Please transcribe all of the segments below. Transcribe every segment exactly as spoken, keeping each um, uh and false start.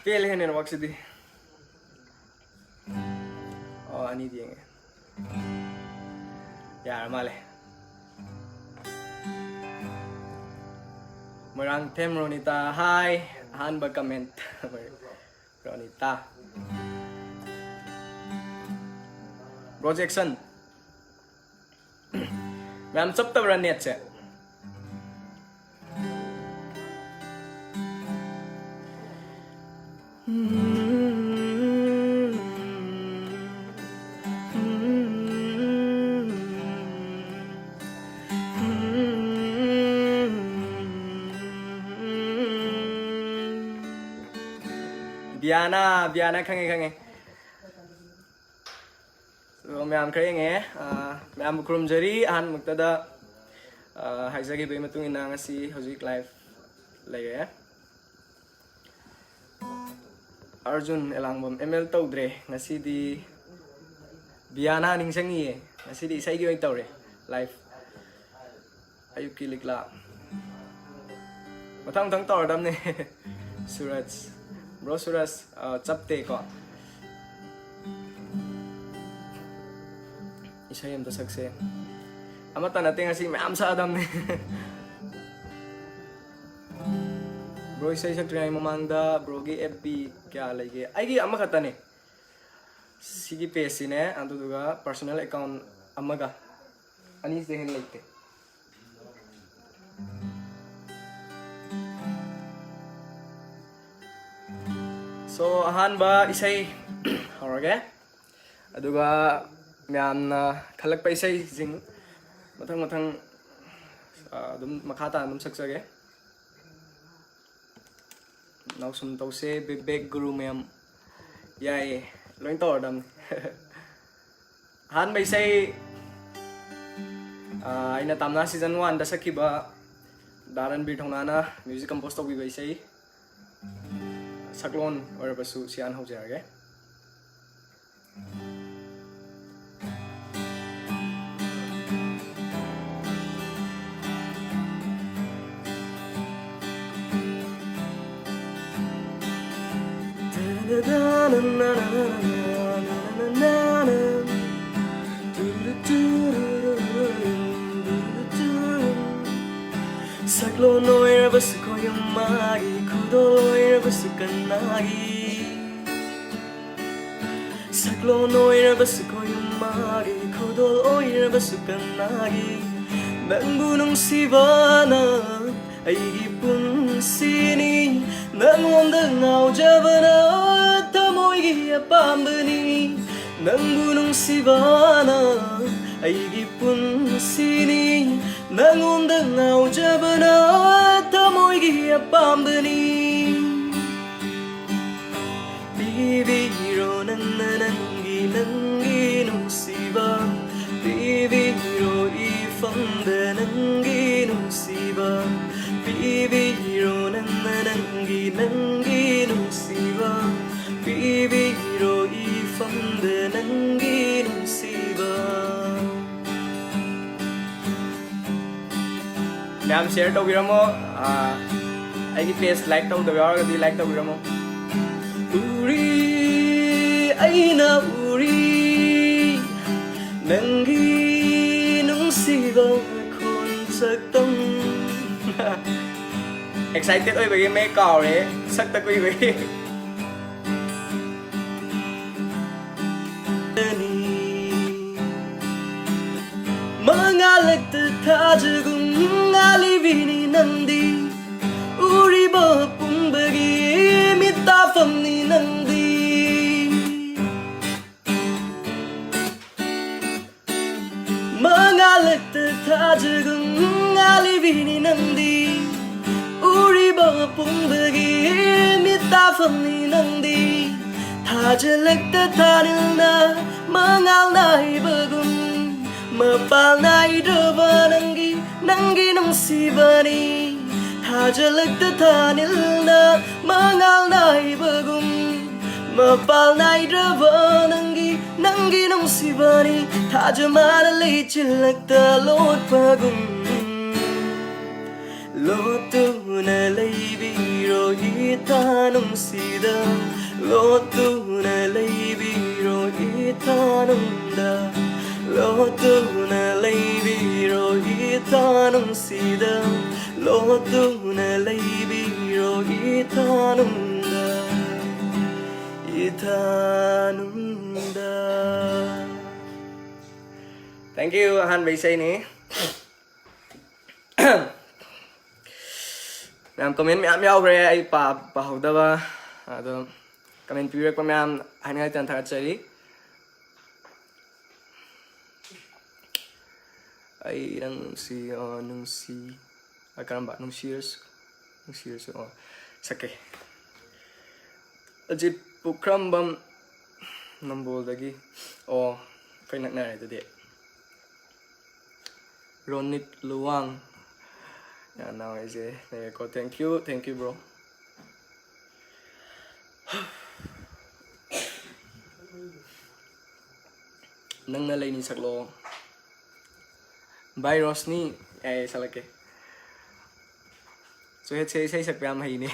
ꯄꯦꯜꯂꯦ ꯅꯦꯠꯋꯥꯛꯁꯤꯗꯤ꯫ ꯑꯣ, ꯑꯅꯤꯗꯤ ꯌꯦꯡꯉꯦ꯫ ꯌꯥꯔ ꯃꯥꯜꯂꯦ꯫ ꯃꯣꯏꯔꯥꯡꯊꯦꯝ ꯔꯣꯅꯤꯇꯥ, ꯍꯥꯏ꯫ ꯑꯍꯥꯟꯕ ꯀꯃꯦꯟ꯫ ꯔꯣꯅꯤꯇꯥ꯫ Bro Jackson. ꯃꯌꯥꯝ ꯆꯞꯇꯕ꯭ꯔꯥ ꯅꯦꯠꯁꯦ? ꯕꯤꯌꯥꯅꯥ, ꯕꯤꯌꯥꯅꯥ, ꯈꯪꯉꯦ, ꯈꯪꯉꯦ꯫ So, ꯃꯌꯥꯝ ꯈꯔ ꯌꯦꯡꯉꯦ꯫ ꯑꯥ, ꯃꯌꯥꯝꯕꯨ ꯈꯨꯔꯨꯝꯖꯔꯤ꯫ ꯑꯍꯥꯟꯕꯃꯛꯇꯗ, ꯑꯥ, ꯍꯥꯏꯖꯈꯤꯕꯒꯤ ꯃꯇꯨꯡ ꯏꯟꯅ ꯉꯁꯤ ꯍꯧꯖꯤꯛ live ꯂꯩꯔꯦ꯫ ꯑꯔꯖꯨꯟ ꯑꯦꯂꯥꯡꯕꯝ, "ꯑꯦꯝ ꯑꯦꯜ ꯇꯧꯗ꯭ꯔꯦ ꯉꯁꯤꯗꯤ, ꯕꯤꯌꯥꯅꯥ ꯅꯤꯡꯁꯤꯡꯉꯤꯌꯦ, ꯉꯁꯤꯗꯤ ꯏꯁꯩꯒꯤ ꯑꯣꯏꯅ ꯇꯧꯔꯦ live"꯫ ꯑꯌꯨꯛꯀꯤ ꯂꯤꯛꯂꯥ꯫ ꯃꯊꯪ ꯃꯊꯪ ꯇꯧꯔꯗꯝꯅꯦ꯫ ꯁꯨꯔꯖ꯫ ꯕ꯭ꯔꯣ ꯁꯨꯔꯖ, ꯑ, ꯆꯞꯇꯦꯀꯣ꯫ ꯏꯁꯩ ꯑꯝꯇ ꯁꯛꯁꯦ꯫ ꯑꯃꯠꯇ ꯅꯠꯇꯦ, ꯉꯁꯤ ꯃꯌꯥꯝ ꯁꯛꯑꯗꯝꯅꯦ꯫ ꯕ꯭ꯔꯣ, ꯏꯁꯩ ꯁꯛꯇ꯭ꯔꯤꯉꯩ ꯃꯃꯥꯡꯗ ꯕ꯭ꯔꯣꯒꯤ F B ꯀꯌꯥ ꯂꯩꯒꯦ? ꯑꯩꯒꯤ ꯑꯃꯈꯛꯇꯅꯦ꯫ ꯁꯤꯒꯤ pageꯁꯤꯅꯦ, ꯑꯗꯨꯗꯨꯒ personal account ꯑꯃꯒ꯫ ꯑꯅꯤꯁꯤꯗꯩ ꯍꯦꯟꯅ ꯂꯩꯇꯦ꯫ So, ꯑꯍꯥꯟꯕ ꯏꯁꯩ ꯍꯧꯔꯒꯦ꯫ ꯑꯗꯨꯒ ꯃꯌꯥꯝꯅ ꯈꯜꯂꯛꯄ ꯏꯁꯩꯁꯤꯡ ꯃꯊꯪ ꯃꯊꯪ, ꯑ, ꯑꯗꯨꯝ ꯃꯈꯥ ꯇꯥꯅ ꯑꯗꯨꯝ ꯁꯛꯆꯒꯦ꯫ ꯅꯥꯎꯁꯨꯝ ꯇꯧꯁꯦ, ꯕꯤꯕꯦꯛ ꯒꯨꯔꯨ ꯃꯌꯥꯝ꯫ ꯌꯥꯏꯌꯦ, ꯂꯣꯏ ꯇꯧꯔꯗꯝꯅꯤ꯫ ꯑꯍꯥꯟꯕ ꯏꯁꯩ, ꯑ, ꯑꯩꯅ ꯇꯥꯝꯅꯥ season oneꯗ ꯁꯛꯈꯤꯕ ꯗꯥ ꯔꯟꯕꯤꯔ ꯊꯧꯅꯥꯅ music compose ꯇꯧꯕꯤꯕ ꯏꯁꯩ, ꯁꯛꯂꯣꯟ ꯑꯣꯏꯔꯕꯁꯨ ꯁꯤꯌꯥꯟ ꯍꯧꯖꯔꯒꯦ꯫ ꯁꯛꯂꯣꯟ ꯑꯣꯏꯔꯕꯁꯨ ꯈꯣꯌꯨꯝ ꯃꯥꯒꯤ, ꯈꯨꯗꯣꯜ ꯑꯣꯏꯔꯕꯁꯨ ꯀꯅꯥꯒꯤ? ꯁꯛꯂꯣꯟ ꯑꯣꯏꯔꯕꯁꯨ ꯈꯣꯌꯨꯝ ꯃꯥꯒꯤ, ꯈꯨꯗꯣꯜ ꯑꯣꯏꯔꯕꯁꯨ ꯀꯅꯥꯒꯤ? ꯅꯪꯕꯨ ꯅꯨꯡꯁꯤꯕꯅ ꯑꯩꯒꯤ ꯄꯨꯟꯁꯤꯅꯤ, ꯅꯪꯉꯣꯟꯗ ꯉꯥꯎꯖꯕꯅ ꯊꯃꯣꯏꯒꯤ ꯑꯄꯥꯝꯕꯅꯤ꯫ ꯅꯪꯕꯨ ꯅꯨꯡꯁꯤꯕꯅ ꯑꯩꯒꯤ ꯄꯨꯟꯁꯤꯅꯤ, ꯅꯪꯉꯣꯟꯗ ꯉꯥꯎꯖꯕꯅ ꯊꯃꯣꯏꯒꯤ ꯑꯄꯥꯝꯕꯅꯤ꯫ ꯄꯤꯕꯤꯔꯣ ꯅꯪꯅ ꯅꯪꯒꯤ, ꯅꯪꯒꯤ ꯅꯨꯡꯁꯤꯕ, ꯄꯤꯕꯤꯔꯣ ꯏꯐꯝꯗ ꯅꯪꯒꯤ ꯅꯨꯡꯁꯤꯕ, ꯄꯤꯕꯤꯔꯣ ꯅꯪꯅ ꯅꯪꯒꯤ, ꯅꯪꯒꯤ ꯅꯨꯡꯁꯤꯕ, ꯄꯤꯕꯤꯔꯣ ꯏꯐꯝꯗ ꯅꯪꯒꯤ ꯅꯨꯡꯁꯤꯕ꯫ ꯃꯌꯥꯝ share ꯇꯧꯕꯤꯔꯝꯃꯣ꯫ ꯑꯥ, ꯑꯩꯒꯤ page like ꯇꯧꯗꯕ ꯌꯥꯎꯔꯒꯗꯤ like ꯇꯧꯕꯤꯔꯝꯃꯣ꯫ ꯎꯔꯤ, ꯑꯩꯅ ꯎꯔꯤ, ꯅꯪꯒꯤ ꯅꯨꯡꯁꯤꯕ ꯈꯣꯟꯁꯛꯇꯝ꯫ Excited ꯑꯣꯏꯕꯒꯤ ꯃꯌꯦꯛ ꯀꯥꯎꯔꯦ, ꯁꯛꯇ ꯀꯨꯏꯕꯒꯤ꯫ ꯃꯉꯥꯜꯂꯛꯇ ꯊꯥꯖꯒꯨꯝ ꯉꯥꯜꯂꯤꯕꯤꯅꯤ ꯅꯪꯗꯤ, ꯎꯔꯤꯕ ꯄꯨꯝꯕꯒꯤ ꯃꯤꯠꯇꯥꯐꯝꯅꯤ ꯅꯪꯗꯤ꯫ ꯃꯉꯥꯜꯂꯛꯇ ꯊꯥꯖꯒꯨꯝ ꯉꯥꯜꯂꯤꯕꯤꯅꯤ ꯅꯪꯗꯤ, ꯎꯔꯤꯕ ꯄꯨꯝꯕꯒꯤ ꯃꯤꯠꯇꯥꯐꯝꯅꯤ ꯅꯪꯗꯤ꯫ ꯊꯥꯖꯜꯂꯛꯇ ꯊꯥꯅꯤꯜꯅ ꯃꯉꯥꯜ ꯅꯥꯏꯕꯒꯨꯝ, ꯃꯄꯥꯜ ꯅꯥꯏꯗ꯭ꯔꯕ ꯅꯪꯒꯤ, ꯅꯪꯒꯤ ꯅꯨꯡꯁꯤꯕꯅꯤ꯫ ꯊꯥꯖꯜꯂꯛꯇ ꯊꯥꯅꯤꯜꯅ ꯃꯉꯥꯜ ꯅꯥꯏꯕꯒꯨꯝ, ꯃꯄꯥꯜ ꯅꯥꯏꯗ꯭ꯔꯕ ꯅꯪꯒꯤ, ꯅꯪꯒꯤ ꯅꯨꯡꯁꯤꯕꯅꯤ꯫ ꯊꯥꯖꯃꯥꯅ ꯂꯩꯆꯤꯜꯂꯛꯇ ꯂꯣꯠꯄꯒꯨꯝ, ꯂꯣꯠꯇꯨꯅ ꯂꯩꯕꯤꯔꯣ ꯏꯊꯥ ꯅꯨꯡꯁꯤꯗ, ꯂꯣꯠꯇꯨꯅ ꯇꯨꯅ ꯂꯩꯕꯤꯔꯣ ꯏꯇꯥ ꯅꯨꯡꯁꯤꯗ, ꯂꯣꯠꯇꯨꯅ ꯂꯩꯕꯤꯔꯣ ꯏꯇꯥ ꯅꯨꯡꯗ, ꯏꯇꯥ ꯅꯨꯡꯗ꯫ Thank you꯫ ꯑꯍꯥꯟꯕ ꯏꯁꯩꯅꯤ꯫ ꯃꯌꯥꯝ comment ꯃꯌꯥꯝ ꯌꯥꯎꯈ꯭ꯔꯦ, ꯑꯩ ꯄꯥ-, ꯄꯥꯍꯧꯗꯕ꯫ ꯑꯗꯣ comment ꯄꯤꯕꯤꯔꯛꯄ ꯃꯌꯥꯝ ꯍꯥꯏꯅꯤꯡꯉꯥꯏ ꯇꯅ ꯊꯥꯒꯠꯆꯔꯤ꯫ ꯑꯩ ꯅꯪ ꯅꯨꯡꯁꯤ, ꯑ, ꯅꯨꯡꯁꯤ, ꯑ, ꯀꯔꯝꯕ? ꯅꯨꯡꯁꯤꯔꯁꯨ, ꯅꯨꯡꯁꯤꯔꯁꯨ, ꯑꯣ, ꯁꯛꯀꯦ꯫ ꯑꯖꯤꯠ ꯄꯨꯈ꯭ꯔꯝꯕꯝ ꯅꯝꯕꯣꯜꯗꯒꯤ꯫ ꯑꯣ, ꯑꯩꯈꯣꯏ ꯅꯛꯅꯔꯦ ꯑꯗꯨꯗꯤ꯫ ꯔꯣꯅꯤꯠ ꯂꯨꯋꯥꯡ꯫ ꯌꯥꯝ ꯅꯨꯡꯉꯥꯏꯖꯩ꯫ ꯂꯩꯔꯦꯀꯣ꯫ Thank you, thank you, bro꯫ ꯅꯪꯅ ꯂꯩꯅꯤ ꯁꯛꯂꯣ꯫ ꯚꯥꯏ ꯔꯣꯁꯅꯤ꯫ ꯑꯦ, ꯁꯛꯂꯛꯀꯦ꯫ ꯆꯣꯍꯦꯠꯁꯦ ꯏꯁꯩ ꯁꯛꯄ ꯌꯥꯝ ꯍꯩꯅꯦ꯫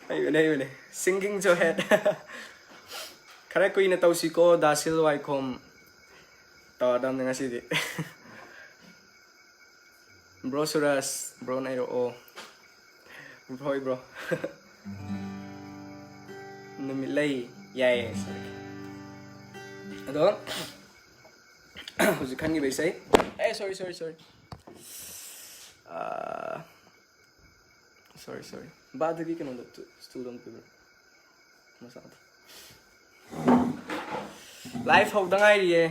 ꯍꯩꯕꯅꯦ, ꯍꯩꯕꯅꯦ꯫ Singing ꯆꯣꯍꯦꯠ꯫ ꯈꯔ ꯀꯨꯏꯅ ꯇꯧꯁꯤꯀꯣ, ꯗꯥꯁꯤꯜ ꯋꯥꯏꯈꯣꯝ꯫ ꯇꯧꯔꯗꯝꯅꯦ ꯉꯁꯤꯗꯤ꯫ Bro ꯁꯨꯔꯖ, bro ꯅꯩꯔꯛꯑꯣ꯫ ꯍꯣꯏ, bro꯫ ꯅꯨꯃꯤꯠꯂꯩ꯫ ꯌꯥꯏꯌꯦ, ꯁꯛꯂꯛꯀꯦ꯫ ꯑꯗꯣ, ꯍꯧꯖꯤꯛ ꯈꯟꯈꯤꯕ ꯏꯁꯩ꯫ ꯑꯦ, sorry, sorry, sorry꯫ ꯑꯥ, sorry, sorry꯫ ꯕꯥꯗꯒꯤ ꯀꯩꯅꯣꯗꯣ, ꯇꯨ-, stool ꯗꯣ ꯑꯝꯇ ꯄꯤꯕꯤꯔꯣ꯫ ꯃꯆꯥꯗꯣ꯫ Live ꯍꯧꯗ ꯉꯥꯏꯔꯤꯌꯦ꯫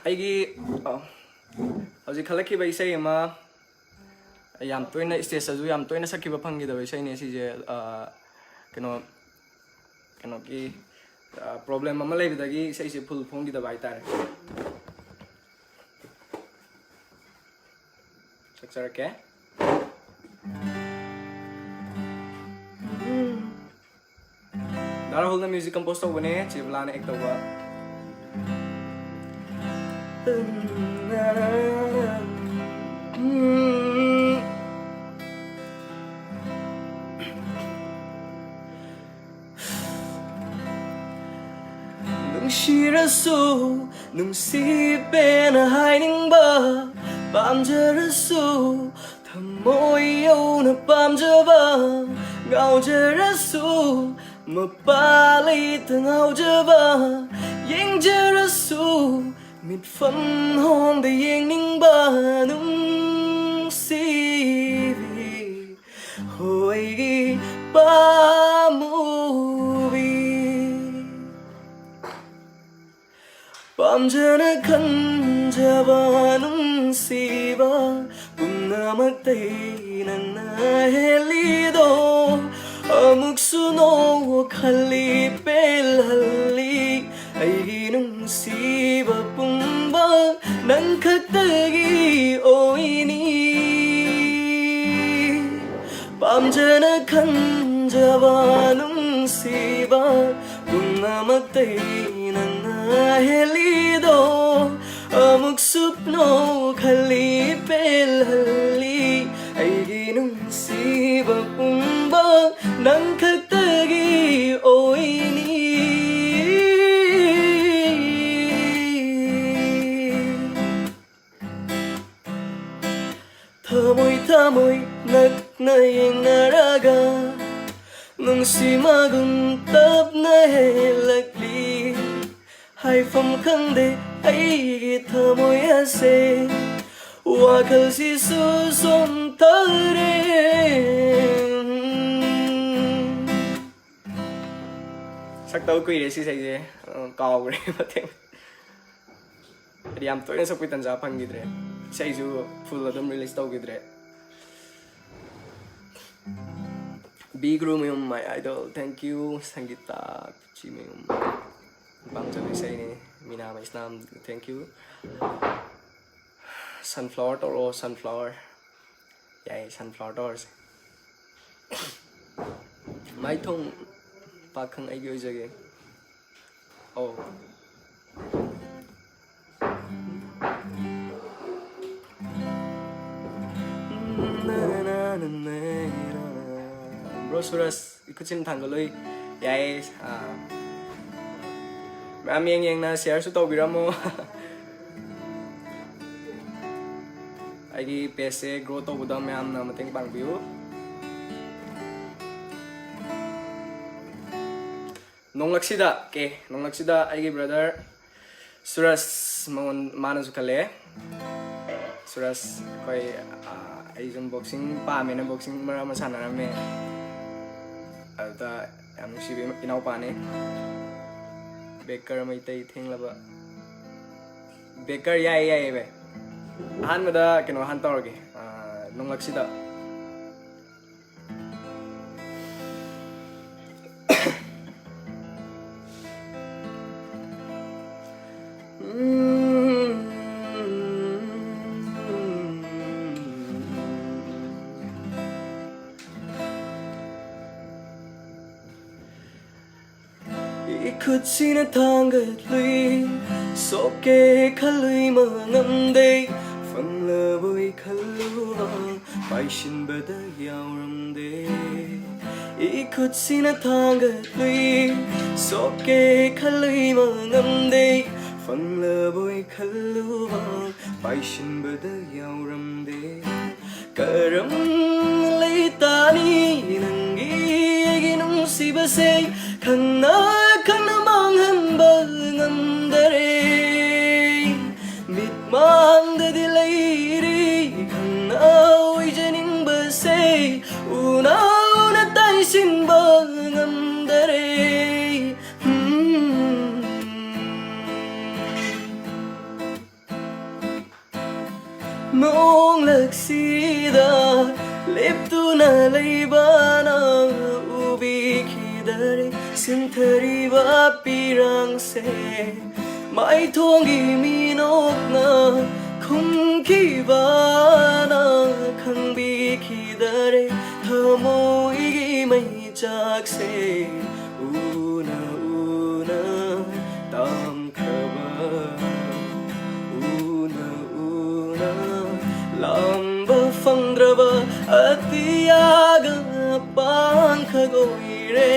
ꯑꯩꯒꯤ, ꯑ, ꯍꯧꯖꯤꯛ ꯈꯜꯂꯛꯈꯤꯕ ꯏꯁꯩ ꯑꯃ, ꯌꯥꯝ ꯇꯣꯏꯅ stage ꯇꯁꯨ ꯌꯥꯝ ꯇꯣꯏꯅ ꯁꯛꯈꯤꯕ ꯐꯪꯈꯤꯗꯕ ꯏꯁꯩꯅꯦ ꯁꯤꯁꯦ꯫ ꯑ, ꯀꯩꯅꯣ, ꯀꯩꯅꯣꯒꯤ, ꯑ, problem ꯑꯃ ꯂꯩꯕꯗꯒꯤ ꯏꯁꯩꯁꯦ full ꯐꯣꯡꯈꯤꯗꯕ ꯍꯥꯏꯇꯥꯔꯦ꯫ ꯁꯛꯆꯔꯛꯀꯦ꯫ ꯗꯥ ꯔꯥꯍꯨꯜꯅ music compose ꯇꯧꯕꯅꯦ, ꯆꯦ ꯕꯂꯥꯅ act ꯇꯧꯕ꯫ ꯅꯨꯡꯁꯤꯔꯁꯨ ꯅꯨꯡꯁꯤꯕꯦꯅ ꯍꯥꯏꯅꯤꯡꯕ, ꯄꯥꯝꯖꯔꯁꯨ ꯊꯃꯣꯏ ꯌꯧꯅ ꯄꯥꯝꯖꯕ, ꯉꯥꯎꯖꯔꯁꯨ ꯃꯄꯥ ꯂꯩꯇ ꯉꯥꯎꯖꯕ, ꯌꯦꯡꯖꯔꯁꯨ ꯃꯤꯠꯐꯝ ꯍꯣꯡꯗ ꯌꯦꯡꯅꯤꯡꯕ ꯅꯨꯡꯁꯤꯕꯤ, ꯍꯣꯏꯒꯤ ꯄꯥꯝꯃꯨꯕꯤ꯫ ꯄꯥꯝꯖꯅ ꯈꯟꯖꯕ ꯅꯨꯡꯁꯤꯕ ꯄꯨꯝꯅꯃꯛꯇꯩ ꯅꯪꯅ ꯍꯦꯜꯂꯤꯗꯣ, ꯑꯃꯨꯛꯁꯨ ꯅꯣꯛꯍꯜꯂꯤ ꯄꯦꯜꯍꯜꯂꯤ꯫ ꯑꯩꯒꯤ ꯅꯨꯡꯁꯤꯕ ꯄꯨꯝꯕ ꯅꯪ ꯈꯛꯇꯒꯤ ꯑꯣꯏꯅꯤ꯫ ꯄꯥꯝꯖꯅ ꯈꯟꯖꯕ ꯅꯨꯡꯁꯤꯕ ꯄꯨꯝꯅꯃꯛꯇꯩ ꯅꯪꯅ ꯍꯦꯜꯂꯤꯗꯣ, ꯑꯃꯨꯛꯁꯨ ꯅꯣꯛꯍꯜꯂꯤ ꯄꯦꯜꯍꯜꯂꯤ꯫ ꯑꯩꯒꯤ ꯅꯨꯡꯁꯤꯕ ꯄꯨꯝꯕ ꯅꯪ ꯈꯛꯇꯒꯤ ꯑꯣꯏꯅꯤ꯫ ꯊꯃꯣꯏ ꯊꯃꯣꯏ ꯅꯛꯅ ꯌꯦꯡꯅꯔꯒ ꯅꯨꯡꯁꯤ ꯃꯒꯨꯟ ꯇꯞꯅ ꯍꯦꯜꯂꯛꯂꯤ꯫ ꯍꯥꯏꯐꯝ ꯈꯪꯗꯦ ꯑꯩꯒꯤ ꯊꯃꯣꯏ ꯑꯁꯦ, ꯋꯥꯈꯜꯁꯤꯁꯨ ꯁꯣꯟꯊꯔꯦ꯫ ꯁꯛꯇꯕ ꯀꯨꯏꯔꯦ ꯁꯤ ꯏꯁꯩꯁꯦ, ꯑ, ꯀꯥꯎꯈ꯭ꯔꯦ ꯃꯇꯦꯛ꯫ ꯍꯥꯏꯗꯤ ꯌꯥꯝ ꯇꯣꯏꯅ ꯁꯛꯄꯩ ꯇꯟꯖꯥ ꯐꯪꯈꯤꯗ꯭ꯔꯦ꯫ ꯏꯁꯩꯁꯨ ꯐꯨꯜ ꯑꯗꯨꯝ ꯔꯤꯂꯤꯁ ꯇꯧꯈꯤꯗ꯭ꯔꯦ꯫ B Gurumayum, my idol, thank you꯫ Sangeeta Khuchimayum, ꯄꯥꯝꯖꯕ ꯏꯁꯩꯅꯤ꯫ ꯃꯤꯅꯥ ꯃꯩꯁꯅꯥꯝ, thank you꯫ Sunflower ꯇꯧꯔꯛꯑꯣ, Sunflower꯫ ꯌꯥꯏꯌꯦ, Sunflower ꯇꯧꯔꯁꯦ꯫ ꯃꯥꯏꯊꯣꯡ ꯄꯥꯈꯪ ꯑꯩꯒꯤ ꯑꯣꯏꯖꯒꯦ꯫ ꯑꯧ꯫ Bro ꯁꯨꯔꯖ, ꯏꯈꯨꯠꯁꯤꯟ ꯊꯥꯡꯒꯠꯂꯨꯏ꯫ ꯌꯥꯏꯌꯦ꯫ ꯑꯥ꯫ ꯃꯌꯥꯝ ꯌꯦꯡ ꯌꯦꯡꯅ shareꯁꯨ ꯇꯧꯕꯤꯔꯝꯃꯣ꯫ ꯑꯩꯒꯤ pageꯁꯦ grow ꯇꯧꯕꯗ ꯃꯌꯥꯝꯅ ꯃꯇꯦꯡ ꯄꯥꯡꯕꯤꯌꯨ꯫ ꯅꯣꯡꯂꯛꯁꯤꯗ, okay, ꯅꯣꯡꯂꯛꯁꯤꯗ ꯑꯩꯒꯤ brother ꯁꯨꯔꯖ, ꯃꯉꯣꯟ-, ꯃꯥꯅꯁꯨ ꯈꯜꯂꯛꯑꯦ꯫ ꯁꯨꯔꯖ, ꯑꯩꯈꯣꯏ, ꯑꯥ, ꯑꯩ ꯁꯨꯝ boxing ꯄꯥꯝꯃꯦꯅ boxing ꯃꯔꯛ ꯑꯃ ꯁꯥꯟꯅꯔꯝꯃꯦ꯫ ꯑꯗꯨꯗ ꯌꯥꯝ ꯅꯨꯡꯁꯤꯕ ꯏꯅꯥꯎꯄꯥꯅꯤ꯫ ꯕꯦꯀꯔ ꯃꯩꯇꯩ ꯊꯦꯡꯂꯕ꯫ ꯕꯦꯀꯔ, ꯌꯥꯏꯌꯦ, ꯌꯥꯏꯌꯦ, ꯚꯥꯏ꯫ ꯑꯍꯥꯟꯕꯗ ꯀꯩꯅꯣ ꯍꯥꯟꯅ ꯇꯧꯔꯒꯦ, ꯑꯥ, ꯅꯣꯡꯂꯛꯁꯤꯗ꯫ ꯏꯈꯨꯠꯁꯤꯅ ꯊꯥꯡꯒꯠꯂꯨꯏ, ꯁꯣꯛꯀꯦ ꯈꯜꯂꯨꯏ ꯃꯉꯝꯗꯦ, ꯐꯪꯂꯕꯣꯏ ꯈꯜꯂꯨꯕ ꯄꯥꯏꯁꯤꯟꯕꯗ ꯌꯥꯎꯔꯝꯗꯦ꯫ ꯏꯈꯨꯠꯁꯤꯅ ꯊꯥꯡꯒꯠꯂꯨꯏ, ꯁꯣꯛꯀꯦ ꯈꯜꯂꯨꯏ ꯃꯉꯝꯗꯦ, ꯐꯪꯂꯕꯣꯏ ꯈꯜꯂꯨꯕ ꯄꯥꯏꯁꯤꯟꯕꯗ ꯌꯥꯎꯔꯝꯗꯦ꯫ ꯀꯔꯝ ꯂꯩꯇꯥꯅꯤ ꯅꯪꯒꯤ ꯑꯩꯒꯤ ꯅꯨꯡꯁꯤꯕꯁꯦ, ꯈꯪꯅ ꯈꯪꯅ ꯃꯥꯡꯍꯟꯕ ꯉꯝꯗꯔꯦ꯫ ꯃꯤꯠꯃꯥꯡꯗꯗꯤ ꯂꯩꯔꯤ ꯈꯪꯅ ꯑꯣꯏꯖꯅꯤꯡꯕꯁꯦ, ꯎꯅ ꯎꯅ ꯇꯥꯏꯁꯤꯟꯕ ꯉꯝꯗꯔꯦ꯫ ꯎꯝ꯫ ꯅꯣꯡꯂꯛꯁꯤꯗ ꯂꯦꯞꯇꯨꯅ ꯂꯩꯕꯅ ꯎꯕꯤꯈꯤꯗꯔꯦ꯫ ꯁꯤꯟꯊꯔꯤꯕ ꯄꯤꯔꯥꯡꯁꯦ ꯃꯥꯏꯊꯣꯡꯒꯤ ꯃꯤꯅꯣꯛꯅ ꯈꯨꯝꯈꯤꯕꯅ ꯈꯪꯕꯤꯈꯤꯗꯔꯦ꯫ ꯊꯃꯣꯏꯒꯤ ꯃꯩꯆꯥꯛꯁꯦ ꯎꯅ ꯎꯅ ꯇꯝꯈ꯭ꯔꯕ, ꯎꯅ ꯎꯅ ꯂꯥꯝꯕ ꯐꯪꯗ꯭ꯔꯕ ꯑꯇꯤꯌꯥꯒ ꯄꯥꯡꯈꯛ ꯑꯣꯏꯔꯦ꯫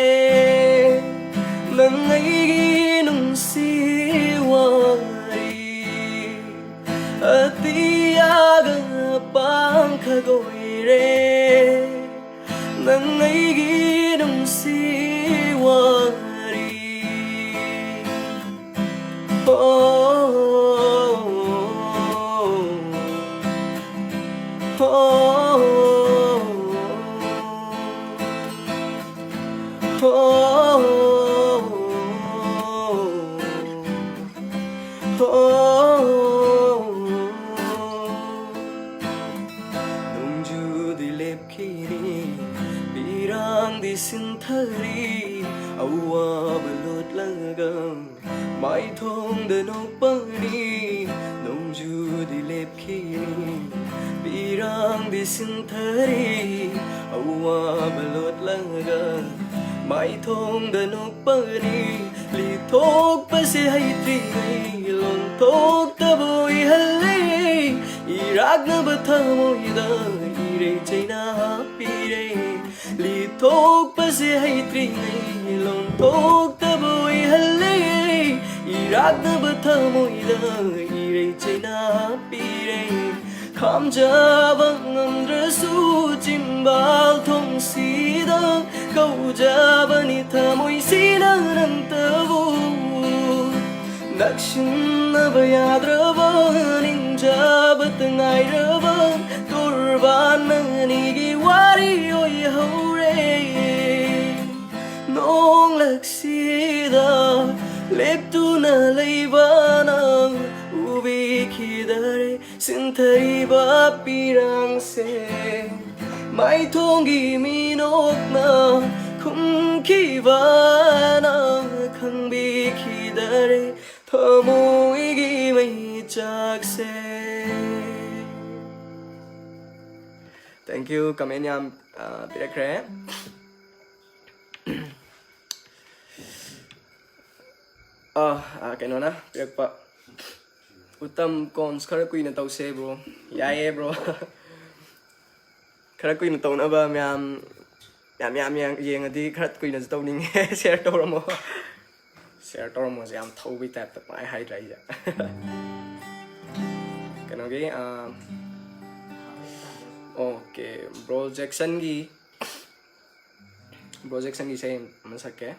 ꯅꯪ ꯑꯩꯒꯤ ꯅꯨꯡꯁꯤ ꯑꯣꯏꯔꯦ ꯅꯪ ꯑꯩꯒꯤ ꯅꯨꯡꯁꯤ ꯋꯥꯔꯤ꯫ ꯍꯣ, ꯍꯣ, ꯍꯣ, ꯍꯣ꯫ ꯅꯣꯡꯖꯨꯗꯤ ꯂꯦꯞꯈꯤꯅꯤ, ꯄꯤꯔꯥꯡꯗꯤ ꯁꯤꯟꯊꯔꯤ, ꯑꯋꯥꯕ ꯂꯣꯠꯂꯒ ꯃꯥꯏꯊꯣꯡꯗ ꯅꯣꯛꯄꯅꯤ꯫ ꯅꯣꯡꯖꯨꯗꯤ ꯂꯦꯞꯈꯤꯅꯤ, ꯄꯤꯔꯥꯡꯗꯤ ꯁꯤꯟꯊꯔꯤ, ꯑꯋꯥꯕ ꯂꯣꯠꯂꯒ ꯃꯥꯏꯊꯣꯡꯗ ꯅꯣꯛꯄꯅꯤ꯫ ꯂꯤꯊꯣꯛꯄꯁꯦ ꯍꯩꯇ꯭ꯔꯤꯉꯩ ꯂꯣꯟꯊꯣꯛꯇꯕ ꯑꯣꯏꯍꯜꯂꯦ, ꯏꯔꯥꯛꯅꯕ ꯊꯃꯣꯏꯗ ꯏꯔꯩ ꯆꯩꯅꯥ ꯍꯥꯞꯄꯤꯔꯦ꯫ ꯂꯤꯊꯣꯛꯄꯁꯦ ꯍꯩꯇ꯭ꯔꯤꯉꯩ ꯂꯣꯟꯊꯣꯛꯇꯕ ꯑꯣꯏꯍꯜꯂꯦ, ꯏꯔꯥꯛꯅꯕ ꯊꯃꯣꯏꯗ ꯏꯔꯩ ꯆꯩꯅꯥ ꯍꯥꯞꯄꯤꯔꯦ꯫ ꯈꯥꯝꯖꯕ ꯉꯝꯗ꯭ꯔꯁꯨ ꯆꯤꯝꯕꯥꯜ ꯊꯣꯡꯁꯤꯗ ꯀꯧꯖꯕꯅꯤ ꯊꯃꯣꯏꯁꯤꯅ ꯅꯪꯇꯕꯨ꯫ ꯅꯛꯁꯤꯟꯅꯕ ꯌꯥꯗ꯭ꯔꯕ ꯅꯤꯡꯖꯕꯇ ꯉꯥꯏꯔꯕ ꯇꯣꯔꯕꯥꯟ ꯑꯅꯤꯒꯤ ꯋꯥꯔꯤ ꯑꯣꯏꯍꯧꯔꯦ꯫ ꯅꯣꯡꯂꯛꯁꯤꯗ ꯂꯦꯞꯇꯨꯅ ꯂꯩꯕ ꯅꯪ ꯎꯕꯤꯈꯤꯗꯔꯦ꯫ ꯁꯤꯟꯊꯔꯤꯕ ꯄꯤꯔꯥꯡꯁꯦ ꯃꯥꯏꯊꯣꯡꯒꯤ ꯃꯤꯅꯣꯛꯅ ꯈꯨꯝꯈꯤꯕꯅ ꯈꯪꯕꯤꯈꯤꯗꯔꯦ ꯊꯃꯣꯏꯒꯤ ꯃꯩꯆꯥꯛꯁꯦ꯫ Thank you, comment ꯌꯥꯝ, ꯑ, ꯄꯤꯔꯛꯈ꯭ꯔꯦ꯫ ꯑ, ꯑ, ꯀꯩꯅꯣꯅ ꯄꯤꯔꯛꯄ, "ꯎꯇꯝ ꯀꯣꯟꯁ ꯈꯔ ꯀꯨꯏꯅ ꯇꯧꯁꯦ bro." ꯌꯥꯏꯌꯦ bro꯫ ꯈꯔ ꯀꯨꯏꯅ ꯇꯧꯅꯕ ꯃꯌꯥꯝ, ꯃꯌꯥꯝ, ꯃꯌꯥꯝ ꯌꯦꯡ-, ꯌꯦꯡꯉꯗꯤ ꯈꯔ ꯀꯨꯏꯅꯁꯨ ꯇꯧꯅꯤꯡꯉꯦ꯫ Share ꯇꯧꯔꯝꯃꯣ꯫ Share ꯇꯧꯔꯝꯃꯣꯁꯦ ꯌꯥꯝ ꯊꯧꯕꯩ type ꯇ ꯄꯥꯏ ꯍꯥꯏꯗ꯭ꯔꯥ ꯑꯩꯁꯦ꯫ ꯀꯩꯅꯣꯒꯤ, ꯑ, ꯑꯣꯀꯦ, ꯕ꯭ꯔꯣ ꯖꯦꯛꯁꯟꯒꯤ, ꯕ꯭ꯔꯣ ꯖꯦꯛꯁꯟꯒꯤ ꯏꯁꯩ ꯑꯃ ꯁꯛꯀꯦ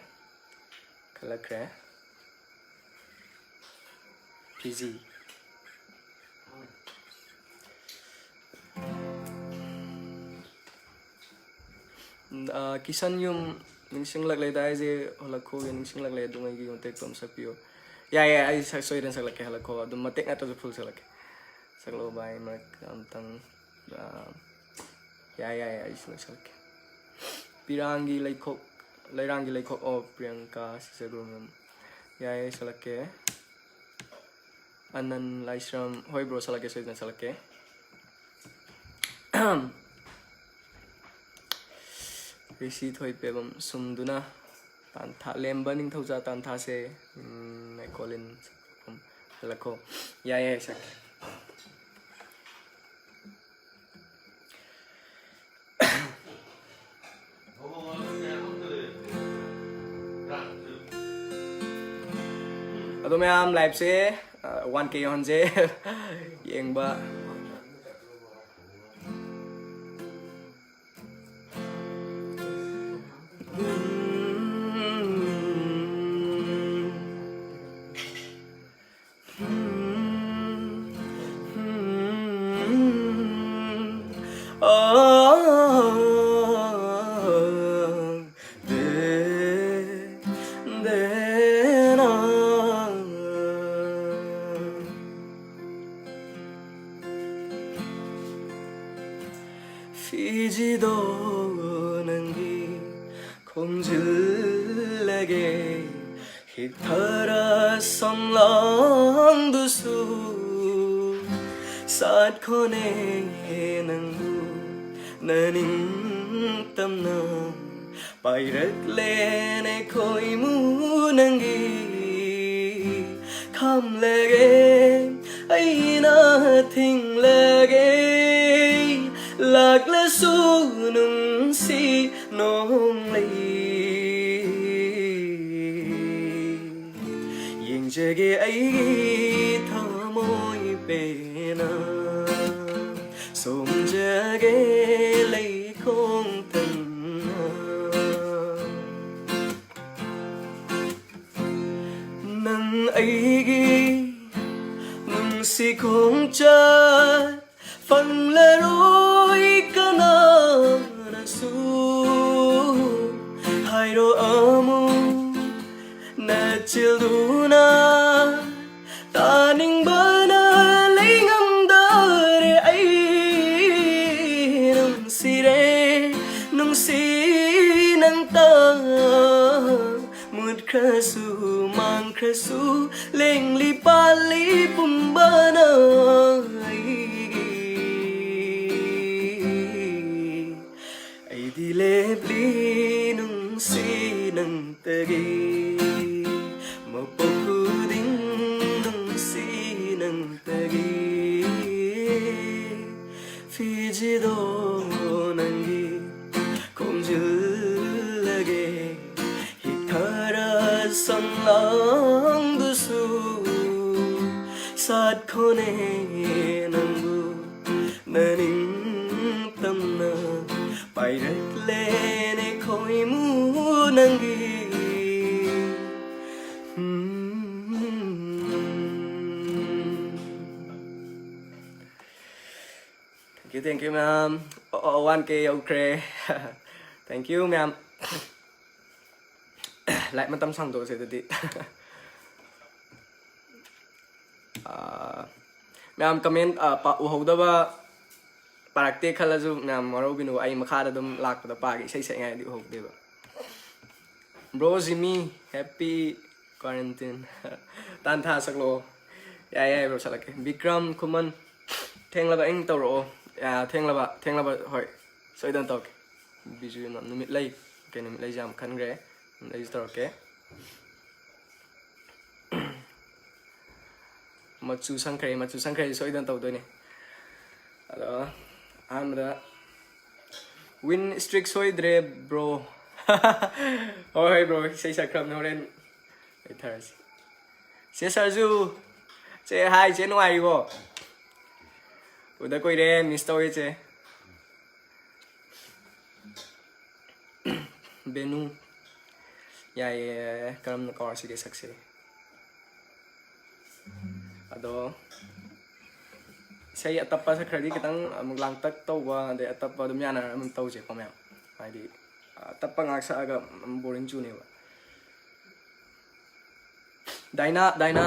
ꯈꯜꯂꯛꯈ꯭ꯔꯦ꯫ ꯐꯤꯖꯤ꯫ ꯑꯥ, ꯀꯤꯁꯟ ꯌꯨꯝ ꯅꯤꯡꯁꯤꯡꯂꯛꯂꯦꯗ ꯑꯩꯁꯦ, ꯍꯜꯂꯛꯈꯣꯒꯤ ꯅꯤꯡꯁꯤꯡꯂꯛꯂꯦ ꯑꯗꯨꯉꯩꯒꯤ ꯃꯇꯦꯛꯇꯣ ꯑꯃ ꯁꯛꯄꯤꯌꯣ꯫ ꯌꯥꯏ, ꯌꯥꯏ, ꯑꯩ ꯁꯛ-, ꯁꯣꯏꯗꯅ ꯁꯛꯂꯛꯀꯦ, ꯍꯜꯂꯛꯈꯣ꯫ ꯑꯗꯨꯝ ꯃꯇꯦꯛ ꯅꯠꯇ꯭ꯔꯁꯨ ꯐꯨꯜ ꯁꯛꯂꯛꯀꯦ꯫ ꯁꯛꯂꯛꯑꯣ ꯚꯥꯏ, ꯃꯔꯛ ꯑꯝꯇꯪ꯫ ꯑꯥ, ꯌꯥꯏ, ꯌꯥꯏ, ꯑꯩ ꯁꯨꯃꯥꯏꯅ ꯁꯛꯂꯛꯀꯦ꯫ ꯄꯤꯔꯥꯡꯒꯤ ꯂꯩꯈꯣꯛ, ꯂꯩꯔꯥꯡꯒꯤ ꯂꯩꯈꯣꯛ ꯑꯣ ꯄ꯭ꯔꯤꯌꯥꯡꯀꯥ ꯁꯤꯁꯇꯔ ꯒ꯭ꯔꯨꯝ꯫ ꯌꯥꯏ, ꯑꯩ ꯁꯛꯂꯛꯀꯦ꯫ ꯑꯅꯟ ꯂꯥꯏꯁ꯭ꯔꯝ, ꯍꯣꯏ ꯕ꯭ꯔꯣ, ꯁꯛꯂꯛꯀꯦ, ꯁꯣꯏꯗꯅ ꯁꯛꯂꯛꯀꯦ꯫ ꯔꯤꯁꯤ ꯊꯣꯏꯄꯦꯕꯝ ꯁꯨꯝꯗꯨꯅ ꯇꯥꯟꯊꯥ, ꯂꯦꯝꯕ ꯅꯤꯡꯊꯧꯖꯥ ꯇꯥꯟꯊꯥꯁꯦ, ꯎꯝ, ꯃꯦꯀꯣꯂꯤꯟ ꯍꯜꯂꯛꯈꯣ꯫ ꯌꯥꯏ, ꯌꯥꯏ, ꯁꯛꯀꯦ꯫ ꯑꯗꯣ ꯃꯌꯥꯝ, ꯂꯥꯏꯚꯁꯦ ꯋꯥꯟ ꯀꯦ ꯌꯧꯍꯟꯁꯦ꯫ ꯌꯦꯡꯕ꯫ ꯐꯤꯖꯤꯗꯣ ꯅꯪꯒꯤ ꯈꯣꯝꯖꯤꯜꯂꯒꯦ, ꯍꯤꯛꯊꯔ ꯁꯝꯂꯥꯡꯗꯨꯁꯨ ꯁꯥꯠꯈꯣꯅꯦ ꯅꯪꯕꯨ ꯅꯅꯤꯡꯇꯝꯅ ꯄꯥꯏꯔꯛꯂꯦꯅꯦ ꯈꯣꯏꯃꯨ ꯅꯪꯒꯤ ꯈꯥꯝꯂꯒꯦ ꯑꯩꯅ ꯊꯤꯡꯂꯒꯦ ꯂꯥꯛꯂꯁꯨ ꯅꯨꯡꯁꯤ ꯅꯣꯡꯂꯩ ꯌꯦꯡꯖꯒꯦ ꯑꯩꯒꯤ ꯊꯃꯣꯏ ꯄꯦꯟꯅ ꯁꯣꯝꯖꯒꯦ ꯂꯩꯈꯣꯡ ꯊꯪꯅ꯫ ꯅꯪ ꯑꯩꯒꯤ ꯅꯨꯡꯁꯤ ꯈꯣꯡꯆꯠ ꯐꯪꯂꯔꯣꯏ ꯀꯅꯥꯅꯁꯨ꯫ ꯍꯥꯏꯔꯣ ꯑꯃꯨꯛ ꯅꯆꯤꯜꯗꯨꯅ, ꯇꯥꯅꯤꯡꯕꯅ ꯂꯩꯉꯝꯗꯔꯦ ꯑꯩ꯫ ꯅꯨꯡꯁꯤꯔꯦ ꯅꯨꯡꯁꯤ ꯅꯪꯇ, ꯃꯨꯠꯈ꯭ꯔꯁꯨ ꯃꯥꯡꯈ꯭ꯔꯁꯨ ꯂꯦꯡꯂꯤ ꯄꯥꯜꯂꯤ ꯄꯨꯝꯕꯅ ꯑꯩꯒꯤ꯫ ꯑꯩꯗꯤ ꯂꯦꯞꯂꯤ ꯅꯨꯡꯁꯤ ꯅꯪꯇꯒꯤ, ꯃꯄꯣꯛ ꯈꯨꯗꯤꯡ ꯅꯨꯡꯁꯤ ꯅꯪꯇꯒꯤ꯫ ꯐꯤꯖꯤꯗꯣ ꯅꯪꯒꯤ ꯈꯣꯝꯖꯤꯜꯂꯒꯦ, ꯍꯤꯛꯊꯔ ꯁꯪꯂꯥꯡꯗꯨꯁꯨ ꯁꯥꯠꯈꯣꯅꯦ ꯅꯪꯕꯨ ꯅꯅꯤꯡꯇꯝꯅ ꯄꯥꯏꯔꯛꯂꯦꯅꯦ ꯈꯣꯏꯃꯨ ꯅꯪꯒꯤ꯫ ꯎꯝ꯫ Thank you, thank you, ꯃꯌꯥꯝ꯫ ꯑꯣ, ꯋꯥꯟ ꯀꯦ ꯌꯧꯈ꯭ꯔꯦ꯫ Thank you, ꯃꯌꯥꯝ꯫ Live ꯃꯇꯝ ꯁꯥꯡꯗꯣꯛꯑꯁꯦ ꯑꯗꯨꯗꯤ꯫ ꯑꯥ, ꯃꯌꯥꯝ comment, ꯑꯥ, ꯄꯥ-, ꯎꯍꯧꯗꯕ, ꯄꯥꯔꯛꯇꯦ ꯈꯜꯂꯁꯨ ꯃꯌꯥꯝ ꯋꯥꯔꯧꯕꯤꯅꯨ, ꯑꯩ ꯃꯈꯥꯗ ꯑꯗꯨꯝ ꯂꯥꯛꯄꯗ ꯄꯥꯒꯦ, ꯏꯁꯩ ꯁꯛꯏꯉꯩꯗꯤ ꯎꯍꯧꯗꯦꯕ꯫ Bro Jimmy, happy quarantine꯫ ꯇꯥꯟꯊꯥ ꯁꯛꯂꯛꯑꯣ꯫ ꯌꯥꯏ, ꯌꯥꯏ, bro, ꯁꯛꯂꯛꯀꯦ꯫ ꯕꯤꯀ꯭ꯔꯝ ꯈꯨꯃꯟ, ꯊꯦꯡꯂꯕ ꯑꯩꯅ ꯇꯧꯔꯛꯑꯣ꯫ ꯑꯥ, ꯊꯦꯡꯂꯕ, ꯊꯦꯡꯂꯕ, ꯍꯣꯏ, ꯁꯣꯏꯗꯅ ꯇꯧꯔꯛꯀꯦ꯫ ꯕꯤꯖꯨ ꯏꯃꯥ, ꯅꯨꯃꯤꯠ ꯂꯩ꯫ Okay, ꯅꯨꯃꯤꯠ ꯂꯩꯁꯦ ꯌꯥꯝ ꯈꯟꯈ꯭ꯔꯦ꯫ ꯅꯨꯃꯤꯠ ꯂꯩꯁꯦ ꯇꯧꯔꯛꯀꯦ꯫ ꯃꯆꯨ ꯁꯪꯈ꯭ꯔꯦ, ꯃꯆꯨ ꯁꯪꯈ꯭ꯔꯦ, ꯁꯣꯏꯗꯅ ꯇꯧꯗꯣꯏꯅꯦ꯫ ꯑꯗꯣ ꯑꯍꯥꯟꯕꯗ win streak ꯁꯣꯏꯗ꯭ꯔꯦ, bro꯫ ꯍꯣꯏ, ꯍꯣꯏ, bro, ꯏꯁꯩ ꯁꯛꯈ꯭ꯔꯕꯅꯦ, ꯍꯣꯔꯦꯟ ꯂꯩꯊꯔꯁꯤ꯫ ꯆꯦ ꯁꯔꯖꯨ, ꯆꯦ, hi, ꯆꯦ, ꯅꯨꯡꯉꯥꯏꯔꯤꯕꯣ? ꯎꯗ ꯀꯨꯏꯔꯦ, miss ꯇꯧꯋꯦ, ꯆꯦ꯫ ꯕꯦꯅꯨ꯫ ꯌꯥꯏꯌꯦ, ꯀꯔꯝꯅ ꯀꯧꯔꯁꯤꯒꯦ ꯁꯛꯁꯦ? ꯑꯗꯣ ꯏꯁꯩ ꯑꯇꯞꯄ ꯁꯛꯈ꯭ꯔꯗꯤ ꯈꯤꯇꯪ ꯑꯃꯨꯛ ꯂꯥꯡꯇꯛ ꯇꯧꯕ, ꯑꯗꯩ ꯑꯇꯞꯄ ꯑꯗꯨꯝ ꯌꯥꯅꯔ ꯑꯗꯨꯝ ꯇꯧꯁꯦꯀꯣ ꯃꯌꯥꯝ꯫ ꯍꯥꯏꯗꯤ ꯑꯇꯞꯄ ꯉꯥꯛ ꯁꯛꯑꯒ boring ꯆꯨꯅꯦꯕ꯫ ꯗꯥꯏꯅꯥ, ꯗꯥꯏꯅꯥ,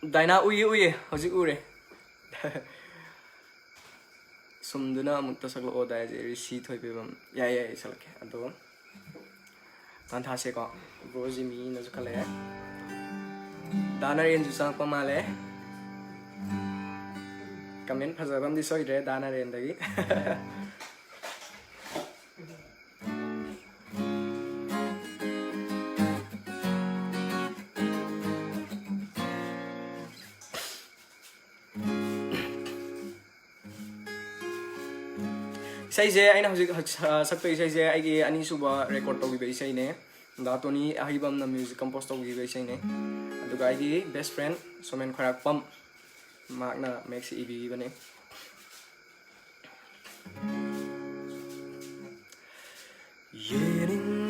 ꯗꯥꯏꯅꯥ ꯎꯏꯌꯦ, ꯎꯏꯌꯦ, ꯍꯧꯖꯤꯛ ꯎꯔꯦ꯫ ꯁꯨꯝꯗꯨꯅ ꯑꯃꯨꯛꯇ ꯁꯛꯂꯛꯑꯣ ꯗꯥꯏꯁꯦ, ꯔꯤꯁꯤ ꯊꯣꯏꯕꯤꯕꯝ꯫ ꯌꯥꯏ, ꯌꯥꯏ, ꯁꯛꯂꯛꯀꯦ꯫ ꯑꯗꯣ ꯇꯥꯟꯊꯥꯁꯦꯀꯣ꯫ ꯕ꯭ꯔꯣ ꯖꯤꯃꯤꯅꯁꯨ ꯈꯜꯂꯛꯑꯦ꯫ ꯗꯥ ꯅꯔꯦꯟꯁꯨ ꯆꯪꯉꯛꯄ ꯃꯥꯜꯂꯦ꯫ ꯀꯃꯦꯟ ꯐꯖꯕ ꯑꯃꯗꯤ ꯁꯣꯏꯗ꯭ꯔꯦ ꯗꯥ ꯅꯔꯦꯟꯗꯒꯤ꯫ ꯏꯁꯩꯁꯦ ꯑꯩꯅ ꯍꯧꯖꯤꯛ ꯍꯧꯖꯤꯛ, ꯑ, ꯁꯛꯇꯣꯏ ꯏꯁꯩꯁꯦ ꯑꯩꯒꯤ ꯑꯅꯤꯁꯨꯕ record ꯇꯧꯈꯤꯕ ꯏꯁꯩꯅꯦ꯫ ꯗꯥ ꯇꯣꯅꯤ ꯑꯍꯩꯕꯝꯅ music compose ꯇꯧꯈꯤꯕ ꯏꯁꯩꯅꯦ꯫ ꯑꯗꯨꯒ ꯑꯩꯒꯤ best friend ꯁꯣꯃꯦꯟ ꯈ꯭ꯋꯥꯏꯔꯥꯛꯄꯝ, ꯃꯍꯥꯛꯅ ꯃꯌꯦꯛꯁꯦ ꯏꯕꯤꯈꯤꯕꯅꯦ꯫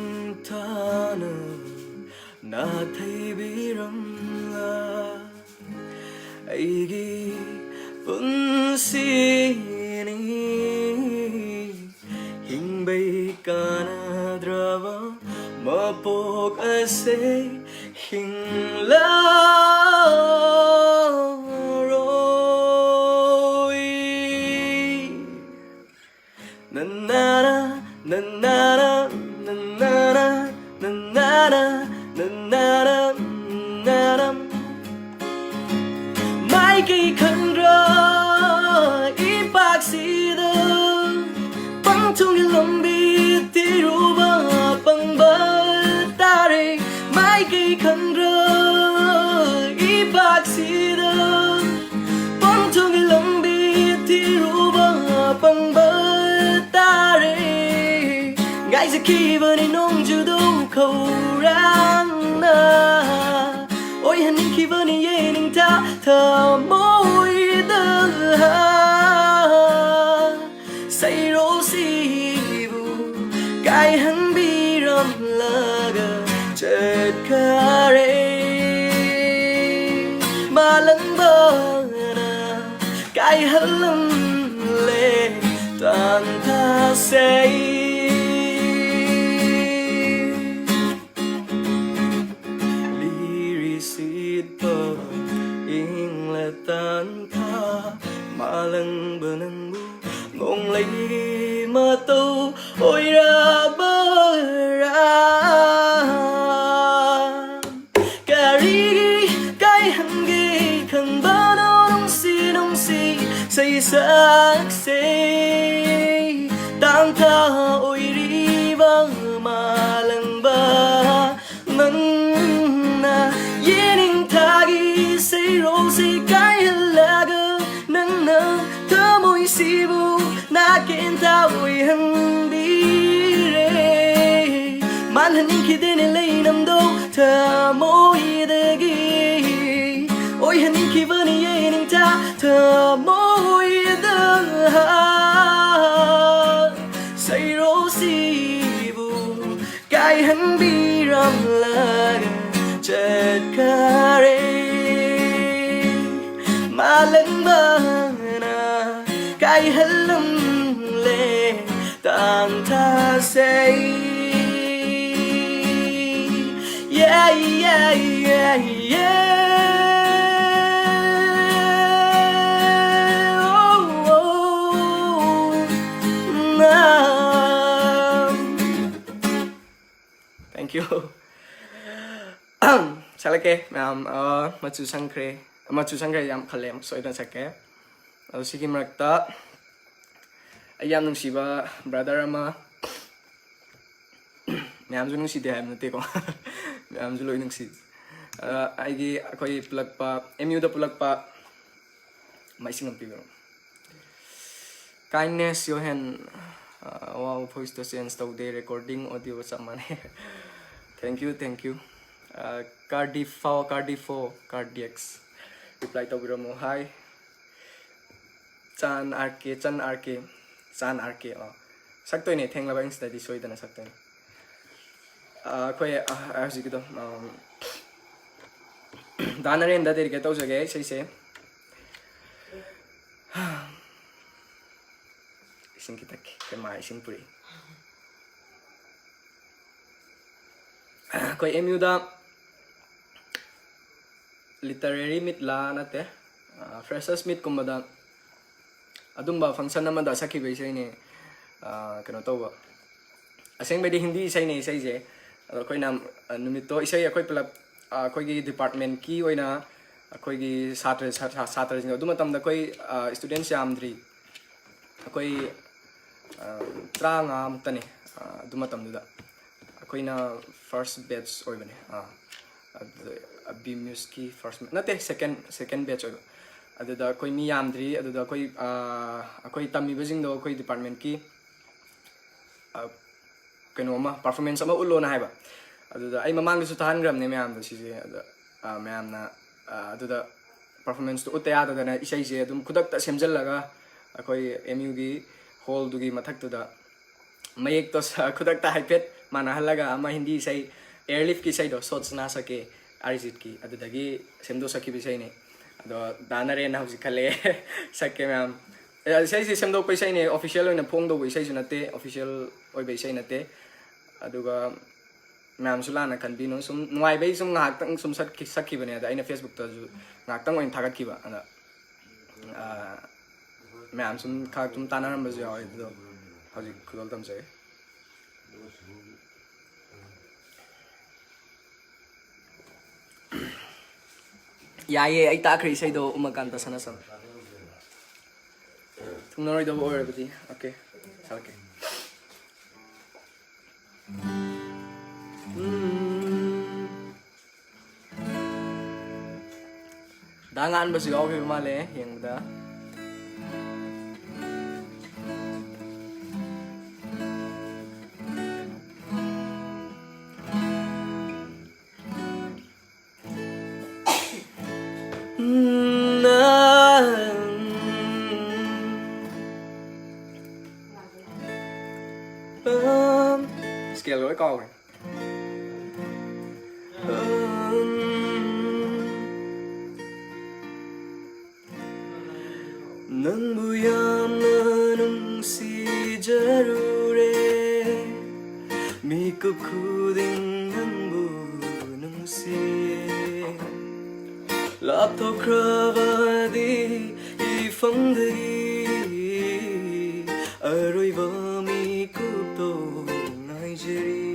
ꯌꯦꯅꯤꯡꯊꯥꯅ ꯅꯥꯊꯩꯕꯤꯔꯝꯂꯥ ꯑꯩꯒꯤ ꯄꯨꯟꯁꯤꯅꯤ꯫ ꯍꯤꯡꯕꯩ ꯀꯥꯟꯅꯗ꯭ꯔꯕ ꯃꯄꯣꯛ ꯑꯁꯦ ꯍꯤꯡꯂꯔꯣꯏ꯫ ꯅꯅꯥꯅ, ꯅꯅꯥꯅ, ꯅꯅꯥꯅ, ꯅꯅꯥꯅ, ꯅꯅꯥꯅ, ꯅꯅꯥꯅ꯫ ꯃꯥꯏꯀꯩ ꯈꯪꯗ꯭ꯔ ꯏꯄꯥꯛꯁꯤꯗ ꯄꯪꯊꯨꯡꯒꯤ ꯂꯝꯕꯤ ꯊꯤꯔꯨꯕ ꯄꯪꯕ ꯇꯥꯔꯦ꯫ ꯃꯥꯏꯀꯩ ꯈꯪꯗ꯭ꯔ ꯏꯄꯥꯛꯁꯤꯗ ꯄꯪꯊꯨꯡꯒꯤ ꯂꯝꯕꯤ ꯊꯤꯔꯨꯕ ꯄꯪꯕ ꯇꯥꯔꯦ꯫ ꯉꯥꯏꯖꯈꯤꯕꯅꯤ ꯅꯣꯡꯖꯨꯗꯧ ꯈꯧꯔꯥꯡꯅ ꯑꯣꯏꯍꯟꯅꯤꯡꯈꯤꯕꯅꯤ ꯌꯦꯅꯤꯡꯊꯥ ꯊꯃꯣꯏꯗ꯫ ꯁꯩꯔꯣꯜꯁꯤꯕꯨ ꯀꯥꯏꯍꯟꯕꯤ ꯂꯒ ꯆꯠꯈꯔꯦ꯫ ꯃꯥꯂꯪꯕꯅ ꯀꯥꯏꯍꯜꯂꯝꯂꯦ ꯇꯥꯟꯊꯥꯁꯦ꯫ ꯂꯤꯔꯤꯁꯤꯠꯄ ꯏꯪꯂ ꯇꯥꯟꯊꯥ, ꯃꯥꯂꯪꯕ ꯅꯪꯕꯨ ꯅꯣꯡꯂꯩ ꯃꯇꯧ ꯑꯣꯏꯔꯕꯔꯥ? ꯀꯔꯤꯒꯤ ꯀꯥꯏꯍꯟꯒꯦ ꯈꯟꯕꯅꯣ ꯅꯨꯡꯁꯤ ꯅꯨꯡꯁꯤ ꯁꯩꯁꯛꯁꯦ? ꯇꯥꯟꯊꯥ ꯑꯣꯏꯔꯤꯕ ꯃꯥꯂꯪꯕ ꯅꯪꯅ ꯌꯦꯅꯤꯡꯊꯥꯒꯤ ꯁꯩꯔꯣꯜꯁꯤ ꯀꯥꯏꯍꯜꯂꯒ ꯅꯪꯅ ꯊꯃꯣꯏꯁꯤꯕꯨ ꯅꯥꯀꯦꯟꯊ ꯑꯣꯏꯍꯟꯕꯤꯔꯦ꯫ ꯃꯥꯜꯍꯟꯅꯤꯡꯈꯤꯗꯦꯅꯦ ꯂꯩꯅꯝꯗꯣ ꯊꯃꯣꯏꯗꯒꯤ, ꯑꯣꯏꯍꯟꯅꯤꯡꯈꯤꯕꯅꯤ ꯌꯦꯅꯤꯡꯊꯥ ꯊꯃꯣꯏꯗ꯫ ꯁꯩꯔꯣꯜꯁꯤꯕꯨ ꯀꯥꯏꯍꯟꯕꯤꯔꯝꯂꯒ ꯆꯠꯈꯔꯦ꯫ ꯃꯥꯂꯪꯕꯅ ꯀꯥꯏꯍꯜꯂꯝꯂꯦ ꯇꯥꯟꯊꯥꯁꯦ꯫ Yeah, yeah, yeah, yeah. Oh, oh, oh. Thank you. ꯆꯠꯂꯒꯦ ꯃꯌꯥꯝ꯫ ꯑ, ꯃꯆꯨ ꯁꯪꯈ꯭ꯔꯦ꯫ ꯃꯆꯨ ꯁꯪꯈ꯭ꯔꯦ ꯌꯥꯝ ꯈꯜꯂꯦ, ꯌꯥꯝ ꯁꯣꯏꯗꯅ ꯁꯛꯀꯦ꯫ ꯑꯗꯣ ꯁꯤꯒꯤ ꯃꯔꯛꯇ ꯑꯩ ꯌꯥꯝ ꯅꯨꯡꯁꯤꯕ brother ꯑꯃ, ꯃꯌꯥꯝꯁꯨ ꯅꯨꯡꯁꯤꯗꯦ ꯍꯥꯏꯕ ꯅꯠꯇꯦꯀꯣ꯫ ꯃꯌꯥꯝꯁꯨ ꯂꯣꯏ ꯅꯨꯡꯁꯤ꯫ ꯑ, ꯑꯩꯒꯤ, ꯑꯩꯈꯣꯏ ꯄꯨꯜꯂꯛꯄ, M U ꯗ ꯄꯨꯜꯂꯛꯄ ꯃꯩꯁꯤꯡ ꯑꯃ ꯄꯤꯕꯤꯔꯣ꯫ Kindness, your hand. ꯑ, wow, voice ꯇꯣ change ꯇꯧꯗꯦ, recording audio ꯆꯞ ꯃꯥꯟꯅꯩ꯫ Thank you, thank you. ꯑ, Cardifo, Cardifo, Cardiacs. Reply ꯇꯧꯕꯤꯔꯝꯃꯣ꯫ Hi. ꯆꯥꯟ R K, ꯆꯟ R K, ꯆꯥꯟ R K, ꯑ, ꯁꯛꯇꯣꯏꯅꯦ, ꯊꯦꯡꯂꯕ ꯑꯍꯤꯡꯁꯤꯗꯗꯤ ꯁꯣꯏꯗꯅ ꯁꯛꯇꯣꯏꯅꯦ꯫ ꯑꯩꯈꯣꯏ ꯍꯧꯖꯤꯛꯀꯤꯗꯣ, ꯗꯥ ꯅꯔꯦꯟꯗ ꯗꯦꯗꯤꯀꯦꯠ ꯇꯧꯖꯒꯦ ꯏꯁꯩꯁꯦ꯫ ꯏꯁꯤꯡ ꯈꯤꯇꯪ, ꯑꯩꯈꯣꯏ ꯃꯥ ꯏꯁꯤꯡ ꯄꯨꯔꯛꯏ꯫ ꯑꯩꯈꯣꯏ ꯑꯦꯝ ꯌꯨꯗ ꯂꯤꯇꯔꯦꯔꯤ ꯃꯤꯠꯂꯥ ꯅꯠꯇꯦ, ꯐ꯭ꯔꯦꯁꯔꯁ ꯃꯤꯠꯀꯨꯝꯕꯗ ꯑꯗꯨꯝꯕ ꯐꯪꯁꯟ ꯑꯃꯗ ꯁꯛꯈꯤꯕ ꯏꯁꯩꯅꯦ꯫ ꯀꯩꯅꯣ ꯇꯧꯕ, ꯑꯁꯦꯡꯕꯩꯗꯤ ꯍꯤꯟꯗꯤ ꯏꯁꯩꯅꯦ ꯏꯁꯩꯁꯦ꯫ ꯑꯗꯣ ꯑꯩꯈꯣꯏꯅ ꯅꯨꯃꯤꯠꯇꯣ ꯏꯁꯩ ꯑꯩꯈꯣꯏ ꯄꯨꯂꯞ, ꯑꯩꯈꯣꯏꯒꯤ ꯗꯤꯄꯥꯔꯠꯃꯦꯟꯀꯤ ꯑꯣꯏꯅ ꯑꯩꯈꯣꯏꯒꯤ ꯁꯥꯇ꯭ꯔ ꯁꯥꯇ꯭ꯔꯁꯤꯡ, ꯑꯗꯨ ꯃꯇꯝꯗ ꯑꯩꯈꯣꯏ ꯁ꯭ꯇꯨꯗꯦꯟꯠꯁ ꯌꯥꯝꯗ꯭ꯔꯤ꯫ ꯑꯩꯈꯣꯏ ꯇꯔꯥꯃꯉꯥꯃꯨꯛꯇꯅꯤ꯫ ꯑꯗꯨ ꯃꯇꯝꯗꯨꯗ ꯑꯩꯈꯣꯏꯅ ꯐꯥꯔꯁ ꯕꯦꯠꯆ ꯑꯣꯏꯕꯅꯦ꯫ ꯑꯗꯨ ꯕꯤ ꯃ꯭ꯌꯨꯁꯀꯤ ꯐꯥꯔꯁ, ꯅꯠꯇꯦ, ꯁꯦꯀꯦꯟ ꯁꯦꯀꯦꯟ ꯕꯦꯠꯆ ꯑꯣꯏꯕ꯫ ꯑꯗꯨꯗ ꯑꯩꯈꯣꯏ ꯃꯤ ꯌꯥꯝꯗ꯭ꯔꯤ꯫ ꯑꯗꯨꯗ ꯑꯩꯈꯣꯏ ꯑꯩꯈꯣꯏ ꯇꯝꯃꯤꯕꯁꯤꯡꯗꯣ ꯑꯩꯈꯣꯏ ꯗꯤꯄꯥꯔꯠꯃꯦꯟꯀꯤ ꯀꯩꯅꯣ ꯑꯃ, ꯄꯔꯐꯣꯔꯃꯦꯟꯁ ꯑꯃ ꯎꯠꯂꯣꯅ ꯍꯥꯏꯕ꯫ ꯑꯗꯨꯗ ꯑꯩ ꯃꯃꯥꯡꯗꯁꯨ ꯊꯥꯍꯟꯈ꯭ꯔꯕꯅꯦ ꯃꯌꯥꯝꯗ ꯁꯤꯁꯦ꯫ ꯑꯗ ꯃꯌꯥꯝꯅ ꯑꯗꯨꯗ ꯄꯔꯐꯣꯔꯃꯦꯟꯁꯇꯣ ꯎꯠꯇ ꯌꯥꯗꯗꯅ ꯏꯁꯩꯁꯦ ꯑꯗꯨꯝ ꯈꯨꯗꯛꯇ ꯁꯦꯝꯖꯤꯜꯂꯒ ꯑꯩꯈꯣꯏ ꯑꯦꯝ ꯌꯨꯒꯤ ꯍꯣꯜꯗꯨꯒꯤ ꯃꯊꯛꯇꯨꯗ ꯃꯌꯦꯛꯇꯣ ꯈꯨꯗꯛꯇ ꯍꯥꯏꯐꯦꯠ ꯃꯥꯟꯅꯍꯜꯂꯒ ꯑꯃ ꯍꯤꯟꯗꯤ ꯏꯁꯩ, ꯑꯦꯌꯔꯂꯤꯐꯀꯤ ꯏꯁꯩꯗꯣ, "ꯁꯣꯆꯅꯥ ꯁꯀꯦ", ꯑꯔꯤꯖꯤꯠꯀꯤ, ꯑꯗꯨꯗꯒꯤ ꯁꯦꯝꯗꯣꯛꯆꯈꯤꯕ ꯏꯁꯩꯅꯦ꯫ ꯑꯗꯣ ꯗꯥ ꯅꯔꯦꯟꯅ ꯍꯧꯖꯤꯛ ꯈꯜꯂꯛꯑꯦ ꯁꯛꯀꯦ ꯃꯌꯥꯝ꯫ ꯏꯁꯩꯁꯦ ꯁꯦꯝꯗꯣꯛꯄ ꯏꯁꯩꯅꯦ, ꯑꯣꯐꯤꯁꯤꯌꯦꯜ ꯑꯣꯏꯅ ꯐꯣꯡꯗꯧꯕ ꯏꯁꯩꯁꯨ ꯅꯠꯇꯦ, ꯑꯣꯐꯤꯁꯤꯌꯦꯜ ꯑꯣꯏꯕ ꯏꯁꯩ ꯅꯠꯇꯦ꯫ ꯑꯗꯨꯒ ꯃꯌꯥꯝꯁꯨ ꯂꯥꯟꯅ ꯈꯟꯕꯤꯅꯨ, ꯁꯨꯝ ꯅꯨꯡꯉꯥꯏꯕꯩ ꯁꯨꯝ ꯉꯥꯏꯍꯥꯛꯇꯪ ꯁꯨꯝ ꯁꯛꯈꯤ-, ꯁꯛꯈꯤꯕꯅꯦ꯫ ꯑꯗ ꯑꯩꯅ ꯐꯦꯁꯕꯨꯛꯇꯁꯨ ꯉꯥꯏꯍꯥꯛꯇꯪ ꯑꯣꯏꯅ ꯊꯥꯒꯠꯈꯤꯕ꯫ ꯑꯗ ꯃꯌꯥꯝ ꯁꯨꯝ ꯈꯔ ꯁꯨꯝ ꯇꯥꯟꯅꯔꯝꯕꯁꯨ ꯌꯥꯎꯋꯦ꯫ ꯑꯗꯨꯗꯣ ꯍꯧꯖꯤꯛ ꯈꯨꯗꯣꯜ ꯇꯝꯖꯔꯤ꯫ ꯌꯥꯏꯌꯦ, ꯑꯩ ꯇꯥꯈ꯭ꯔꯦ ꯏꯁꯩꯗꯣ, ꯎꯃꯥꯀꯥꯟꯇ ꯁꯅꯥꯁꯝ꯫ ꯊꯨꯡꯅꯔꯣꯏꯗꯕ ꯑꯣꯏꯔꯕꯗꯤ, ꯑꯣꯀꯦ, ꯁꯥꯔꯛꯀꯦ꯫ ꯎꯝ꯫ ꯗꯥ ꯉꯥꯟꯕꯁꯨ ꯌꯥꯎꯈꯤꯕ ꯃꯥꯜꯂꯦ ꯌꯦꯡꯕꯗ꯫ ꯎꯝ, ꯅꯪ, ꯎꯝ, ꯁ꯭ꯀꯦꯜ ꯂꯣꯏ ꯀꯥꯎꯈ꯭ꯔꯦ꯫ ꯅꯪꯕꯨ ꯌꯥꯝꯅ ꯅꯨꯡꯁꯤꯖꯔꯨꯔꯦ, ꯃꯤꯀꯨꯞ ꯈꯨꯗꯤꯡ ꯅꯪꯕꯨ ꯅꯨꯡꯁꯤꯌꯦ꯫ ꯂꯥꯞꯊꯣꯛꯈ꯭ꯔꯕꯗꯤ ꯏꯐꯝꯗꯒꯤ ꯑꯔꯣꯏꯕ ꯃꯤꯀꯨꯞꯇꯣ ꯉꯥꯏꯖꯔꯤ꯫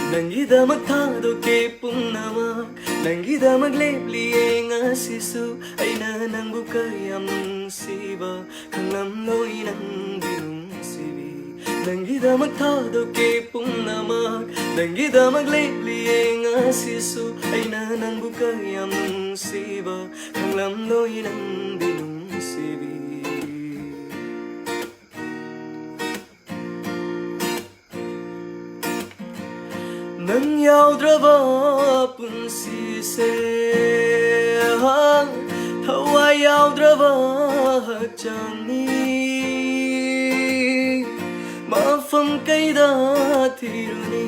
ꯅꯪꯒꯤꯗꯃꯛ ꯊꯥꯗꯣꯛꯀꯦ ꯄꯨꯝꯅꯃꯛ, ꯅꯪꯒꯤꯗꯃꯛ ꯂꯦꯞꯂꯤꯌꯦ ꯉꯁꯤꯁꯨ꯫ ꯑꯩꯅ ꯅꯪꯕꯨ ꯀꯌꯥꯝ ꯅꯨꯡꯁꯤꯕ ꯈꯪꯂꯝꯂꯣꯏ ꯅꯪꯒꯤ ꯅꯨꯡꯁꯤꯕꯤ꯫ ꯅꯪꯒꯤꯗꯃꯛ ꯊꯥꯗꯣꯛꯀꯦ ꯄꯨꯝꯅꯃꯛ, ꯅꯪꯒꯤꯗꯃꯛ ꯂꯦꯞꯂꯤꯌꯦ ꯉꯁꯤꯁꯨ꯫ ꯑꯩꯅ ꯅꯪꯕꯨ ꯀꯌꯥꯝ ꯅꯨꯡꯁꯤꯕ ꯈꯪꯂꯝꯂꯣꯏ ꯅꯪꯒꯤ ꯅꯨꯡꯁꯤꯕꯤ꯫ ꯅꯪ ꯌꯥꯎꯗ꯭ꯔꯕ ꯄꯨꯟꯁꯤꯁꯦ, ꯊꯋꯥꯏ ꯌꯥꯎꯗ꯭ꯔꯕ ꯍꯛꯆꯥꯡꯅꯤ꯫ ꯃꯐꯝ ꯀꯩꯗ ꯊꯤꯔꯨꯅꯤ?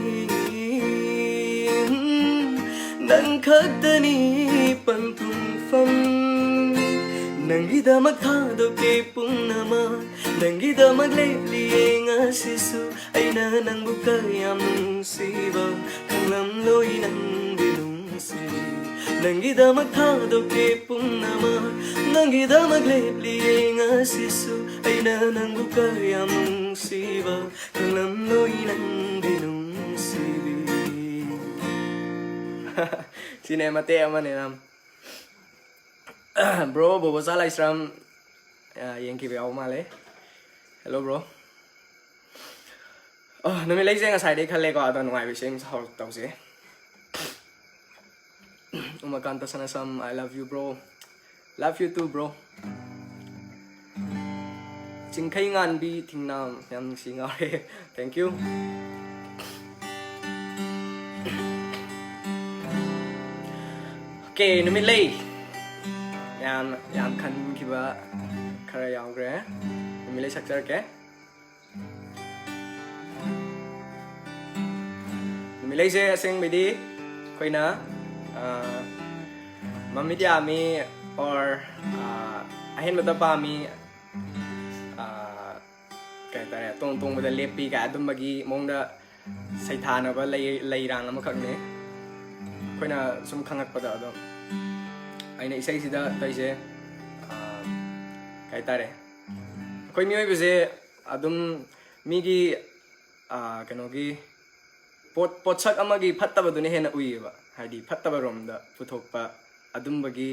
ꯅꯪ ꯈꯛꯇꯅꯤ ꯄꯟꯊꯨꯡꯐꯝ꯫ ꯅꯪꯒꯤꯗꯃꯛ ꯊꯥꯗꯣꯛꯀꯦ ꯄꯨꯝꯅꯃꯛ, ꯅꯪꯒꯤꯗꯃꯛ ꯂꯦꯞꯂꯤꯌꯦ ꯉꯁꯤꯁꯨ꯫ ꯑꯩꯅ ꯅꯪꯕꯨ ꯀꯌꯥꯝ ꯅꯨꯡꯁꯤꯕ ꯈꯪꯂꯝꯂꯣꯏ ꯅꯪꯒꯤ ꯅꯨꯡꯁꯤ꯫ ꯅꯪꯒꯤꯗꯃꯛ ꯊꯥꯗꯣꯛꯀꯦ ꯄꯨꯝꯅꯃꯛ, ꯅꯪꯒꯤꯗꯃꯛ ꯂꯦꯞꯂꯤꯌꯦ ꯉꯁꯤꯁꯨ꯫ ꯑꯩꯅ ꯅꯪꯕꯨ ꯀꯌꯥꯝ ꯅꯨꯡꯁꯤꯕ ꯈꯪꯂꯝꯂꯣꯏ ꯅꯪꯒꯤ ꯅꯨꯡꯁꯤꯕꯤ꯫ ꯁꯤꯅꯦ ꯃꯇꯦꯛ ꯑꯃꯅꯦ ꯅꯝ꯫ Bro, ꯕꯣꯕꯣꯆꯥ ꯂꯥꯏꯁ꯭ꯔꯝ, ꯑ, ꯌꯦꯡꯈꯤꯕ ꯌꯥꯎꯕ ꯃꯥꯜꯂꯦ꯫ Hello, bro. ꯑ, ꯅꯨꯃꯤꯠ ꯂꯩꯁꯦ ꯉꯁꯥꯏꯗꯩ ꯈꯜꯂꯦꯀꯣ, ꯑꯗꯣ ꯅꯨꯡꯉꯥꯏꯕ ꯏꯁꯩ ꯑꯃ ꯁꯍꯧ-, ꯇꯧꯁꯦ꯫ ꯎꯃꯥꯀꯥꯟꯇ ꯁꯅꯥꯁꯝ, I love you, bro. Love you too, bro. ꯆꯤꯡꯈꯩ ꯉꯥꯟꯕꯤ ꯊꯤꯡꯅꯥꯝ, ꯌꯥꯝ ꯅꯨꯡꯁꯤ ꯉꯥꯎꯔꯦ꯫ Thank you. Okay, ꯅꯨꯃꯤꯠꯂꯩ꯫ ꯌꯥꯝ, ꯌꯥꯝ ꯈꯟꯈꯤꯕ ꯈꯔ ꯌꯥꯎꯈ꯭ꯔꯦ꯫ ꯅꯨꯃꯤꯠꯂꯩ ꯁꯛꯆꯔꯛꯀꯦ꯫ ꯅꯨꯃꯤꯠꯂꯩꯁꯦ ꯑꯁꯦꯡꯕꯩꯗꯤ ꯑꯩꯈꯣꯏꯅ, ꯑ, ꯃꯃꯤꯠ ꯌꯥꯝꯃꯤ or, ꯑ, ꯑꯍꯦꯟꯕꯗ ꯄꯥꯝꯃꯤ꯫ ꯑꯥ, ꯀꯩ ꯍꯥꯏꯇꯥꯔꯦ, ꯑꯇꯣꯡ ꯑꯇꯣꯡꯕꯗ ꯂꯦꯞꯄꯤ ꯀꯥꯏ ꯑꯗꯨꯝꯕꯒꯤ ꯃꯑꯣꯡꯗ ꯁꯩꯊꯥꯅꯕ ꯂꯩ, ꯂꯩꯔꯥꯡ ꯑꯃꯈꯛꯅꯦ꯫ ꯑꯩꯈꯣꯏꯅ ꯁꯨꯝ ꯈꯪꯉꯛꯄꯗ ꯑꯗꯨꯝ ꯑꯩꯅ ꯏꯁꯩꯁꯤꯗ ꯇꯧꯔꯤꯁꯦ, ꯑꯥ, ꯀꯩ ꯍꯥꯏꯇꯥꯔꯦ, ꯑꯩꯈꯣꯏ ꯃꯤꯑꯣꯏꯕꯁꯦ ꯑꯗꯨꯝ ꯃꯤꯒꯤ, ꯑꯥ, ꯀꯩꯅꯣꯒꯤ ꯄꯣꯠ, ꯄꯣꯠꯁꯛ ꯑꯃꯒꯤ ꯐꯠꯇꯕꯗꯨꯅ ꯍꯦꯟꯅ ꯎꯏꯌꯦꯕ, ꯍꯥꯏꯗꯤ ꯐꯠꯇꯕ ꯔꯣꯝꯗ ꯄꯨꯊꯣꯛꯄ ꯑꯗꯨꯝꯕꯒꯤ,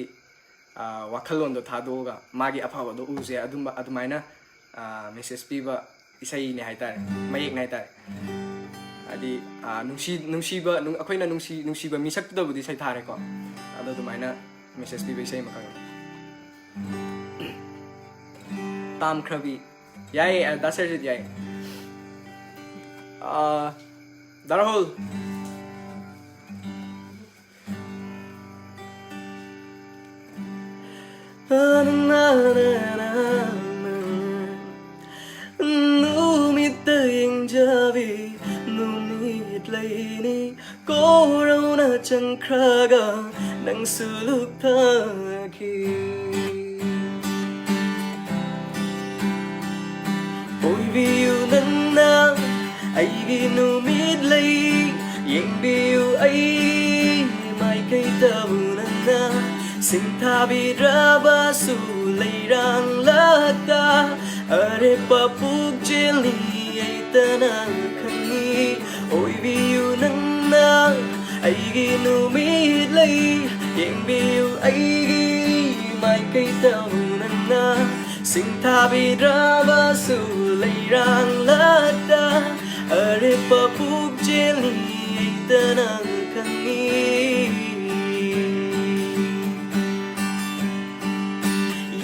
ꯑꯥ, ꯋꯥꯈꯜꯂꯣꯟꯗꯣ ꯊꯥꯗꯣꯛꯑꯒ ꯃꯥꯒꯤ ꯑꯐꯕꯗꯣ ꯎꯁꯦ, ꯑꯗꯨꯝꯕ, ꯑꯗꯨꯃꯥꯏꯅ, ꯑꯥ, ꯃꯦꯁꯦꯖ ꯄꯤꯕ ꯏꯁꯩꯅꯦ ꯍꯥꯏꯇꯥꯔꯦ, ꯃꯌꯦꯛꯅꯦ ꯍꯥꯏꯇꯥꯔꯦ꯫ ꯍꯥꯏꯗꯤ, ꯑꯥ, ꯅꯨꯡꯁꯤ, ꯅꯨꯡꯁꯤꯕ, ꯅꯨꯡ-, ꯑꯩꯈꯣꯏꯅ ꯅꯨꯡꯁꯤ, ꯅꯨꯡꯁꯤꯕ ꯃꯤꯁꯛꯇꯨꯗꯕꯨꯗꯤ ꯁꯩꯊꯥꯔꯦꯀꯣ, ꯑꯗꯣ ꯑꯗꯨꯃꯥꯏꯅ ꯃꯦꯁꯦꯖ ꯄꯤꯕ ꯏꯁꯩ ꯑꯃꯈꯛꯅꯤ꯫ ꯇꯥꯝꯈ꯭ꯔꯕꯤ꯫ ꯌꯥꯏꯌꯦ, ꯑ, ꯗꯥ ꯁꯔꯖꯤꯠ, ꯌꯥꯏꯌꯦ꯫ ꯑ, ꯗꯥ ꯔꯥꯍꯨꯜ꯫ ꯅꯨꯃꯤꯠꯇ ꯌꯦꯡꯖꯕꯤ ꯅꯨꯃꯤꯠ ꯂꯩꯅꯤ, ꯀꯣꯔꯧꯅ ꯆꯪꯈ꯭ꯔꯒ ꯅꯪꯁꯨ ꯂꯨꯞꯊꯈꯤ꯫ ꯑꯣꯏꯕꯤꯌꯨ ꯅꯪꯅ ꯑꯩꯒꯤ ꯅꯨꯃꯤꯠ ꯂꯩ, ꯌꯦꯡꯕꯤꯌꯨ ꯑꯩ ꯃꯥꯏꯀꯩꯗꯕꯨ ꯅꯪꯅ ꯁꯤꯡꯊꯥꯕꯤꯗ꯭ꯔꯕꯁꯨ ꯂꯩꯔꯥꯡꯂꯛꯇ ꯑꯔꯦꯞꯄ ꯄꯨꯛꯆꯦꯜꯅꯤ ꯑꯩꯇꯅ ꯈꯪꯉꯤ꯫ ꯑꯣꯏꯕꯤꯌꯨ ꯅꯪꯅ ꯑꯩꯒꯤ ꯅꯨꯃꯤꯠ ꯂꯩ, ꯌꯦꯡꯕꯤꯌꯨ ꯑꯩꯒꯤ ꯃꯥꯏꯀꯩꯗꯕꯨ ꯅꯪꯅ ꯁꯤꯡꯊꯥꯕꯤꯗ꯭ꯔꯕꯁꯨ ꯂꯩꯔꯥꯡꯂꯛꯇ ꯑꯔꯦꯞꯄ ꯄꯨꯛꯆꯦꯜꯅꯤ ꯑꯩꯇꯅ ꯈꯪꯉꯤ꯫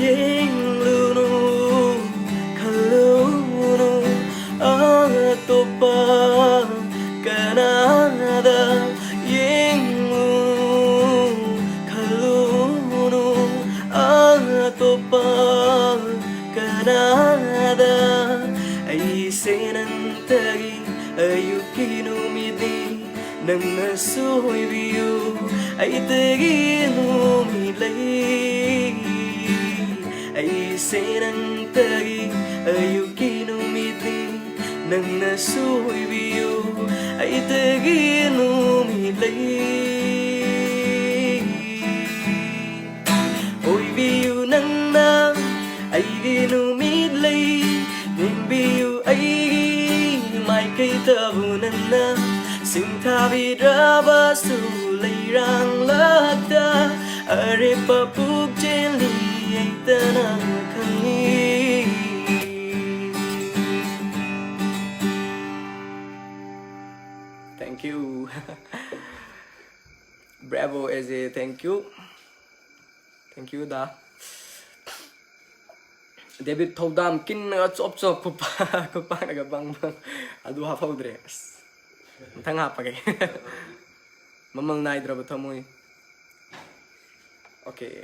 ꯌꯦꯡꯂꯨꯅꯨ, ꯈꯜꯂꯨꯅꯨ ꯑꯇꯣꯞꯄ ꯀꯅꯥꯗ, ꯌꯦꯡꯂꯨ, ꯈꯜꯂꯨꯅꯨ ꯑꯇꯣꯞꯄ ꯀꯅꯥꯗ꯫ ꯑꯩꯁꯦ ꯅꯪꯇꯒꯤ ꯑꯌꯨꯛꯀꯤ ꯅꯨꯃꯤꯠꯅꯤ, ꯅꯪꯅꯁꯨ ꯑꯣꯏꯕꯤꯌꯨ ꯑꯩꯇꯒꯤ ꯅꯨꯃꯤꯠ ꯂꯩ꯫ ꯑꯩꯁꯦ ꯅꯪꯇꯒꯤ ꯑꯌꯨꯛꯀꯤ ꯅꯨꯃꯤꯠꯅꯤ, ꯅꯪꯅꯁꯨ ꯑꯣꯏꯕꯤꯌꯨ ꯑꯩꯇꯒꯤ ꯅꯨꯃꯤꯠ ꯂꯩ꯫ ꯑꯣꯏꯕꯤꯌꯨ ꯅꯪꯅ ꯑꯩꯒꯤ ꯅꯨꯃꯤꯠ ꯂꯩ, ꯌꯦꯡꯕꯤꯌꯨ ꯑꯩꯒꯤ ꯃꯥꯏꯀꯩꯗꯕꯨ ꯅꯪꯅ ꯁꯤꯡꯊꯥꯕꯤꯗ꯭ꯔꯕꯁꯨ ꯂꯩꯔꯥꯡꯂꯛꯇ ꯑꯔꯦꯞꯄ ꯄꯨꯛꯆꯦꯜꯅꯤ ꯑꯩꯇꯅ ꯈꯪꯏ꯫ Thank you. Bravo, A J, thank you. Thank you, da. David ꯊꯧꯗꯥꯝ ꯀꯤꯟꯅꯒ ꯆꯣꯞ ꯆꯣꯞ ꯈꯨꯄꯥꯛ, ꯈꯨꯄꯥꯛꯅꯒ ꯕꯪ ꯕꯪ꯫ ꯑꯗꯨ ꯍꯥꯞꯍꯧꯗ꯭ꯔꯦ꯫ ꯑꯁ, ꯃꯊꯪ ꯍꯥꯞꯄꯒꯦ꯫ ꯃꯃꯜ ꯅꯥꯏꯗ꯭ꯔꯕ ꯊꯃꯣꯏ꯫ Okay.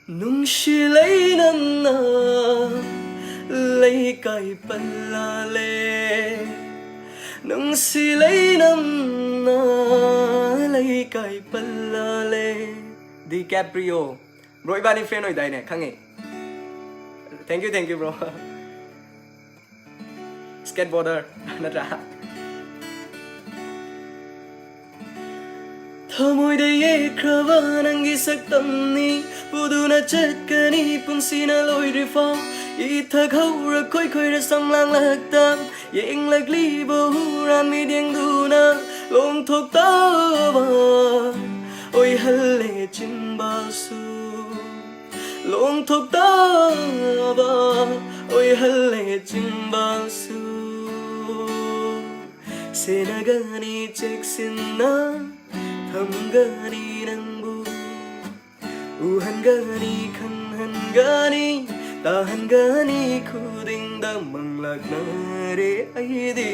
ꯅꯨꯡꯁꯤ ꯂꯩꯅꯝꯅ ꯂꯩꯀꯥꯏ ꯄꯜꯂꯥꯂꯦ, ꯅꯨꯡꯁꯤ ꯂꯩꯅꯝꯅ ꯂꯩꯀꯥꯏ ꯄꯜꯂꯥꯂꯦ꯫ DiCaprio, bro, ꯏꯕꯥꯅꯤ friend ꯑꯣꯏꯗꯥꯏꯅꯦ? ꯈꯪꯉꯦ꯫ Thank you, thank you, bro. Skateboarder ꯅꯠꯇ꯭ꯔꯥ? ꯊꯃꯣꯏꯗ ꯌꯦꯛꯈ꯭ꯔꯕ ꯅꯪꯒꯤ ꯁꯛꯇꯝꯅꯤ, ꯄꯨꯗꯨꯅ ꯆꯠꯀꯅꯤ ꯄꯨꯟꯁꯤꯅ ꯂꯣꯏꯗ꯭ꯔꯤꯐꯥꯎ꯫ ꯏꯊꯛ ꯍꯧꯔ ꯈꯣꯏꯈꯣꯏꯔ ꯁꯝꯂꯥꯡꯂꯛꯇ ꯌꯦꯡꯂꯛꯂꯤꯕ ꯍꯨꯔꯥꯟ ꯃꯤꯠꯌꯦꯡꯗꯨꯅ ꯂꯣꯡꯊꯣꯛꯇꯕ ꯑꯣꯏꯍꯜꯂꯦ ꯆꯤꯟꯕꯥꯜꯁꯨ, ꯂꯣꯡꯊꯣꯛꯇꯕ ꯑꯣꯏꯍꯜꯂꯦ ꯆꯤꯟꯕꯥꯜꯁꯨ꯫ ꯁꯦꯟꯅꯒꯅꯤ ꯆꯦꯛꯁꯤꯟꯅ ꯊꯝꯒꯅꯤ ꯅꯪꯕꯨ, ꯎꯍꯟꯒꯅꯤ ꯈꯪꯍꯟꯒꯅꯤ ꯇꯥꯍꯟꯒꯅꯤ ꯈꯨꯗꯤꯡꯗ ꯃꯪꯂꯥꯛꯅꯔꯦ ꯑꯩꯗꯤ꯫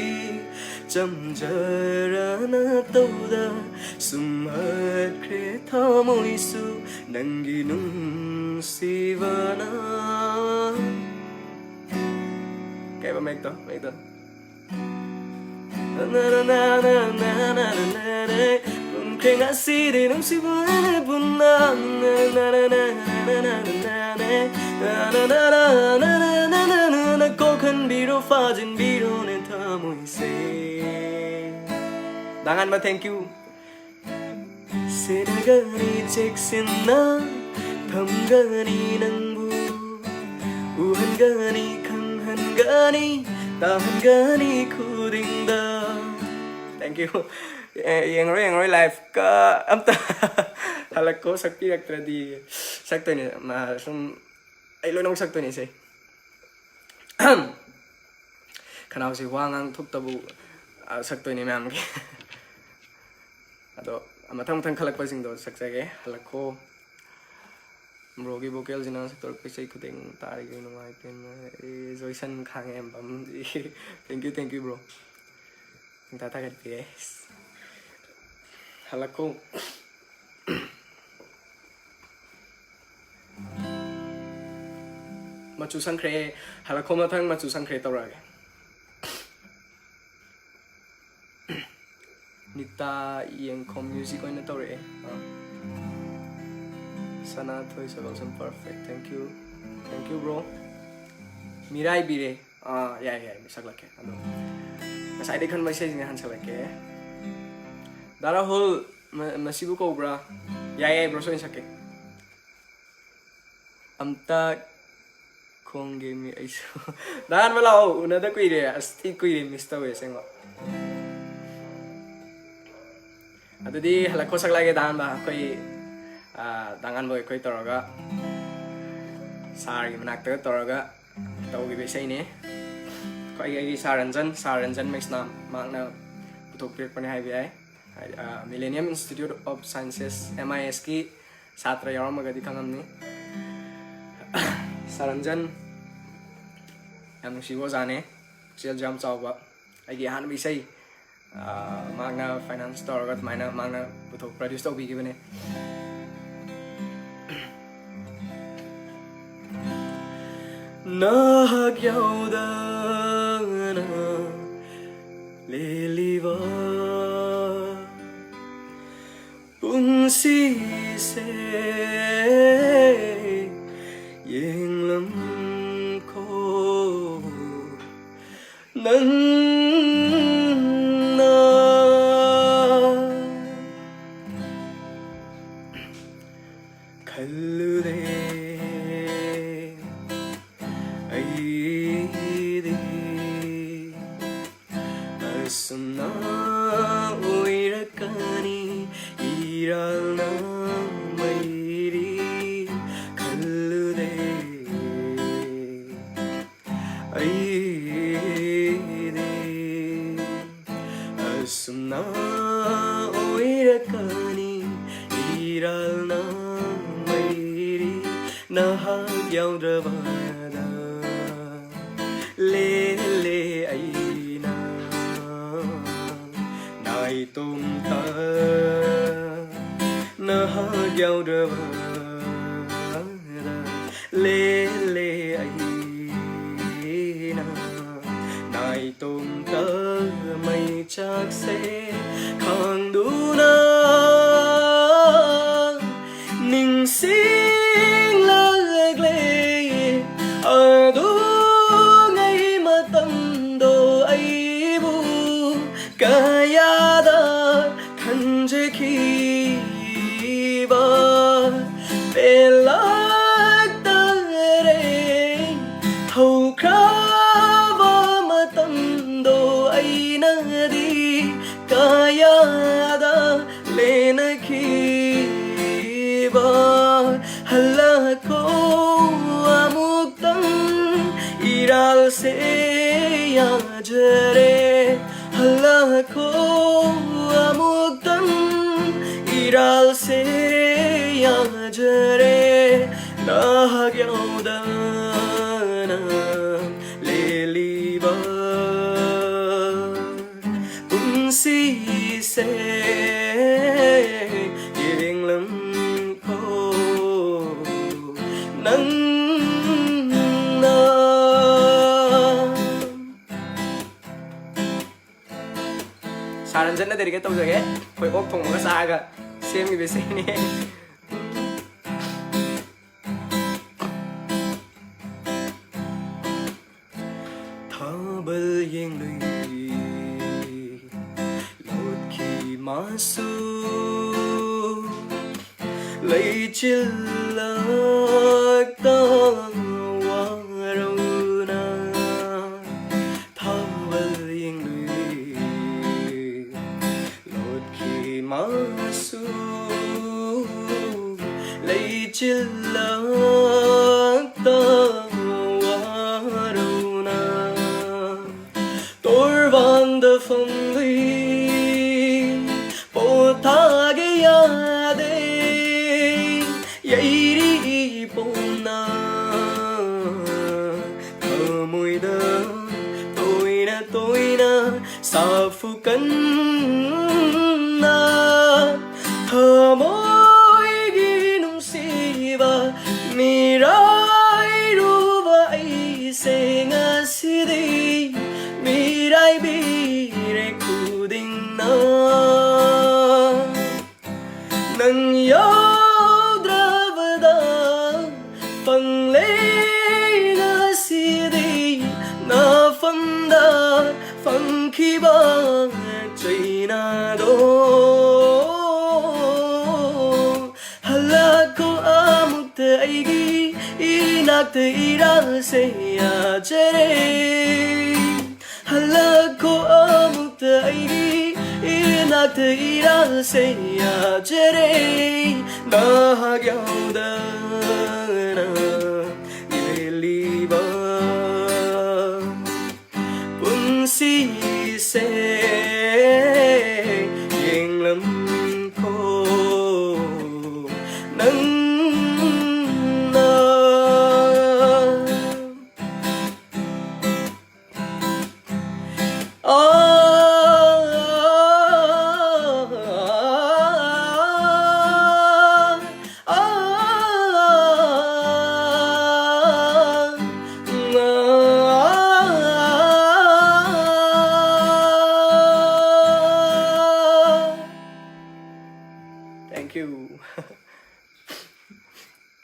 ꯆꯝꯖꯔꯅ ꯇꯧꯗ ꯁꯨꯝꯍꯠꯈ꯭ꯔꯦ ꯊꯃꯣꯏꯁꯨ ꯅꯪꯒꯤ ꯅꯨꯡꯁꯤꯕꯅ꯫ ꯀꯩꯕ ꯃꯌꯦꯛꯇꯣ, ꯃꯌꯦꯛꯇꯣ? ꯄꯨꯟꯈ꯭ꯔꯦ ꯉꯁꯤꯗꯤ ꯅꯨꯡꯁꯤꯕ ꯄꯨꯟꯅ꯫ ꯀꯣꯛꯍꯟꯕꯤꯔꯣ, ꯐꯥꯖꯤꯟꯕꯤꯔꯣꯅꯦ ꯊꯃꯣꯏꯁꯦ꯫ ꯗꯥ ꯉꯥꯟꯕ, thank you꯫ ꯁꯦꯟꯅꯒꯅꯤ ꯆꯦꯛꯁꯤꯟꯅ ꯊꯝꯒꯅꯤ ꯅꯪꯕꯨ, ꯎꯍꯟꯒꯅꯤ, ꯈꯪꯍꯟꯒꯅꯤ, ꯇꯥꯍꯟꯒꯅꯤ ꯈꯨꯗꯤꯡꯗ꯫ Thank you꯫ ꯑꯦ, ꯌꯦꯡꯉꯔꯣꯏ, ꯌꯦꯡꯉꯔꯣꯏ, live ꯀ ꯑꯝꯇ꯫ ꯍꯜꯂꯛꯈꯣ ꯁꯛꯄꯤꯔꯛꯇ꯭ꯔꯗꯤ꯫ ꯁꯛꯇꯣꯏꯅꯦ, ꯃꯥ ꯁꯨꯝ ꯑꯩ ꯂꯣꯏꯅꯃꯛ ꯁꯛꯇꯣꯏꯅꯦ ꯏꯁꯩ꯫ ꯈꯅꯥꯎꯁꯤ ꯋꯥ ꯉꯥꯡ ꯊꯣꯛꯇꯕꯨ, ꯑ, ꯁꯛꯇꯣꯏꯅꯦ ꯃꯌꯥꯝꯒꯤ꯫ ꯑꯗꯣ ꯃꯊꯪ ꯃꯊꯪ ꯈꯜꯂꯛꯄꯁꯤꯡꯗꯣ ꯁꯛꯆꯒꯦ꯫ ꯍꯜꯂꯛꯈꯣ꯫ Bro ꯒꯤ vocal ꯁꯤꯅ ꯁꯛꯇꯣꯔꯛꯄ ꯏꯁꯩ ꯈꯨꯗꯤꯡ ꯇꯥꯔꯤꯈꯩ ꯅꯨꯡꯉꯥꯏ ꯄꯦꯟꯅ꯫ ꯑꯦ, ꯖꯣꯏꯁꯟ ꯈꯥꯡꯉꯦꯝꯕꯝ꯫ Thank you, thank you, bro꯫ ꯄꯨꯡꯇꯥ ꯊꯥꯒꯠꯄꯤꯔꯦ꯫ ꯍꯜꯂꯛꯈꯣ꯫ ꯃꯆꯨ ꯁꯪꯈ꯭ꯔꯦ꯫ ꯍꯜꯂꯛꯈꯣ, ꯃꯊꯪ ꯃꯆꯨ ꯁꯪꯈ꯭ꯔꯦ ꯇꯧꯔꯛꯑꯒꯦ꯫ ꯅꯤꯇꯥ ꯌꯦꯡꯈꯣꯝ music ꯑꯣꯏꯅ ꯇꯧꯔꯛꯑꯦ꯫ ꯑꯥ꯫ ꯁꯅꯥꯊꯣꯏ ꯁꯒꯣꯜꯁꯝ, perfect, thank you, thank you, bro꯫ ꯃꯤꯔꯥꯏꯕꯤꯔꯦ꯫ ꯑꯥ, ꯌꯥꯏ, ꯌꯥꯏ, ꯁꯛꯂꯛꯀꯦ꯫ ꯑꯗꯣ ꯉꯁꯥꯏꯗꯩ ꯈꯟꯕ ꯏꯁꯩꯁꯤꯅꯦ, ꯍꯟꯁꯜꯂꯛꯀꯦ꯫ ꯗꯥ ꯔꯥꯍꯨꯜ, ꯃ-, ꯃꯁꯤꯕꯨ ꯀꯧꯕ꯭ꯔꯥ? ꯌꯥꯏ, ꯌꯥꯏ, bro, ꯁꯣꯏꯅ ꯁꯛꯀꯦ꯫ ꯑꯝꯇ ꯈꯣꯡꯒꯦ ꯃꯤ ꯑꯩꯁꯨ꯫ ꯗꯥ ꯉꯥꯟꯕ ꯂꯥꯛꯑꯣ, ꯎꯅꯗ ꯀꯨꯏꯔꯦ꯫ ꯑꯁ, ꯊꯤ ꯀꯨꯏꯔꯦ, miss ꯇꯧꯋꯦ ꯑꯁꯦꯡꯕ꯫ ꯑꯗꯨꯗꯤ ꯍꯜꯂꯛꯈꯣ ꯁꯛꯂꯛꯑꯒꯦ, ꯗꯥ ꯉꯥꯟꯕ꯫ ꯑꯩꯈꯣꯏ, ꯑꯥ, ꯗꯥ ꯉꯥꯟꯕ ꯑꯩꯈꯣꯏ ꯇꯧꯔꯒ, sir ꯒꯤ ꯃꯅꯥꯛꯇꯒ ꯇꯧꯔꯒ ꯇꯧꯈꯤꯕ ꯏꯁꯩꯅꯦ꯫ ꯑꯩꯈꯣꯏ ꯑꯩꯒꯤ sir ꯔꯟꯖꯟ, sir ꯔꯟꯖꯟ ꯃꯩꯁꯅꯥꯝ, ꯃꯍꯥꯛꯅ ꯄꯨꯊꯣꯛꯄꯤꯔꯛꯄꯅꯦ ꯍꯥꯏꯕ ꯌꯥꯏ꯫ ꯍꯥꯏꯗꯤ, ꯑꯥ, Millennium Institute of Sciences, M I S ꯀꯤ ꯁꯥꯇ꯭ꯔ ꯌꯥꯎꯔꯝꯃꯒꯗꯤ ꯈꯪꯉꯝꯅꯤ꯫ Sir ꯔꯟꯖꯟ ꯌꯥꯝ ꯅꯨꯡꯁꯤꯕ ꯑꯣꯖꯥꯅꯦ, ꯄꯨꯛꯆꯦꯜꯁꯨ ꯌꯥꯝ ꯆꯥꯎꯕ꯫ ꯑꯩꯒꯤ ꯑꯍꯥꯟꯕ ꯏꯁꯩ ꯃꯍꯥꯛꯅ ꯐꯥꯏꯅꯥꯟꯁ ꯇꯧꯔꯒ ꯑꯗꯨꯃꯥꯏꯅ ꯃꯍꯥꯛꯅ ꯄꯨꯊꯣꯛ ꯄ꯭ꯔꯗ꯭ꯌꯨꯁ ꯇꯧꯕꯤꯈꯤꯕꯅꯦ꯫ ꯅꯍꯥꯛ ꯌꯥꯎꯗꯅ ꯂꯦꯜꯂꯤꯕ ꯄꯨꯟꯁꯤꯁꯦ ꯌꯦꯡꯂꯝꯈꯣ ꯅꯪꯅ꯫ ꯈꯜꯂꯨꯔꯦ ꯑꯩꯗꯤ ꯑꯁꯨꯝꯅ ꯑꯣꯏꯔꯛꯀꯅꯤ ꯏꯔꯥꯜꯅ ꯃꯩꯔꯤ꯫ ꯈꯜꯂꯨꯔꯦ ꯑꯩꯗꯤ ꯑꯁꯨꯝꯅ ꯑꯣꯏꯔꯛꯀꯅꯤ ꯏꯔꯥꯜꯅ ꯃꯩꯔꯤ꯫ ꯅꯍꯥꯛ ꯌꯥꯎꯗ꯭ꯔꯕꯗ ꯂꯦꯜꯂꯦ ꯑꯩꯅ ꯅꯥꯏꯇꯣꯝꯇ꯫ ꯅꯍꯥꯛ ꯌꯥꯎꯗ꯭ꯔꯕꯗ ꯂꯦꯜꯂꯦ ꯑꯩꯅ ꯅꯥꯏꯇꯣꯝꯇ꯫ ꯃꯩꯆꯥꯛꯁꯦ ꯈꯥꯡꯗꯨꯅ ꯅꯤꯡꯁꯤꯡꯂꯛꯂꯦ ꯑꯗꯨꯉꯩ ꯃꯇꯝꯗꯣ꯫ ꯑꯩꯕꯨ ꯀꯌꯥꯗ ꯈꯟꯖꯈꯤꯕ ꯄꯦꯜꯂꯛꯇꯔꯦ꯫ ꯍꯧꯈ꯭ꯔꯕ ꯃꯇꯝꯗꯣ ꯑꯩꯅꯗꯤ ꯀꯌꯥꯗ ꯂꯦꯟꯅꯈꯤꯕ꯫ ꯍꯜꯂꯛꯈꯣ ꯑꯃꯨꯛꯇꯪ ꯏꯔꯥꯜꯁꯦ ꯌꯥꯖꯔꯦ꯫ ꯍꯜꯂꯛꯈꯣ ꯑꯃꯨꯛꯇꯪ ꯏꯔꯥꯜꯁꯦ ꯌꯥꯖꯔꯦ꯫ ꯅꯍꯥꯛ ꯌꯥꯎꯗꯅ ꯂꯦꯜꯂꯤꯕ ꯄꯨꯟꯁꯤ ꯅꯪꯅ꯫ ꯁꯥꯔ ꯔꯟꯖꯟꯅ dedicate ꯇꯧꯖꯒꯦ꯫ ꯑꯩꯈꯣꯏ ꯑꯣꯛ ꯊꯣꯡꯕꯒ ꯆꯥꯔꯒ ꯁꯦꯝꯈꯤꯕ ꯏꯁꯩꯅꯦ꯫ ꯊꯥꯕꯜ ꯌꯦꯡꯂꯨꯏ ꯂꯣꯠꯈꯤ ꯃꯥꯁꯨ, ꯂꯩꯆꯤꯜꯂꯛꯇ ꯋꯥꯔꯧꯅ꯫ ꯊꯥꯕꯜ ꯌꯦꯡꯂꯨꯏ ꯂꯣꯠꯈꯤ ꯃꯥꯁꯨ, ꯂꯩꯆꯤꯜꯂꯛꯇ ꯋꯥꯔꯧꯅ꯫ ꯇꯣꯔꯕꯥꯟꯗ ꯐꯝꯂꯤ ꯄꯣꯊꯥꯒꯦ ꯌꯥꯗꯦ, ꯌꯩꯔꯤ ꯄꯣꯝꯅ ꯊꯃꯣꯏꯗ ꯇꯣꯏꯅ ꯇꯣꯏꯅ ꯁꯥꯐꯨ ꯀꯟꯅ꯫ ꯊꯃꯣꯏꯒꯤ ꯅꯨꯡꯁꯤꯕ ꯃꯤꯔꯥꯏꯔꯨꯕ ꯑꯩꯁꯦ ꯉꯁꯤꯗꯤ ꯃꯤꯔꯥꯏꯕꯤꯔꯦ ꯈꯨꯗꯤꯡꯅ꯫ ꯅꯪ ꯌꯥꯎꯗ꯭ꯔꯕꯗ ꯐꯪꯂꯦ ꯉꯁꯤꯗꯤ ꯅꯐꯝꯗ ꯐꯪꯈꯤꯕ ꯆꯩꯅꯥꯗꯣ꯫ ꯍꯜꯂꯛꯈꯣ ꯑꯃꯨꯛꯇ ꯑꯩꯒꯤ ꯏꯅꯥꯛꯇ ꯏꯔꯥꯜꯁꯦ ꯌꯥꯖꯔꯦ꯫ ꯍꯜꯂꯛꯈꯣ ꯑꯃꯨꯛꯇ ꯑꯩꯒꯤ ꯏꯅꯥꯛꯇ ꯏꯔꯥꯜꯁꯦ ꯌꯥꯖꯔꯦ꯫ ꯅꯍꯥꯛ ꯌꯥꯎꯗꯅ ꯂꯦꯜꯂꯤꯕ ꯄꯨꯟꯁꯤꯁꯦ ꯌꯦꯡꯂꯝꯈꯣ ꯅꯪꯅ꯫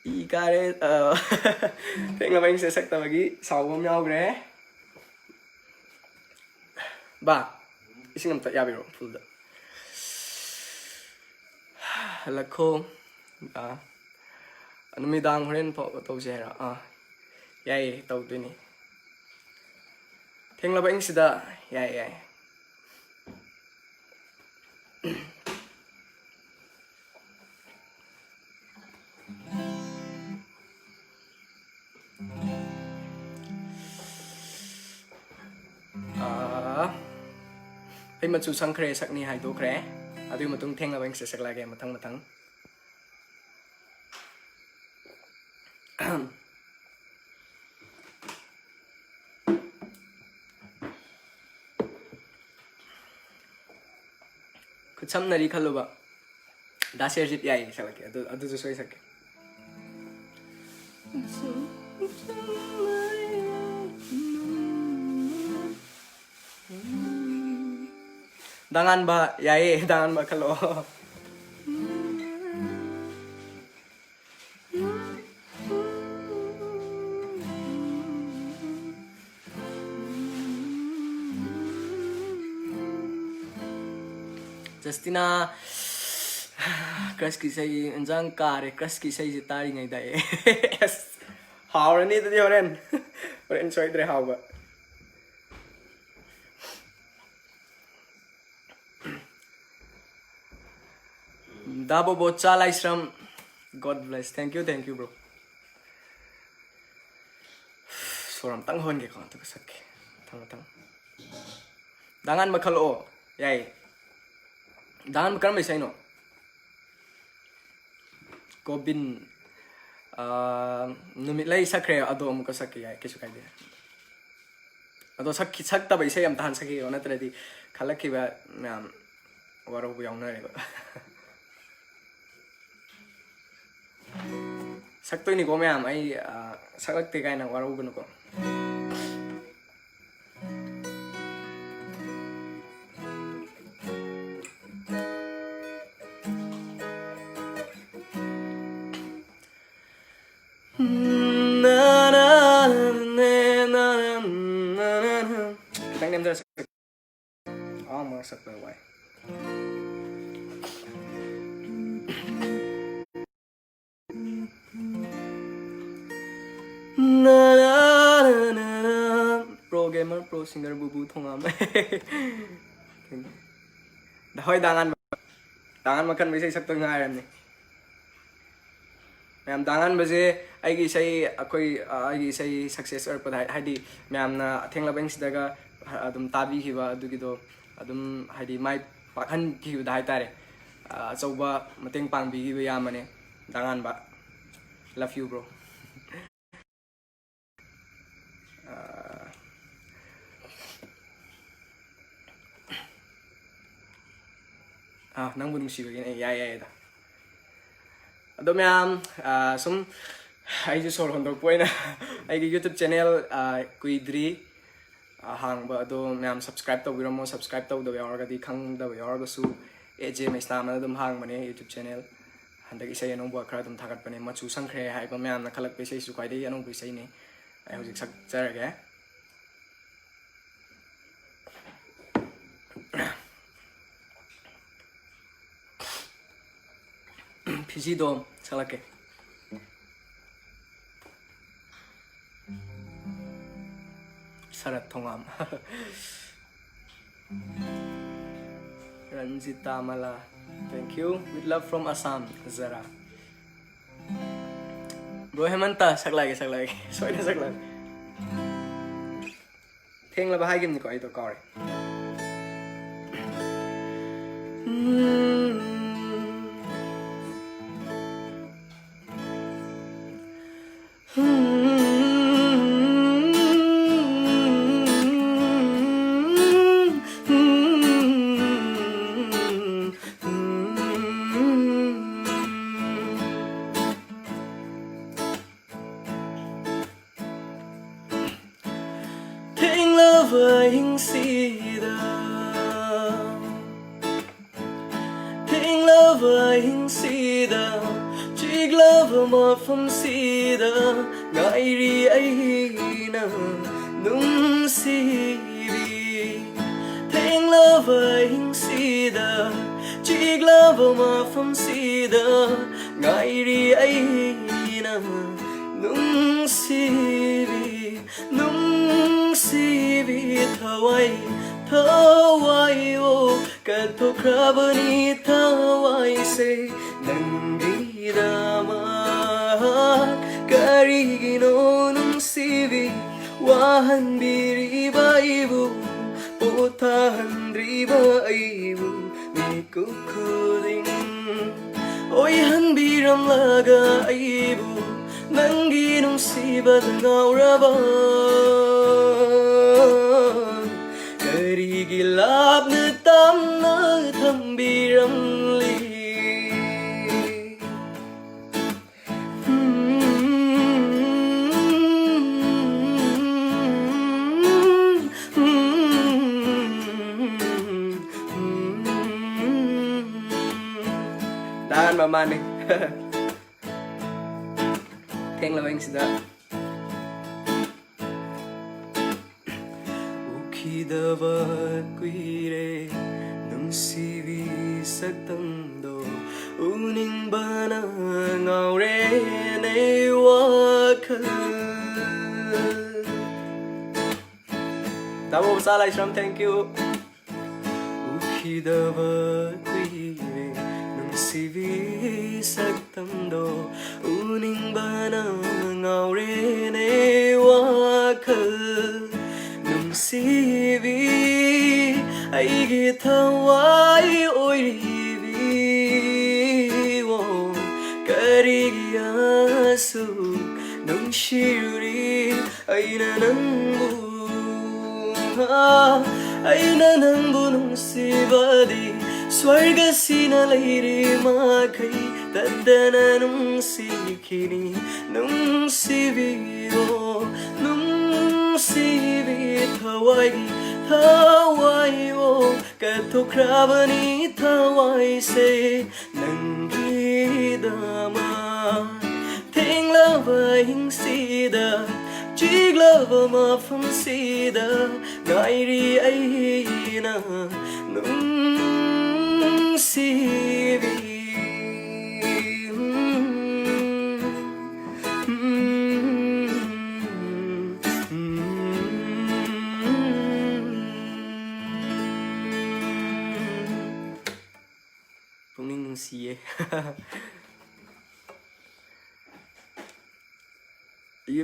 ꯏ ꯀꯥꯔꯦ꯫ ꯑ, ꯊꯦꯡꯂꯕ ꯑꯩꯅ ꯁꯛꯇꯕꯒꯤ ꯁꯥꯎꯕ ꯑꯃ ꯌꯥꯎꯈ꯭ꯔꯦ꯫ ꯕꯥ, ꯏꯁꯤꯡ ꯑꯝꯇ ꯌꯥꯕꯤꯔꯣ ꯐꯨꯜꯗ꯫ ꯍꯜꯂꯛꯈꯣ꯫ ꯑ, ꯅꯨꯃꯤꯗꯥꯡ ꯍꯣꯔꯦꯟ ꯐꯥꯎ ꯇꯧꯁꯦ ꯍꯥꯏꯔꯣ? ꯑꯥ, ꯌꯥꯏꯌꯦ, ꯇꯧꯗꯣꯏꯅꯤ꯫ ꯊꯦꯡꯂꯕ ꯑꯍꯤꯡꯁꯤꯗ꯫ ꯌꯥꯏ, ꯌꯥꯏ꯫ ꯑꯥ, ꯑꯩ ꯃꯆꯨ ꯁꯪꯈ꯭ꯔꯦ, ꯁꯛꯅꯤ ꯍꯥꯏꯗꯣꯛꯈ꯭ꯔꯦ꯫ ꯑꯗꯨꯒꯤ ꯃꯇꯨꯡ ꯊꯦꯡꯅꯕ ꯑꯩꯅ ꯁꯛꯂꯛꯑꯒꯦ ꯃꯊꯪ ꯃꯊꯪ꯫ ꯈꯨꯠꯁꯝꯅꯔꯤ ꯈꯜꯂꯨꯕ꯫ ꯗꯥ ꯁꯦꯔꯖꯤꯠ ꯌꯥꯏꯌꯦ ꯁꯛꯂꯛꯀꯦ꯫ ꯑꯗꯨ, ꯑꯗꯨꯁꯨ ꯁꯣꯏ ꯁꯛꯀꯦ꯫ ꯗꯥꯉꯥꯟꯕ ꯌꯥꯏꯌꯦ, ꯗꯥꯉꯥꯟꯕ ꯈꯜꯂꯛꯑꯣ꯫ ꯖꯁꯇꯤꯅꯥ, crushꯀꯤ ꯏꯁꯩ, ꯏꯟꯖꯥꯡ ꯀꯥꯔꯦ, crushꯀꯤ ꯏꯁꯩꯁꯦ ꯇꯥꯔꯤꯉꯩꯗ ꯑꯩ꯫ ꯑꯁ, ꯍꯥꯎꯔꯅꯤ ꯑꯗꯨꯗꯤ ꯍꯣꯔꯦꯟ꯫ ꯍꯣꯔꯦꯟ ꯁꯣꯏꯗ꯭ꯔꯦ ꯍꯥꯎꯕ꯫ ꯗꯥ ꯕꯣꯕꯣꯆꯥ ꯂꯥꯏꯁ꯭ꯔꯝ, God bless. Thank you, thank you, bro. ꯁꯣꯔ ꯑꯝꯇꯪ ꯍꯣꯟꯒꯦꯀꯣ, ꯑꯗꯨꯒ ꯁꯛꯀꯦ꯫ ꯃꯊꯪ, ꯃꯊꯪ꯫ ꯗꯥꯉꯥꯟꯕ ꯈꯜꯂꯛꯑꯣ꯫ ꯌꯥꯏꯌꯦ꯫ ꯗꯥꯉꯥꯟꯕ ꯀꯔꯝꯕ ꯏꯁꯩꯅꯣ? ꯒꯣꯕꯤꯟ, ꯑꯥ, ꯅꯨꯃꯤꯠꯂꯩ ꯁꯛꯈ꯭ꯔꯦ, ꯑꯗꯣ ꯑꯃꯨꯛꯀ ꯁꯛꯀꯦ ꯌꯥꯏ, ꯀꯩꯁꯨ ꯀꯥꯏꯗꯦ꯫ ꯑꯗꯣ ꯁꯛꯈꯤ-, ꯁꯛꯇꯕ ꯏꯁꯩ ꯑꯝꯇ ꯍꯥꯟꯅ ꯁꯛꯈꯤꯒꯦꯀꯣ, ꯅꯠꯇ꯭ꯔꯗꯤ ꯈꯜꯂꯛꯈꯤꯕ ꯃꯌꯥꯝ ꯋꯥꯔꯧꯕ ꯌꯥꯎꯅꯔꯦꯕ꯫ ꯁꯛꯇꯣꯏꯅꯤꯀꯣ ꯃꯌꯥꯝ, ꯑꯩ, ꯑ, ꯁꯛꯂꯛꯇꯦ ꯀꯥꯏꯅ ꯋꯥꯔꯧꯒꯅꯨꯀꯣ꯫ ꯅ, ꯅ, ꯅ, ꯅ, ꯅ, ꯅ, ꯅ, ꯅ꯫ ꯈꯤꯇꯪ ꯅꯦꯝꯊꯔꯁꯤ꯫ ꯑꯋꯥꯡꯕ ꯁꯛꯄ ꯋꯥꯏ꯫ ꯅ, ꯅ, ꯅ, ꯅ, ꯅ꯫ Pro gamer, pro singer ꯕꯨꯕꯨ ꯊꯣꯉꯥꯝ꯫ ꯍꯣꯏ, ꯗꯥ ꯉꯥꯟꯕ꯫ ꯗꯥ ꯉꯥꯟꯕ ꯀꯟꯕ ꯏꯁꯩ ꯁꯛꯇ ꯉꯥꯏꯔꯕꯅꯤ꯫ ꯃꯌꯥꯝ, ꯗꯥ ꯉꯥꯟꯕꯁꯦ ꯑꯩꯒꯤ ꯏꯁꯩ, ꯑꯩꯈꯣꯏ, ꯑ, ꯑꯩꯒꯤ ꯏꯁꯩ success ꯑꯣꯏꯔꯛꯄꯗ, ꯍꯥꯏ-, ꯍꯥꯏꯗꯤ ꯃꯌꯥꯝꯅ ꯑꯊꯦꯡꯂꯕꯦꯡꯁꯤꯗꯒ, ꯑ, ꯑꯗꯨꯝ ꯇꯥꯕꯤꯈꯤꯕ ꯑꯗꯨꯒꯤꯗꯣ, ꯑꯗꯨꯝ ꯍꯥꯏꯗꯤ ꯃꯥꯏ ꯄꯥꯛꯍꯟꯈꯤꯕꯗ ꯍꯥꯏꯇꯥꯔꯦ꯫ ꯑ, ꯑꯆꯧꯕ ꯃꯇꯦꯡ ꯄꯥꯡꯕꯤꯈꯤꯕ ꯏꯌꯥꯝꯕꯅꯦ ꯗꯥ ꯉꯥꯟꯕ꯫ Love you, bro꯫ ꯑ, ꯑ, ꯅꯪꯕꯨ ꯅꯨꯡꯁꯤꯕꯒꯤꯅꯦ꯫ ꯌꯥꯏ, ꯌꯥꯏ, ꯑꯗꯣ꯫ ꯑꯗꯣ ꯃꯌꯥꯝ, ꯑ, ꯁꯨꯝ ꯑꯩꯁꯨ ꯁꯣꯔ ꯍꯣꯟꯗꯣꯛꯄ ꯑꯣꯏꯅ ꯑꯩꯒꯤ YouTube channel, ꯑ, ꯀꯨꯏꯗ꯭ꯔꯤ, ꯑ, ꯍꯥꯡꯕ꯫ ꯑꯗꯣ ꯃꯌꯥꯝ subscribe ꯇꯧꯕꯤꯔꯝꯃꯣ꯫ Subscribe ꯇꯧꯗꯕ ꯌꯥꯎꯔꯒꯗꯤ, ꯈꯪꯗꯕ ꯌꯥꯎꯔꯒꯁꯨ, ꯑꯦ ꯖꯦ ꯃꯩꯁꯅꯥꯝ ꯑꯅ ꯑꯗꯨꯝ ꯍꯥꯡꯕꯅꯦ YouTube channel꯫ ꯍꯟꯗꯛ ꯏꯁꯩ ꯑꯅꯧꯕ ꯈꯔ ꯑꯗꯨꯝ ꯊꯥꯒꯠꯄꯅꯦ꯫ ꯃꯆꯨ ꯁꯪꯈ꯭ꯔꯦ ꯍꯥꯏꯕ ꯃꯌꯥꯝꯅ ꯈꯜꯂꯛꯄ ꯏꯁꯩꯁꯨ ꯈ꯭ꯋꯥꯏꯗꯒꯤ ꯑꯅꯧꯕ ꯏꯁꯩꯅꯤ꯫ ꯑꯩ ꯍꯧꯖꯤꯛ ꯁꯛꯆꯔꯒꯦ꯫ ꯐꯤꯖꯤꯗꯣ ꯁꯛꯂꯛꯀꯦ꯫ ꯁꯔꯠ ꯊꯣꯉꯥꯝ꯫ Ranjita Mala, thank you, with love from Assam, ꯖꯔꯥ꯫ Bro ꯍꯦꯃꯟꯇ, ꯁꯛꯂꯛꯑꯒꯦ, ꯁꯛꯂꯛꯑꯒꯦ, ꯁꯣꯏꯗꯅ ꯁꯛꯂꯛꯑꯒꯦ꯫ ꯊꯦꯡꯂꯕ ꯍꯥꯏꯈꯤꯕꯅꯤꯀꯣ, ꯑꯩꯗꯣ ꯀꯥꯎꯔꯦ꯫ ꯊꯦꯡꯂꯕ ꯑꯍꯤꯡꯁꯤꯗ, ꯊꯦꯡꯂꯕ ꯑꯍꯤꯡꯁꯤꯗ, ꯆꯤꯛꯂꯕ ꯂꯕ ꯃꯐꯝꯁꯤꯗ ꯉꯥꯏꯔꯤ ꯑꯩꯅ ꯅꯨꯡꯁꯤꯕꯤ꯫ ꯊꯦꯡꯂꯕ ꯑꯍꯤꯡꯁꯤꯗ ꯆꯤꯛꯂꯕ ꯃꯐꯝꯁꯤꯗ ꯉꯥꯏꯔꯤ ꯑꯩꯅ ꯅꯨꯡꯁꯤꯕꯤ꯫ ꯅꯨꯡꯁꯤꯕꯤ ꯊꯋꯥꯏ ꯊꯋꯥꯏ ꯑꯣ ꯀꯠꯊꯣꯛꯈ꯭ꯔꯕꯅꯤ ꯊꯋꯥꯏꯁꯦ ꯅꯪꯒꯤꯗꯃꯛ꯫ ꯀꯔꯤꯒꯤꯅꯣ ꯅꯨꯡꯁꯤꯕꯤ ꯋꯥꯍꯟꯕꯤꯔꯤꯕ ꯑꯩꯕꯨ, ꯄꯣꯊꯥꯍꯟꯗ꯭ꯔꯤꯕ ꯑꯩꯕꯨ ꯃꯤꯀꯨꯞ ꯈꯨꯗꯤꯡ ꯑꯣꯏꯍꯟꯕꯤꯔꯝꯂꯒ ꯑꯩꯕꯨ ꯅꯪꯒꯤ ꯅꯨꯡꯁꯤꯕꯗ ꯉꯥꯎꯔꯕ? ꯀꯔꯤꯒꯤ ꯂꯥꯞꯅ ꯇꯝꯅ ꯊꯝꯕꯤꯔꯝꯂꯤ? ꯇꯥꯍꯟꯕ ꯃꯥꯅꯤ꯫ ꯊꯦꯡꯂꯕ ꯑꯍꯤꯡꯁꯤꯗ꯫ ꯎꯈꯤꯗꯕ ꯀꯨꯏꯔꯦ ꯅꯨꯡꯁꯤꯕꯤ ꯁꯛꯇꯝꯗꯣ, ꯎꯅꯤꯡꯕꯅ ꯉꯥꯎꯔꯦꯅꯦ ꯋꯥꯈꯜ꯫ ꯇꯥꯃꯣ ꯃꯆꯥ ꯂꯥꯏꯁ꯭ꯔꯝ, thank you꯫ ꯎꯈꯤꯗꯕ ꯀꯨꯏꯔꯦ ꯅꯨꯡꯁꯤꯕꯤ ꯁꯛꯇꯝꯗꯣ, ꯎꯅꯤꯡꯕꯅ ꯉꯥꯎꯔꯦꯅꯦ ꯋꯥꯈꯜ꯫ ꯅꯨꯡꯁꯤꯕꯤ ꯑꯩꯒꯤ ꯊꯋꯥꯏ ꯑꯣꯏꯔꯤꯕꯤ, ꯑꯣ, ꯀꯔꯤꯒꯤ ꯑꯁꯨꯛ ꯅꯨꯡꯁꯤꯔꯨꯔꯤ ꯑꯩꯅ ꯅꯪꯕꯨ? ꯑꯩꯅ ꯅꯪꯕꯨ ꯅꯨꯡꯁꯤꯕꯗꯤ ꯁ꯭ꯋꯔꯒꯁꯤꯅ ꯂꯩꯔꯤ ꯃꯈꯩ ꯇꯠꯇꯅ ꯅꯨꯡꯁꯤꯈꯤꯅꯤ꯫ ꯅꯨꯡꯁꯤꯕꯤꯌꯣ, ꯅꯨꯡꯁꯤꯕꯤ ꯊꯋꯥꯏ, ꯊꯋꯥꯏ ꯑꯣ, ꯀꯠꯊꯣꯛꯈ꯭ꯔꯕꯅꯤ ꯊꯋꯥꯏꯁꯦ ꯅꯪꯒꯤ ꯗꯃꯛ ꯊꯦꯡꯂꯕ ꯏꯪꯁꯤꯗ, ꯆꯤꯛꯂꯕ ꯃꯐꯝꯁꯤꯗ ꯉꯥꯏꯔꯤ ꯑꯩꯅ ꯅꯨꯡꯁꯤꯕꯤ꯫ ꯄꯨꯛꯅꯤꯡ ꯅꯨꯡꯁꯤꯌꯦ꯫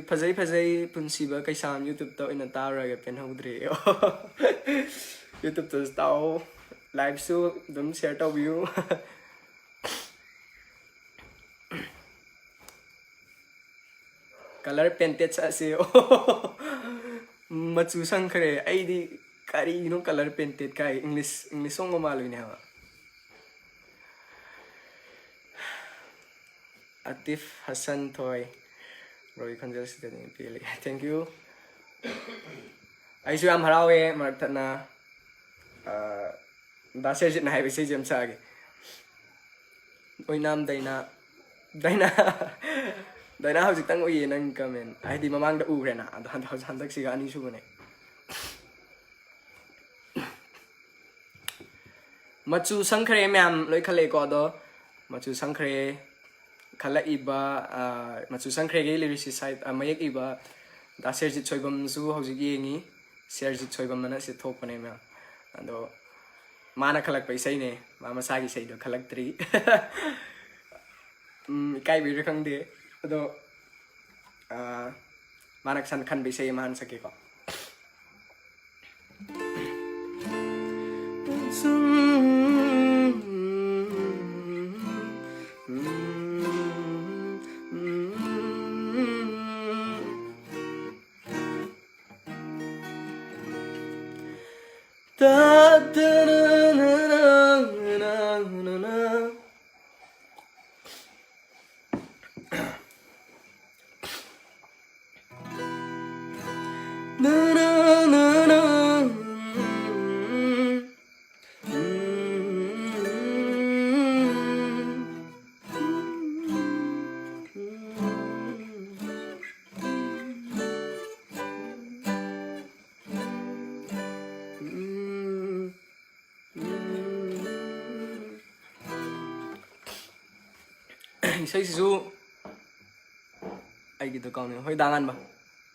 ꯐꯖꯩ ꯐꯖꯩ ꯄꯨꯟꯁꯤꯕ ꯀꯩꯁꯥꯝ YouTube-ꯇ ꯑꯣꯏꯅ ꯇꯥꯔꯨꯔꯒꯦ, ꯄꯦꯟꯍꯧꯗ꯭ꯔꯦ꯫ YouTube-ꯇꯁꯨ ꯇꯥꯎ, live-ꯁꯨ ꯑꯗꯨꯝ share ꯇꯧꯕꯤꯌꯨ꯫ Color painted ꯁꯛꯑꯁꯤ꯫ ꯃꯆꯨ ꯁꯪꯈ꯭ꯔꯦ꯫ ꯑꯩꯗꯤ ꯀꯔꯤꯅꯣ color painted ꯀꯥꯏ? English, English song ꯃꯥꯜꯂꯨꯏꯅꯦ ꯍꯥꯏꯕ꯫ ꯑꯇꯤꯐ ꯍꯁꯟ ꯊꯣꯏ, ꯕ꯭ꯔꯣꯒꯤ ꯈꯣꯟꯖꯦꯜꯁꯤꯗꯗꯤ ꯄꯦꯜꯂꯤ꯫ Thank you꯫ ꯑꯩꯁꯨ ꯌꯥꯝ ꯍꯔꯥꯎꯋꯦ ꯃꯔꯛ ꯊꯠꯅ, ꯑ, ꯗꯥ ꯁꯦꯔꯖꯤꯠꯅ ꯍꯥꯏꯕ ꯏꯁꯩꯁꯦ ꯑꯃ ꯁꯛꯑꯒꯦ꯫ ꯑꯣꯏꯅꯥꯝ ꯗꯥꯏꯅꯥ, ꯗꯥꯏꯅꯥ, ꯗꯥꯏꯅꯥ ꯍꯧꯖꯤꯛꯇꯪ ꯎꯏꯌꯦ ꯅꯪ comment꯫ ꯍꯥꯏꯗꯤ ꯃꯃꯥꯡꯗ ꯎꯈ꯭ꯔꯦꯅ, ꯑꯗꯣ ꯍꯟꯗꯛ, ꯍꯟꯗꯛꯁꯤꯒ ꯑꯅꯤꯁꯨꯕꯅꯦ꯫ ꯃꯆꯨ ꯁꯪꯈ꯭ꯔꯦ ꯃꯌꯥꯝ ꯂꯣꯏ ꯈꯜꯂꯛꯑꯦꯀꯣ꯫ ꯑꯗꯣ ꯃꯆꯨ ꯁꯪꯈ꯭ꯔꯦ ꯈꯜꯂꯛꯏꯕ, ꯑ, ꯃꯆꯨ ꯁꯪꯈ꯭ꯔꯦꯒꯤ lyricist ꯍꯥꯏ-, ꯑ, ꯃꯌꯦꯛ ꯏꯕ ꯗꯥ ꯁꯦꯔꯖꯤꯠ ꯁꯣꯏꯕꯝꯁꯨ ꯍꯧꯖꯤꯛ ꯌꯦꯡꯉꯤ꯫ ꯁꯦꯔꯖꯤꯠ ꯁꯣꯏꯕꯝ ꯑꯅ ꯁꯤ ꯊꯣꯛꯄꯅꯦ ꯃꯌꯥꯝ꯫ ꯑꯗꯣ ꯃꯥꯅ ꯈꯜꯂꯛꯄ ꯏꯁꯩꯅꯦ, ꯃꯥ ꯃꯁꯥꯒꯤ ꯏꯁꯩꯗꯣ ꯈꯜꯂꯛꯇ꯭ꯔꯤ꯫ ꯎꯝ, ꯏꯀꯥꯏꯕꯩꯔꯥ ꯈꯪꯗꯦ꯫ ꯑꯗꯣ, ꯑ, ꯃꯥꯅ ꯁꯟ ꯈꯟꯕ ꯏꯁꯩ ꯑꯃ ꯍꯥꯟꯅ ꯁꯛꯀꯦꯀꯣ꯫ ꯏꯁꯩꯁꯤꯁꯨ ꯑꯩꯒꯤ ꯗꯨꯀꯥꯟꯅꯦ, ꯍꯣꯏ, ꯗꯥ ꯉꯥꯟꯕ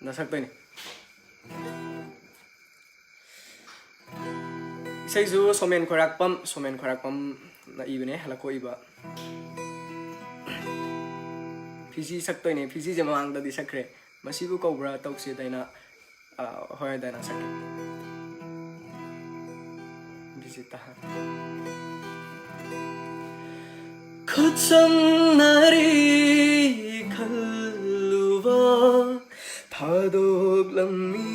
ꯅ ꯁꯛꯇꯣꯏꯅꯦ꯫ ꯏꯁꯩꯁꯨ ꯁꯣꯃꯦꯟ ꯈꯣꯏꯔꯥꯛꯄꯝ, ꯁꯣꯃꯦꯟ ꯈꯣꯏꯔꯥꯛꯄꯝꯅ ꯏꯕꯅꯦ, ꯍꯜꯂꯛꯀꯣ ꯏꯕ꯫ ꯐꯤꯖꯤ ꯁꯛꯇꯣꯏꯅꯦ, ꯐꯤꯖꯤꯁꯦ ꯃꯃꯥꯡꯗꯗꯤ ꯁꯛꯈ꯭ꯔꯦ꯫ ꯃꯁꯤꯕꯨ ꯀꯧꯕ꯭ꯔꯥ ꯇꯧꯁꯦꯗ ꯑꯩꯅ, ꯑ, ꯍꯣꯏ, ꯗꯥꯏꯅꯥ ꯁꯛꯀꯦ꯫ ꯕꯤꯖꯤꯇꯥ꯫ ꯈꯨꯠꯁꯝꯅꯔꯤ ꯈꯜꯂꯨꯕ ꯊꯥꯗꯣꯛꯂꯝꯃꯤ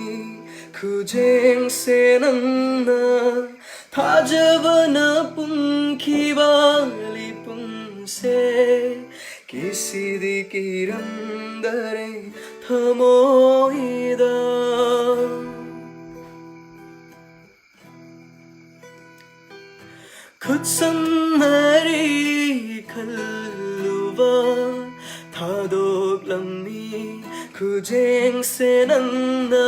ꯈꯨꯖꯦꯡꯁꯦ ꯅꯪꯅ꯫ ꯊꯥꯖꯕꯅ ꯄꯨꯝꯈꯤꯕ ꯂꯤꯄꯨꯝꯁꯦ ꯀꯤꯁꯤꯗꯤ ꯀꯤꯔꯝꯗꯔꯦ ꯊꯃꯣꯏꯗ꯫ ꯈꯨꯠꯁꯝꯅꯔꯤ ꯈꯜꯂꯨꯕ ꯊꯥꯗꯣꯛꯂꯝꯃꯤ ꯈꯨꯖꯦꯡꯁꯦ ꯅꯪꯅ꯫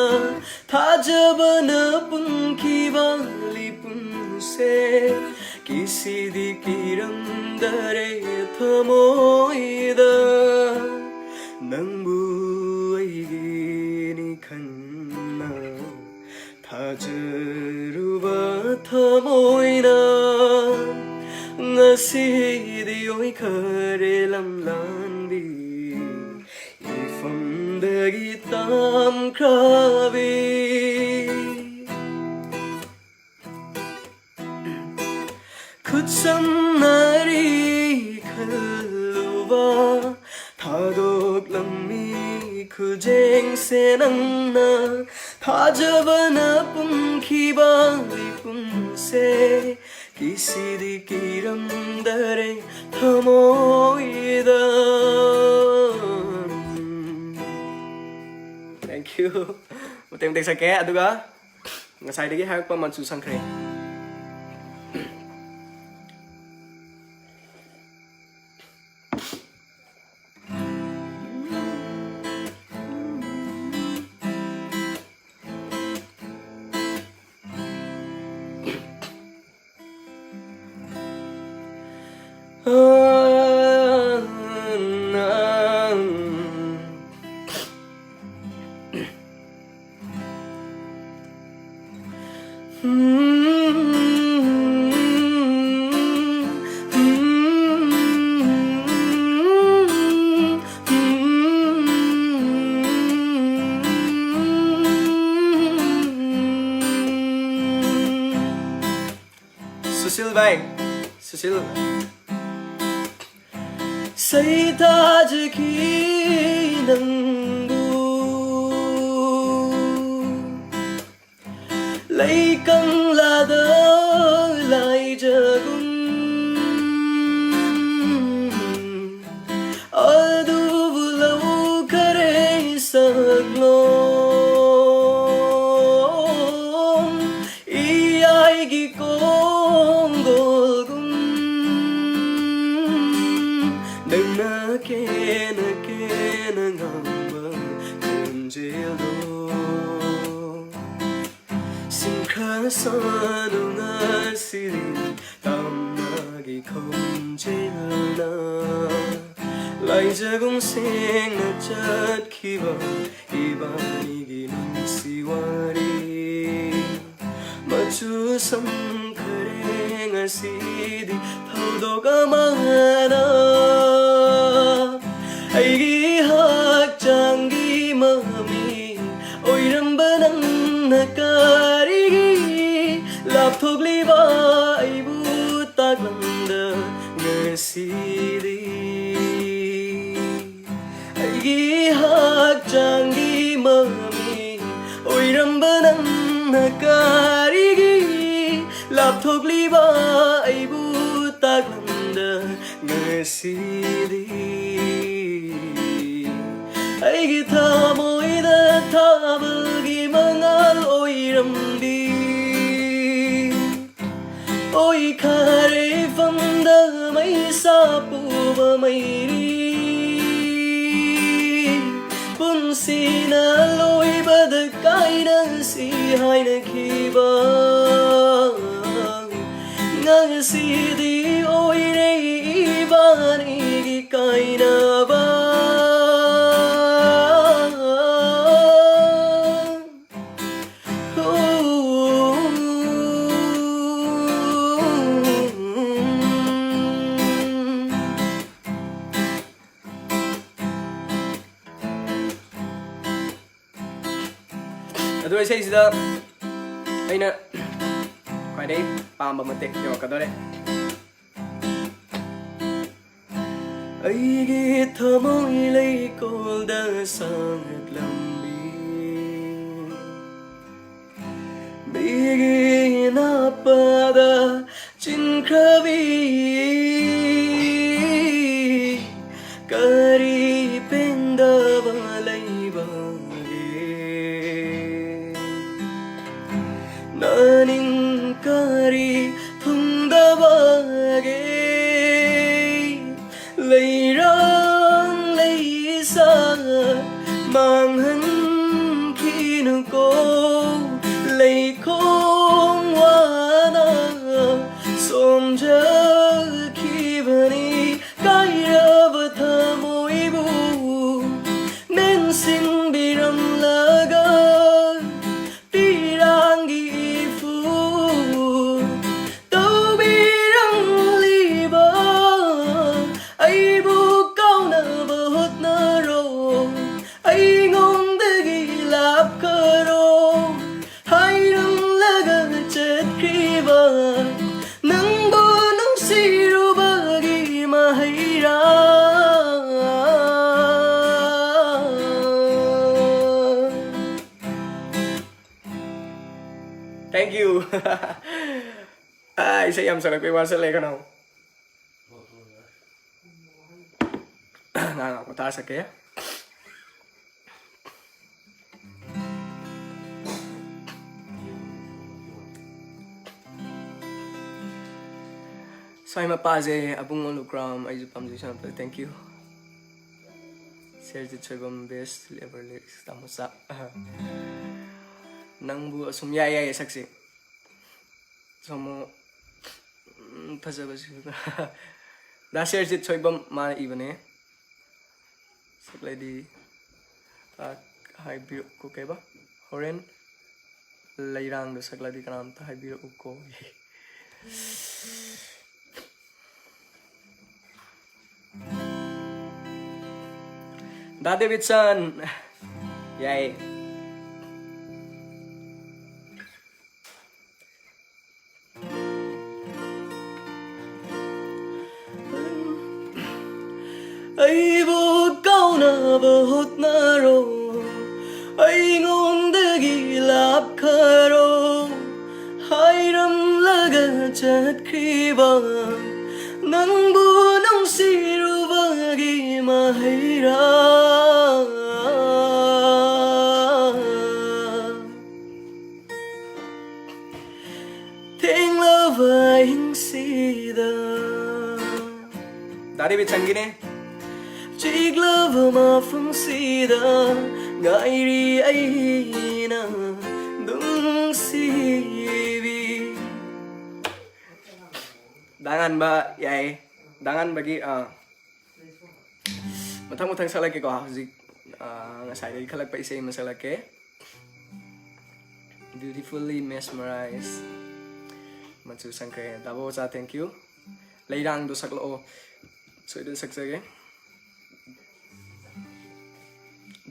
ꯊꯥꯖꯕꯅ ꯄꯨꯝꯈꯤꯕ ꯂꯤꯄꯨꯝꯁꯦ ꯀꯤꯁꯤꯗꯤ ꯀꯤꯔꯝꯗꯔꯦ ꯊꯃꯣꯏꯗ꯫ ꯅꯪꯕꯨ ꯑꯩꯒꯤꯅꯤ ꯈꯟꯅ ꯊꯥꯖꯔꯨꯕ ꯊꯃꯣꯏꯅ ꯉꯁꯤꯗꯤ ꯑꯣꯏꯈꯔꯦ ꯂꯝꯂꯥꯟꯕꯤ ꯏꯐꯝꯗꯒꯤ ꯇꯝꯈ꯭ꯔꯕꯤ꯫ ꯈꯨꯠꯁꯝꯅꯔꯤ ꯈꯜꯂꯨꯕ ꯊꯥꯗꯣꯛꯂꯝꯃꯤ ꯈꯨꯖꯦꯡꯁꯦ ꯅꯪꯅ꯫ ꯊꯥꯖꯕꯅ ꯄꯨꯝꯈꯤꯕ ꯂꯤꯄꯨꯝꯁꯦ ꯀꯤꯁꯤꯗꯤ ꯀꯤꯔꯝꯗꯔꯦ ꯊꯃꯣꯏꯗ꯫ Thank you. ꯃꯇꯦꯛ ꯃꯇꯦꯛ ꯁꯛꯀꯦ, ꯑꯗꯨꯒ ꯉꯁꯥꯏꯗꯒꯤ ꯍꯥꯏꯔꯛꯄ ꯃꯆꯨ ꯁꯪꯈ꯭ꯔꯦ꯫ ꯍꯥꯏ, ꯁꯨꯁꯤꯜ꯫ ꯁꯩꯊꯥꯖꯈꯤ ꯅꯪꯕꯨ ꯂꯩꯀꯪꯂꯥꯗ ꯂꯥꯏꯖꯒꯨꯝ, ꯑꯗꯨꯕꯨ ꯂꯧꯈꯔꯦ ꯁꯛꯂꯣꯟ ꯏꯌꯥꯏꯒꯤ ꯀꯣꯡꯒꯣꯜꯒꯨꯝ꯫ ꯅꯪꯅ ꯀꯦꯅ ꯀꯦꯅ ꯉꯥꯡꯕ ꯈꯣꯟꯖꯦꯜꯗꯣ ꯁꯤꯡꯈ꯭ꯔ ꯁꯥꯅꯨ ꯉꯁꯤꯗꯤ ꯇꯝꯅꯒꯤ ꯈꯣꯟꯖꯦꯜꯅ ꯂꯥꯏꯖꯒꯨꯝ ꯁꯦꯡꯅ ꯆꯠꯈꯤꯕ ꯏꯕꯥꯅꯤꯒꯤ ꯅꯨꯡꯁꯤ ꯋꯥꯔꯤ꯫ ꯃꯆꯨ ꯁꯪꯈꯔꯦ ꯉꯁꯤꯗꯤ ꯊꯧꯗꯣꯛ ꯑꯃꯅ ꯑꯩꯒꯤ ꯍꯛꯆꯥꯡꯒꯤ ꯃꯃꯤ ꯑꯣꯏꯔꯝꯕ ꯅꯪꯅ ꯀꯔꯤꯒꯤ ꯂꯥꯞꯊꯣꯛꯂꯤꯕ ꯑꯩꯕꯨ ꯇꯥꯛꯂꯝꯗ ꯉꯁꯤꯗꯤ? ꯑꯩꯒꯤ ꯍꯛꯆꯥꯡꯒꯤ ꯃꯃꯤ ꯑꯣꯏꯔꯝꯕ ꯅꯪꯅ ꯀꯔꯤꯒꯤ ꯂꯥꯞꯊꯣꯛꯂꯤꯕ ꯑꯩꯕꯨ ꯇꯥꯛꯂꯝꯗ ꯉꯁꯤꯗꯤ? ꯑꯩꯒꯤ ꯊꯃꯣꯏꯗ ꯊꯥꯕꯜꯒꯤ ꯃꯉꯥꯜ ꯑꯣꯏꯔꯝꯕꯤ ꯑꯣꯏꯈꯔꯦ ꯏꯐꯝꯗ ꯃꯩꯁꯥ ꯄꯨꯕ ꯃꯩꯔꯤ꯫ ꯄꯨꯟꯁꯤꯅ ꯂꯣꯏꯕꯗ ꯀꯥꯏꯅꯁꯤ ꯍꯥꯏꯅꯈꯤꯕ ꯉꯁꯤꯗꯤ ꯑꯣꯏꯔꯦ ꯏꯕꯥꯅꯤꯒꯤ ꯀꯥꯏꯅꯕ꯫ ꯑꯗꯨ ꯏꯁꯩꯁꯤꯗ ꯑꯩꯅ ꯈ꯭ꯋꯥꯏ ꯑꯩ ꯄꯥꯝꯕ ꯃꯇꯦꯛ ꯌꯧꯔꯛꯀꯗꯧꯔꯦ꯫ ꯑꯩꯒꯤ ꯊꯃꯣꯏ ꯂꯩꯀꯣꯜꯗ ꯁꯥꯡꯂꯛꯂꯝꯕꯤ, ꯃꯤꯒꯤ ꯅꯥꯄꯥꯗ ꯆꯤꯟꯈ꯭ꯔꯕꯤ, ꯀꯔꯤ ꯄꯦꯟꯗꯕ ꯂꯩꯕꯒꯦ? ꯅꯅꯤꯡ ꯀꯔꯤ ꯊꯨꯡꯗꯕꯒꯦ? ꯂꯩꯔꯥꯡ ꯂꯩꯁꯥ ꯃꯥꯡꯍꯟꯈꯤꯅꯨꯀꯣ, ꯂꯩꯈꯣꯡ ꯋꯥꯅ ꯁꯣꯝꯖꯈꯤꯕꯅꯤ꯫ ꯀꯥꯏꯔꯕ ꯊꯃꯣꯏꯕꯨ ꯃꯦꯟꯁꯤꯟꯕꯤꯔꯝꯂꯒ, ꯄꯤꯔꯥꯡꯒꯤ ꯏꯐꯨ ꯇꯧꯕꯤꯔꯝꯂꯤꯕ ꯑꯩꯕꯨ ꯀꯥꯎꯅꯕ ꯍꯣꯠꯅꯔꯣ꯫ ꯑꯩꯉꯣꯟꯗꯒꯤ ꯂꯥꯞꯈꯔꯣ ꯍꯥꯏꯔꯝꯂꯒ ꯆꯠꯈ꯭ꯔꯤꯕ ꯅꯪꯕꯨ ꯅꯨꯡꯁꯤꯔꯨꯕꯒꯤ ꯃꯍꯩꯔꯥ꯫ Thank you. ꯑꯥ, ꯏꯁꯩ ꯌꯥꯝ ꯁꯛꯂꯛꯄꯩ ꯋꯥꯁꯜꯂꯦ ꯀꯩꯅꯣ꯫ ꯉꯥꯏꯍꯥꯛ ꯄꯣꯊꯥ ꯁꯛꯀꯦ꯫ ꯁ꯭ꯋꯥꯏ ꯃꯄꯥꯁꯦ ꯑꯕꯨꯡ ꯑꯣꯂꯨꯀ꯭ꯔꯥꯝ, ꯑꯩꯁꯨ ꯄꯥꯝꯖꯩ ꯁꯥꯟꯅꯕꯗ꯫ Thank you. ꯁꯦꯔꯖꯤꯠ Soibam, best ever lyrics, ꯇꯥꯃꯣ ꯆꯥꯛ꯫ ꯅꯪꯕꯨ ꯑꯁꯨꯝ ꯌꯥꯏ ꯌꯥꯏꯌꯦ ꯁꯛꯁꯤ꯫ ꯁꯣꯃꯣ, ꯎꯝ, ꯐꯖꯕꯁꯨ꯫ ꯗꯥ ꯁꯦꯔꯖꯤꯠ ꯁꯣꯏꯕꯝ ꯃꯥꯅ ꯏꯕꯅꯦ꯫ ꯁꯛꯂꯗꯤ, ꯑ, ꯍꯥꯏꯕꯤꯔꯛꯎ ꯀꯩꯕ? ꯍꯣꯔꯦꯟ ꯂꯩꯔꯥꯡꯗ ꯁꯛꯂꯗꯤ ꯀꯅꯥꯝꯇ ꯍꯥꯏꯕꯤꯔꯛꯎꯀꯣ꯫ ꯗꯥ ꯗꯦꯕꯤꯠꯁꯟ꯫ ꯌꯥꯏ꯫ ꯍꯣꯠꯅꯔꯣ, ꯑꯩꯉꯣꯟꯗꯒꯤ ꯂꯥꯞꯈꯔꯣ, ꯍꯥꯏꯔꯝꯂꯒ ꯆꯠꯈ꯭ꯔꯤꯕ ꯅꯪꯕꯨ ꯅꯨꯡꯁꯤꯔꯨꯕꯒꯤ ꯃꯍꯩꯔꯥ꯫ ꯊꯦꯡꯂꯕ ꯑꯍꯤꯡꯁꯤꯗ ꯗꯥ ꯗꯦꯕꯤꯠꯁꯟꯒꯤꯅꯦ꯫ ꯆꯤꯛꯂꯕ ꯃꯐꯝꯁꯤꯗ ꯉꯥꯏꯔꯤ ꯑꯩꯅ ꯅꯨꯡꯁꯤꯕꯤ꯫ ꯗꯥ ꯉꯥꯟꯕ ꯌꯥꯏ꯫ ꯗꯥ ꯉꯥꯟꯕꯒꯤ, ꯑꯥ, ꯃꯊꯪ ꯃꯊꯪ ꯁꯛꯂꯛꯀꯦꯀꯣ꯫ ꯍꯧꯖꯤꯛ, ꯑꯥ, ꯉꯁꯥꯏꯗꯒꯤ ꯈꯜꯂꯛꯄ ꯏꯁꯩ ꯑꯃ ꯁꯛꯂꯛꯀꯦ꯫ Beautifully Mesmerized꯫ ꯃꯆꯨ ꯁꯪꯈ꯭ꯔꯦ꯫ ꯗꯥꯕꯣ ꯑꯣꯖꯥ, thank you꯫ ꯂꯩꯔꯥꯡꯗꯣ ꯁꯛꯂꯛꯑꯣ꯫ ꯁꯣꯏꯗꯅ ꯁꯛꯆꯒꯦ꯫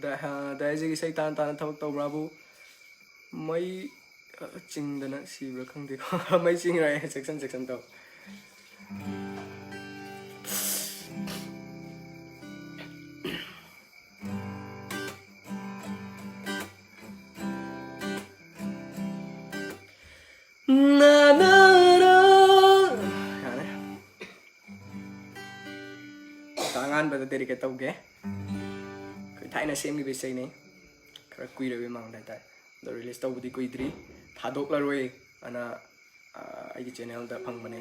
ꯗ-, ꯑꯥ, ꯗꯥꯏꯖꯤꯒꯤ ꯏꯁꯩ ꯇꯥꯅ ꯇꯥꯅ ꯊꯕꯛ ꯇꯧꯕ꯭ꯔꯥꯕꯨ? ꯃꯩ, ꯑ, ꯆꯤꯡꯗꯅ ꯁꯤꯕ꯭ꯔꯥ ꯈꯪꯗꯦꯀꯣ꯫ ꯃꯩ ꯆꯤꯡꯈ꯭ꯔꯦ, section, section ꯇꯧ꯫ ꯅꯥ, ꯅꯥ, ꯅꯥ꯫ ꯌꯥꯔꯦ꯫ ꯑꯉꯥꯟꯕꯗ dedicate ꯇꯧꯒꯦ꯫ ꯑꯩꯈꯣꯏ ꯊꯥꯏꯅ ꯁꯦꯝꯈꯤꯕ ꯏꯁꯩꯅꯤ꯫ ꯈꯔ ꯀꯨꯏꯔꯕꯩ ꯃꯃꯥꯡꯗ ꯍꯥꯏꯇꯥꯔꯦ꯫ ꯑꯗꯣ release ꯇꯧꯕꯗꯤ ꯀꯨꯏꯗ꯭ꯔꯤ꯫ ꯊꯥꯗꯣꯛꯂꯔꯣꯏ ꯑꯅ, ꯑ, ꯑꯩꯒꯤ channelꯗ ꯐꯪꯕꯅꯦ꯫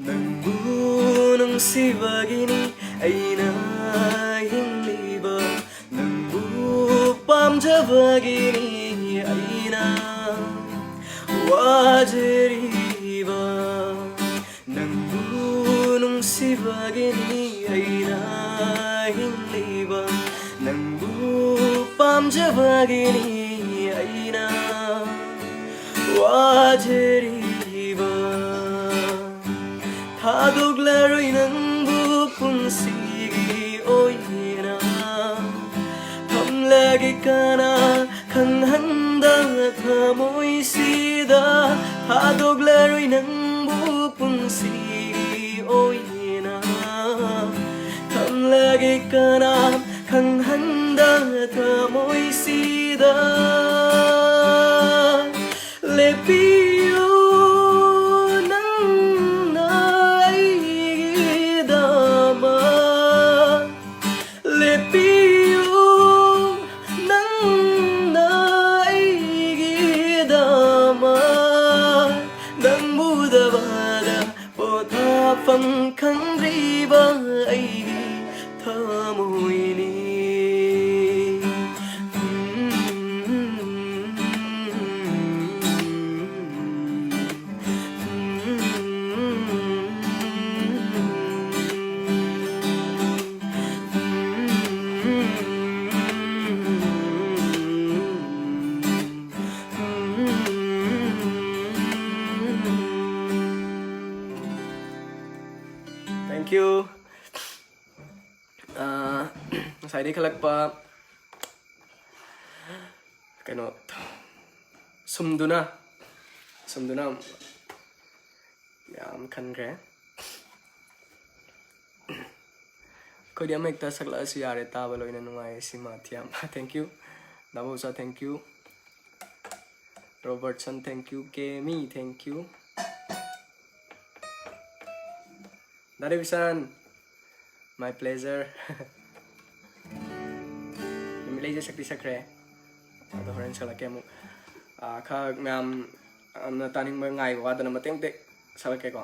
ꯅꯪꯕꯨ ꯅꯨꯡꯁꯤꯕꯒꯤꯅꯤ ꯑꯩꯅ ꯍꯤꯡꯂꯤꯕ, ꯅꯪꯕꯨ ꯄꯥꯝꯖꯕꯒꯤꯅꯤ ꯑꯩꯅ ꯋꯥ ꯊꯥꯖꯔꯤꯕ ꯅꯪꯕꯨ ꯅꯨꯡꯁꯤꯕꯒꯤꯅꯤ ꯑꯩꯅ ꯍꯤꯡꯂꯤꯕ, ꯅꯪꯕꯨ ꯄꯥꯝꯖꯕꯒꯤꯅꯤ ꯑꯩꯅ ꯋꯥꯖꯔꯤꯕ꯫ ꯊꯥꯗꯣꯛꯂꯔꯣꯏ ꯅꯪꯕꯨ ꯄꯨꯟꯁꯤꯒꯤ ꯑꯣꯏꯅ, ꯊꯝꯂꯒꯦ ꯀꯅꯥ ꯈꯪꯍꯟꯗ ꯊꯃꯣꯏꯁꯤꯗ꯫ ꯊꯥꯗꯣꯛꯂꯔꯣꯏ ꯅꯪꯕꯨ ꯄꯨꯟꯁꯤꯒꯤ ꯑꯣꯏꯅ, ꯊꯝꯂꯒꯦ ꯀꯅꯥ ꯈꯪꯍꯟꯗ ꯊꯃꯣꯏꯁꯤꯗ꯫ ꯂꯦꯞꯄꯤꯌꯨ ꯅꯪꯅ ꯑꯩꯒꯤꯗꯃꯛ, ꯂꯦꯞꯄꯤꯌꯨ ꯅꯪꯅ ꯑꯩꯒꯤꯗꯃꯛ, ꯅꯪꯕꯨ ꯎꯗꯕꯗ ꯄꯣꯊꯥꯐꯝ ꯈꯪꯗ꯭ꯔꯤꯕ ꯑꯩꯒꯤ ꯊꯃꯣꯏꯅꯤ꯫ Thank you. ꯑꯥ, ꯉꯁꯥꯏꯗꯩ ꯈꯜꯂꯛꯄ ꯀꯩꯅꯣ ꯁꯨꯝꯗꯨꯅ, ꯁꯨꯝꯗꯨꯅ ꯌꯥꯝ ꯈꯟꯈ꯭ꯔꯦ꯫ ꯑꯩꯈꯣꯏꯗꯤ ꯑꯃ ꯍꯦꯛꯇ ꯁꯛꯂꯛꯑꯁꯨ ꯌꯥꯔꯦ, ꯇꯥꯕ ꯂꯣꯏꯅ ꯅꯨꯡꯉꯥꯏꯌꯦ ꯁꯤꯃ ꯊꯤꯌꯥꯝ꯫ Thank you. ꯗꯥꯕꯣꯆꯥ, thank you. Robertson, thank you. Kemi, thank you. The ꯔꯕꯤꯁꯟ, my pleasure. ꯅꯨꯃꯤꯠꯂꯩꯁꯦ ꯁꯛꯇꯤ ꯁꯛꯈ꯭ꯔꯦ, ꯑꯗꯣ ꯍꯣꯔꯦꯟ ꯁꯛꯂꯛꯀꯦ ꯑꯃꯨꯛ꯫ ꯑꯥ, ꯈꯔ ꯃꯌꯥꯝꯅ ꯇꯥꯅꯤꯡꯕ ꯉꯥꯏꯕ ꯋꯥꯗꯅ ꯃꯇꯦꯛ ꯃꯇꯦꯛ ꯁꯛꯂꯛꯀꯦꯀꯣ꯫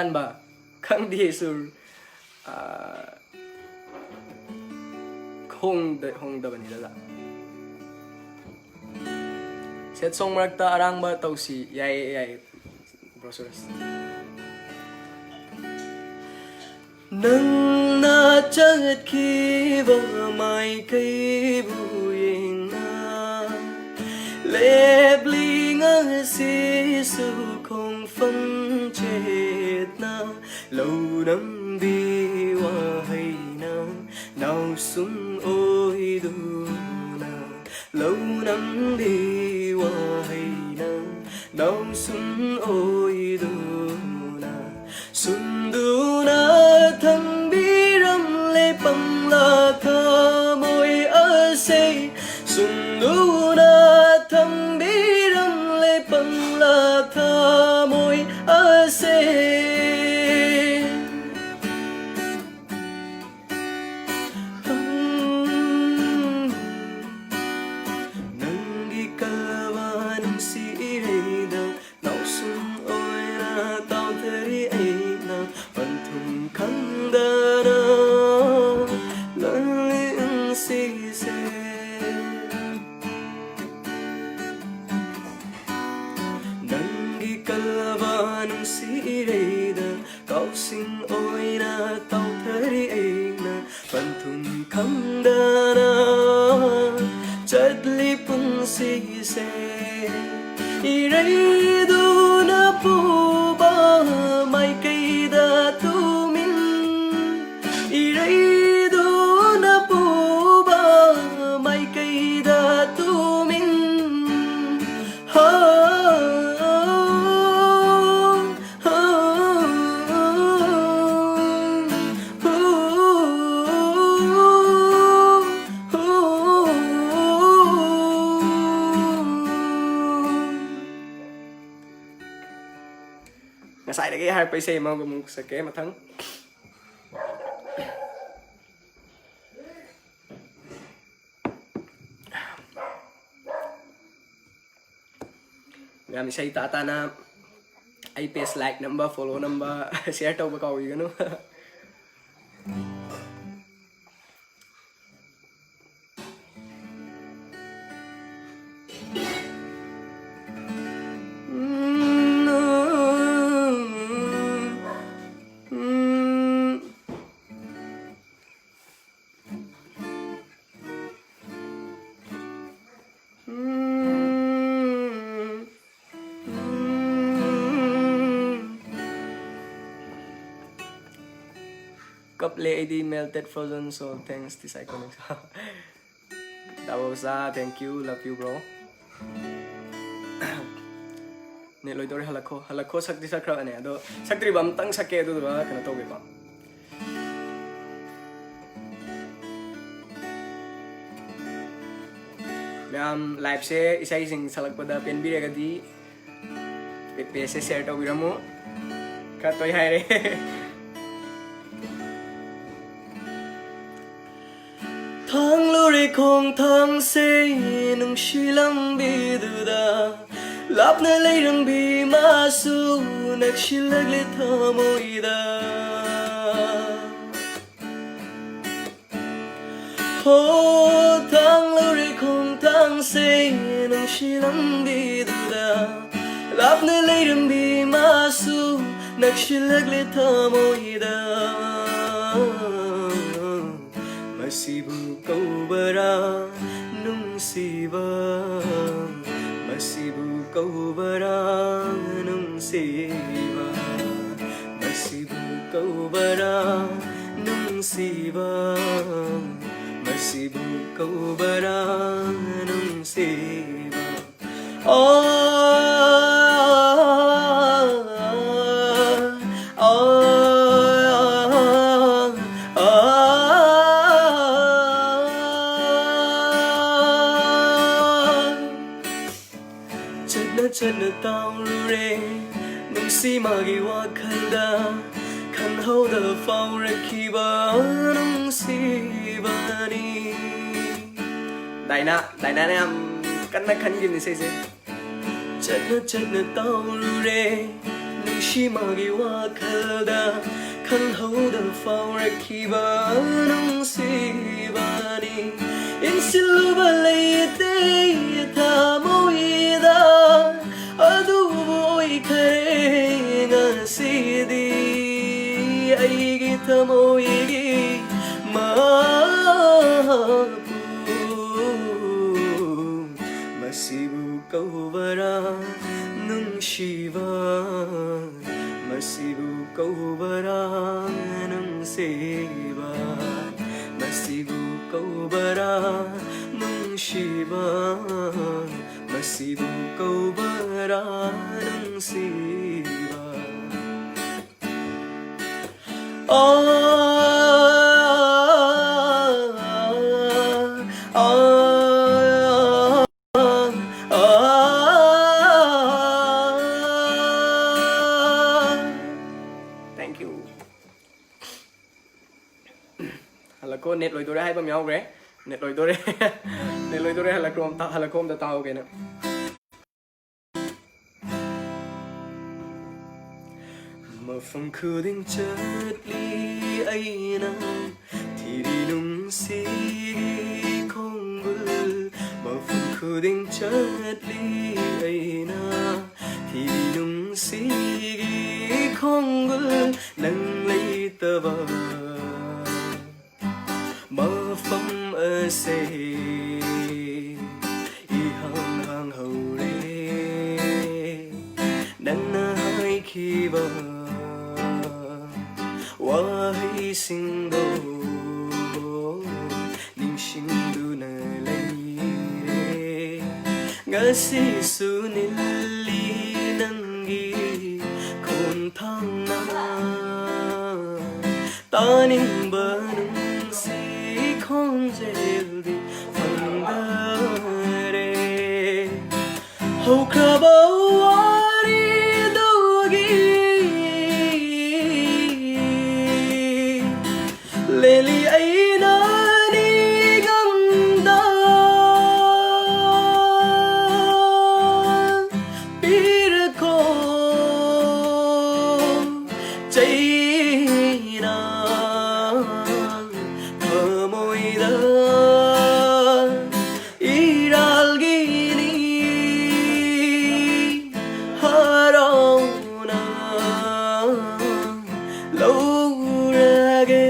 ꯑꯍꯥꯟꯕ ꯈꯪꯗꯦ ꯁꯨꯔ, ꯑ, ꯍꯣꯡꯗ-, ꯍꯣꯡꯗꯕꯅꯤꯗ꯫ Sad song ꯃꯔꯛꯇ ꯑꯔꯥꯡꯕ ꯇꯧꯁꯤ꯫ ꯌꯥꯏꯌꯦ, ꯌꯥꯏꯌꯦ, bro ꯁꯨꯔꯖ꯫ ꯅꯪꯅ ꯆꯠꯈꯤꯕ ꯃꯥꯏꯀꯩꯕꯨ ꯌꯦꯡꯅ ꯂꯦꯞꯂꯤ ꯉꯁꯤꯁꯨ ꯈꯣꯡꯐꯝ ꯆꯦꯠꯅ꯫ ꯂꯧ ꯅꯪꯗꯤ ꯋꯥꯍꯩꯅ ꯅꯥꯎꯁꯨꯝ ꯑꯣꯏꯗꯨꯅ, ꯂꯧ ꯅꯪꯗꯤ ꯋꯥꯍꯩꯅ ꯅꯥꯎꯁꯨꯝ ꯑꯣꯏꯗꯨꯅ, ꯁꯨꯝꯗꯨꯅ ꯊꯝꯕꯤꯔꯝꯂꯦ ꯄꯪꯂꯥ ꯊꯃꯣꯏ ꯑꯁꯦ, ꯁꯨꯝꯗꯨꯅ ꯊꯝꯕꯤꯔꯝꯂꯦ ꯄꯪꯂꯥ ꯊꯃꯣꯏ ꯑꯁꯦ꯫ ꯅꯪꯒꯤ ꯀꯂꯕ ꯅꯨꯡꯁꯤ ꯏꯔꯩꯗ ꯅꯥꯎꯁꯨꯝ ꯑꯣꯏꯅ ꯇꯥꯎꯊꯔꯤ ꯑꯩꯅ ꯄꯟꯊꯨꯡ ꯈꯪꯗꯅ ꯂꯜꯂꯤ ꯅꯨꯡꯁꯤꯁꯦ꯫ ꯅꯪꯒꯤ ꯀꯂꯕ ꯅꯨꯡꯁꯤ ꯏꯔꯩꯗ ꯀꯥꯎꯁꯤꯡ ꯑꯣꯏꯅ ꯇꯥꯎꯊꯔꯤ ꯑꯩꯅ ꯄꯟꯊꯨꯡ ꯈꯪꯗꯅ ꯆꯠꯂꯤ ꯄꯨꯟꯁꯤꯁꯦ꯫ ꯏꯔꯩꯗꯨꯅ ꯄꯨꯕ ꯃꯥꯏꯀꯩꯗ ꯇꯨꯃꯤꯟ, ꯏꯔꯩꯗꯨꯅ ꯄꯨꯕ ꯃꯥꯏꯀꯩꯗ ꯇꯨꯃꯤꯟ꯫ ꯍꯥ, ꯍꯥ, ꯍꯥ, ꯍꯥ꯫ ꯉꯁꯥꯏꯗꯒꯤ ꯍꯥꯏꯔꯛꯄ ꯏꯁꯩ ꯑꯃꯒ ꯑꯃꯨꯛ ꯁꯛꯀꯦ ꯃꯊꯪ꯫ ꯃꯌꯥꯝ ꯏꯁꯩ ꯇꯥ ꯇꯥꯅ ꯑꯩ page like ꯅꯝꯕ, follow ꯅꯝꯕ, share ꯇꯧꯕ ꯀꯥꯎꯕꯤꯒꯅꯨ꯫ ꯀꯞꯂꯦ ꯑꯩꯗꯤ, melted frozen soul, thanks this iconic. ꯇꯥꯕꯣꯁꯥ, thank you, love you bro. Net ꯂꯣꯏꯗꯧꯔꯦ, ꯍꯜꯂꯛꯈꯣ, ꯍꯜꯂꯛꯈꯣ, ꯁꯛꯇꯤ ꯁꯛꯈ꯭ꯔꯕꯅꯦ, ꯑꯗꯣ ꯁꯛꯇ꯭ꯔꯤꯕ ꯑꯝꯇꯪ ꯁꯛꯀꯦ, ꯑꯗꯨꯗꯨꯒ ꯀꯩꯅꯣ ꯇꯧꯒꯦꯀꯣ꯫ ꯃꯌꯥꯝ live ꯁꯦ ꯏꯁꯩꯁꯤꯡ ꯁꯛꯂꯛꯄꯗ ꯄꯦꯟꯕꯤꯔꯒꯗꯤ pageꯁꯦ share ꯇꯧꯕꯤꯔꯝꯃꯨ꯫ ꯈꯔ ꯇꯣꯏ ꯍꯥꯏꯔꯦ꯫ ꯊꯥꯡꯂꯨꯔꯦ ꯈꯣꯡꯊꯥꯡꯁꯦ ꯅꯨꯡꯁꯤ ꯂꯝꯕꯤꯗꯨꯗ, ꯂꯥꯞꯅ ꯂꯩꯔꯝꯕꯤ ꯃꯥꯁꯨ ꯅꯛꯁꯤꯜꯂꯛꯂꯦ ꯊꯃꯣꯏꯗ꯫ ꯍꯣ, ꯊꯥꯡꯂꯨꯔꯦ ꯈꯣꯡꯊꯥꯡꯁꯦ ꯅꯨꯡꯁꯤ ꯂꯝꯕꯤꯗꯨꯗ, ꯂꯥꯞꯅ ꯂꯩꯔꯝꯕꯤ ꯃꯥꯁꯨ ꯅꯛꯁꯤꯜꯂꯛꯂꯦ ꯊꯃꯣꯏꯗ꯫ ꯃꯁꯤꯕꯨ ꯀꯧꯕꯔꯥ ꯅꯨꯡꯁꯤꯕ? ꯃꯁꯤꯕꯨ ꯀꯧꯕꯔꯥ ꯅꯨꯡꯁꯤꯕ? ꯃꯁꯤꯕꯨ ꯀꯧꯕꯔꯥ ꯅꯨꯡꯁꯤꯕ? ꯃꯁꯤꯕꯨ ꯀꯧꯕꯔꯥ ꯅꯨꯡꯁꯤꯕ? ꯑꯣ, ꯑꯣ, ꯑꯣ꯫ ꯆꯠꯅ ꯆꯠꯅ ꯇꯥꯎꯔꯨꯔꯦ ꯅꯨꯡꯁꯤ ꯃꯥꯒꯤ ꯋꯥꯈꯜꯗ, ꯈꯪꯍꯧꯗ ꯐꯥꯎꯔꯛꯈꯤꯕ ꯅꯨꯡꯁꯤꯕꯅꯤ꯫ ꯗꯥꯏꯅꯥ, ꯗꯥꯏꯅꯥꯅ ꯌꯥꯝ ꯀꯟꯅ ꯈꯟꯈꯤꯕꯅꯤ ꯏꯁꯩꯁꯦ꯫ ꯆꯠꯅ ꯆꯠꯅ ꯇꯥꯎꯔꯨꯔꯦ ꯅꯨꯡꯁꯤ ꯃꯥꯒꯤ ꯋꯥꯈꯜꯗ ꯈꯪꯍꯧꯗ ꯐꯥꯎꯔꯛꯈꯤꯕ ꯅꯨꯡꯁꯤꯕꯅꯤ꯫ ꯏꯟꯁꯤꯜꯂꯨꯕ ꯂꯩꯇꯦ ꯊꯃꯣꯏꯗ, ꯑꯗꯨꯕꯨ ꯑꯣꯏꯈꯔꯦ ꯉꯁꯤꯗꯤ ꯑꯩꯒꯤ ꯊꯃꯣꯏꯒꯤ ꯃꯄꯨ꯫ ꯃꯁꯤꯕꯨ ꯀꯧꯕꯔꯥ ꯅꯨꯡꯁꯤꯕ? ꯃꯁꯤꯕꯨ ꯀꯧꯕꯔꯥ ꯅꯨꯡꯁꯤꯕ? ꯃꯁꯤꯕꯨ ꯀꯧꯕꯔꯥ ꯅꯨꯡꯁꯤꯕ? ꯃꯁꯤꯕꯨ ꯀꯧꯕꯔꯥ ꯅꯨꯡꯁꯤꯕ? Thank you. ꯍꯜꯂꯛꯈꯣ, ꯅꯦꯠ ꯂꯣꯏꯗꯣꯔꯦ ꯍꯥꯏꯕ ꯑꯃ ꯌꯥꯎꯈ꯭ꯔꯦ꯫ ꯅꯦꯠ ꯂꯣꯏꯗꯣꯔꯦ꯫ ꯅꯦꯠ ꯂꯣꯏꯗꯣꯔꯦ, ꯍꯜꯂꯛꯈ꯭ꯔꯣ ꯑꯝꯇ, ꯍꯜꯂꯛꯈꯣ ꯑꯝꯇ ꯇꯥꯍꯧꯒꯦꯅ꯫ ꯃꯐꯝ ꯈꯨꯗꯤꯡ ꯆꯠꯂꯤ ꯑꯩꯅ ꯊꯤꯔꯤ ꯅꯨꯡꯁꯤꯒꯤ ꯈꯣꯡꯒꯨꯜ꯫ ꯃꯐꯝ ꯈꯨꯗꯤꯡ ꯆꯠꯂꯤ ꯑꯩꯅ ꯊꯤꯔꯤ ꯅꯨꯡꯁꯤꯒꯤ ꯈꯣꯡꯒꯨꯜ꯫ ꯅꯪ ꯂꯩꯇꯕ ꯃꯐꯝ ꯑꯁꯦ ꯏꯍꯥꯡ ꯍꯥꯡꯍꯧꯔꯦ꯫ ꯅꯪꯅ ꯍꯥꯏꯈꯤꯕ ꯋꯥꯍꯩꯁꯤꯡꯗꯣ ꯅꯤꯡꯁꯤꯡꯗꯨꯅ ꯂꯩꯔꯦ꯫ ꯉꯁꯤꯁꯨ ꯅꯤꯜꯂꯤ ꯅꯪꯒꯤ ꯈꯣꯟꯊꯥꯡꯅ꯫ ꯇꯥꯅꯤꯡꯕ ꯅꯨꯡꯁꯤ ꯈꯣꯟꯖꯦꯜꯗꯤ ꯐꯪꯗꯔꯦ꯫ ꯍꯧꯈ꯭ꯔꯕ ꯋꯥꯔꯤꯗꯨꯒꯤ ꯂꯦꯂꯤ ꯑꯩꯅ ꯅꯤꯡꯉꯝꯗ ꯄꯤꯔꯀꯣ꯫ ꯆꯩꯅ ꯊꯃꯣꯏꯗ ꯏꯔꯥꯜꯒꯤꯅꯤ ꯍꯔꯥꯎꯅ ꯂꯧꯔꯒꯦ꯫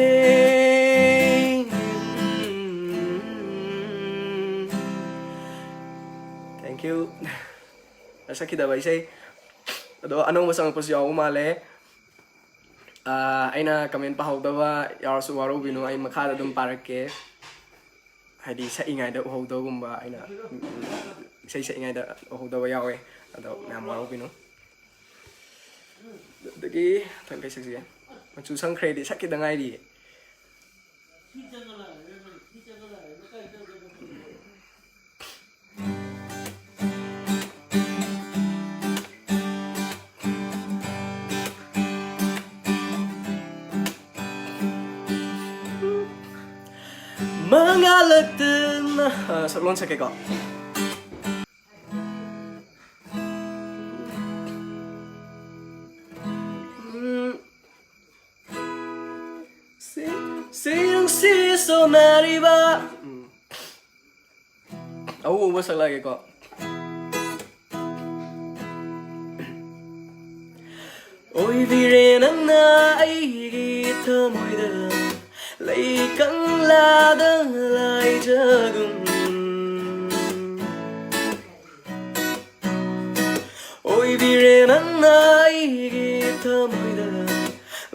Thank you꯫ ꯁꯛꯈꯤꯗꯕ ꯏꯁꯩ꯫ ꯑꯗꯣ ꯑꯅꯧꯕ ꯆꯪꯉꯛꯄꯁꯨ ꯌꯥꯎꯕ ꯃꯥꯜꯂꯦ꯫ ꯑꯥ, ꯑꯩꯅ comment ꯄꯥꯍꯧꯗꯕ ꯌꯥꯎꯔꯁꯨ ꯋꯥꯔꯧꯕꯤꯅꯨ, ꯑꯩ ꯃꯈꯥꯗ ꯑꯗꯨꯝ ꯄꯥꯔꯛꯀꯦ꯫ ꯍꯥꯏꯗꯤ ꯁꯛꯏꯉꯩꯗ ꯎꯍꯧꯗꯕꯒꯨꯝꯕ, ꯑꯩꯅ, ꯎꯝ, ꯏꯁꯩ ꯁꯛꯏꯉꯩꯗ ꯎꯍꯧꯗꯕ ꯌꯥꯎꯋꯦ꯫ ꯑꯗꯣ ꯃꯌꯥꯝ ꯋꯥꯔꯧꯕꯤꯅꯨ꯫ ꯑꯗꯒꯤ ꯃꯊꯪ ꯀꯩ ꯁꯛꯁꯤꯒꯦ? ꯃꯆꯨ ꯁꯪꯈ꯭ꯔꯦꯗꯤ ꯁꯛꯈꯤꯗ ꯉꯥꯏꯔꯤꯌꯦ꯫ ꯃꯉꯥꯜꯂꯛꯇꯅ, ꯑ, ꯁꯛꯂꯣꯟ ꯁꯛꯀꯦꯀꯣ꯫ ꯎꯝ꯫ ꯁꯤ, ꯁꯤ ꯅꯨꯡꯁꯤ ꯁꯣꯟꯅꯔꯤꯕ꯫ ꯎꯝ꯫ ꯑꯎ ꯑꯎꯕ ꯁꯛꯂꯛꯑꯒꯦꯀꯣ꯫ ꯑꯣꯏꯕꯤꯔꯦ ꯅꯪꯅ ꯑꯩꯒꯤ ꯊꯃꯣꯏꯗ ꯂꯩ ꯀꯪꯂꯥꯗ ꯂꯥꯏꯖꯒꯨꯝ꯫ ꯑꯣꯏꯕꯤꯔꯦ ꯅꯪꯅ ꯑꯩꯒꯤ ꯊꯃꯣꯏꯗ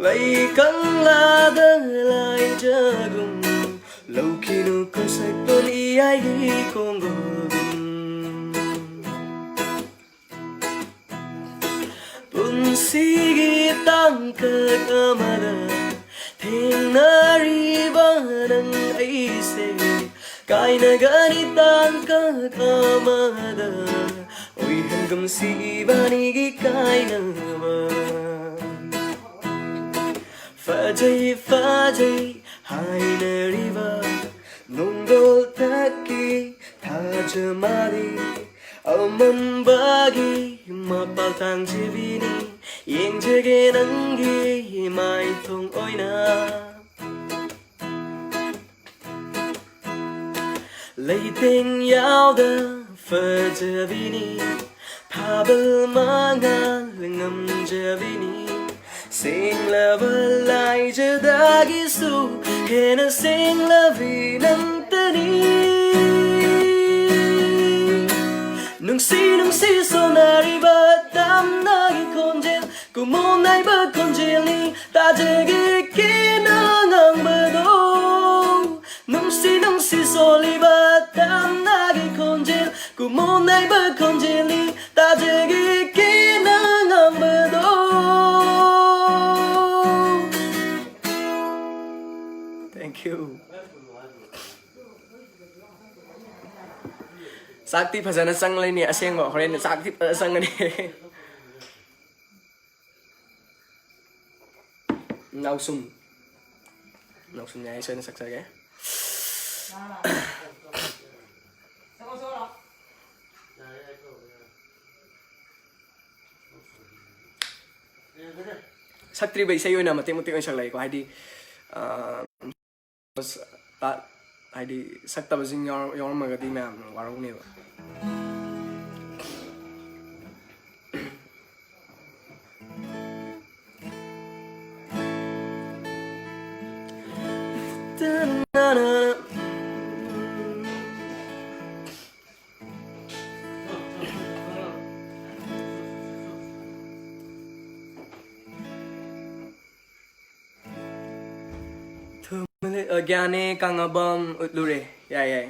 ꯂꯩ ꯀꯪꯂꯥꯗ ꯂꯥꯏꯖꯒꯨꯝ꯫ ꯂꯧꯈꯤꯅꯨ ꯀꯁꯛꯄ ꯂꯤꯌꯥꯏꯒꯤ ꯀꯣꯡꯒꯣꯜꯒꯨꯝ꯫ ꯄꯨꯟꯁꯤꯒꯤ ꯇꯥꯡꯀꯛ ꯑꯃꯗ ꯊꯦꯡꯅꯔꯤꯕ ꯅꯪ ꯑꯩꯁꯦ ꯀꯥꯏꯅꯒꯅꯤ ꯇꯥꯡꯀꯛ ꯑꯃꯗ꯫ ꯑꯣꯏꯍꯟꯒꯨꯝꯁꯤ ꯏꯕꯥꯅꯤꯒꯤ ꯀꯥꯏꯅꯕ꯫ ꯐꯖꯩ ꯐꯖꯩ ꯍꯥꯏꯅꯔꯤꯕ ꯅꯣꯡꯗꯣꯜ ꯊꯛꯀꯤ ꯊꯥꯖ ꯃꯥꯜꯂꯤ꯫ ꯑꯃꯝꯕꯒꯤ ꯃꯄꯥꯜ ꯇꯥꯡꯖꯕꯤꯅꯤ꯫ ꯌꯦꯡꯖꯒꯦ ꯅꯪꯒꯤ ꯃꯥꯏꯊꯣꯡ ꯑꯣꯏꯅ꯫ ꯂꯩꯇꯦꯡ ꯌꯥꯎꯗ ꯐꯖꯕꯤꯅꯤ, ꯊꯥꯕꯜ ꯃꯉꯥꯜ ꯉꯝꯖꯕꯤꯅꯤ, ꯁꯦꯡꯂꯕ ꯂꯥꯏꯖꯗꯒꯤꯁꯨ ꯍꯦꯟꯅ ꯁꯦꯡꯂꯕꯤ ꯅꯪꯇꯅꯤ꯫ ꯅꯨꯡꯁꯤ ꯅꯨꯡꯁꯤ ꯁꯣꯟꯅꯔꯤꯕ ꯇꯝꯅꯒꯤ ꯈꯣꯟꯖꯦꯜ, ꯀꯨꯃꯣꯟ ꯅꯥꯏꯕ ꯈꯣꯟꯖꯦꯜꯅꯤ ꯇꯥꯖꯒꯦ ꯀꯦꯅ ꯉꯥꯡꯕꯗꯣ꯫ ꯅꯨꯡꯁꯤ ꯅꯨꯡꯁꯤ ꯁꯣꯜꯂꯤꯕ ꯇꯝꯅꯒꯤ ꯈꯣꯟꯖꯦꯜ, ꯀꯨꯃꯣꯟ ꯅꯥꯏꯕ ꯈꯣꯟꯖꯦꯜꯅꯤ ꯇꯥꯖꯒꯦ ꯀꯦꯅ ꯉꯥꯡꯕꯗꯣ꯫ Thank you. ꯆꯥꯛꯇꯤ ꯐꯖꯅ ꯆꯪꯂꯅꯤ ꯑꯁꯦꯡꯕ, ꯍꯣꯔꯦꯟ ꯆꯥꯛꯇꯤ ꯐꯖꯅ ꯆꯪꯒꯅꯤ꯫ ꯅꯥꯎꯁꯨꯝ꯫ ꯅꯥꯎꯁꯨꯝ ꯌꯥꯏ, ꯁꯣꯏꯅ ꯁꯛꯆꯒꯦ꯫ ꯁꯛꯇ꯭ꯔꯤꯕ ꯏꯁꯩ ꯑꯣꯏꯅ ꯃꯇꯦꯛ ꯃꯇꯦꯛ ꯑꯣꯏꯅ ꯁꯛꯂꯛꯑꯦꯀꯣ, ꯍꯥꯏꯗꯤ, ꯑ, ꯑꯁ, ꯇꯥ-, ꯍꯥꯏꯗꯤ ꯁꯛꯇꯕꯁꯤꯡ ꯌꯥꯎꯔ-, ꯌꯥꯎꯔꯝꯃꯒꯗꯤ ꯃꯌꯥꯝ ꯋꯥꯔꯧꯅꯦꯕ꯫ ꯊꯃꯣꯏ ꯂꯩ-, ꯑ, ꯒ꯭ꯌꯥꯅꯦ ꯀꯪꯉꯕꯝ ꯎꯠꯂꯨꯔꯦ꯫ ꯌꯥꯏ, ꯌꯥꯏ꯫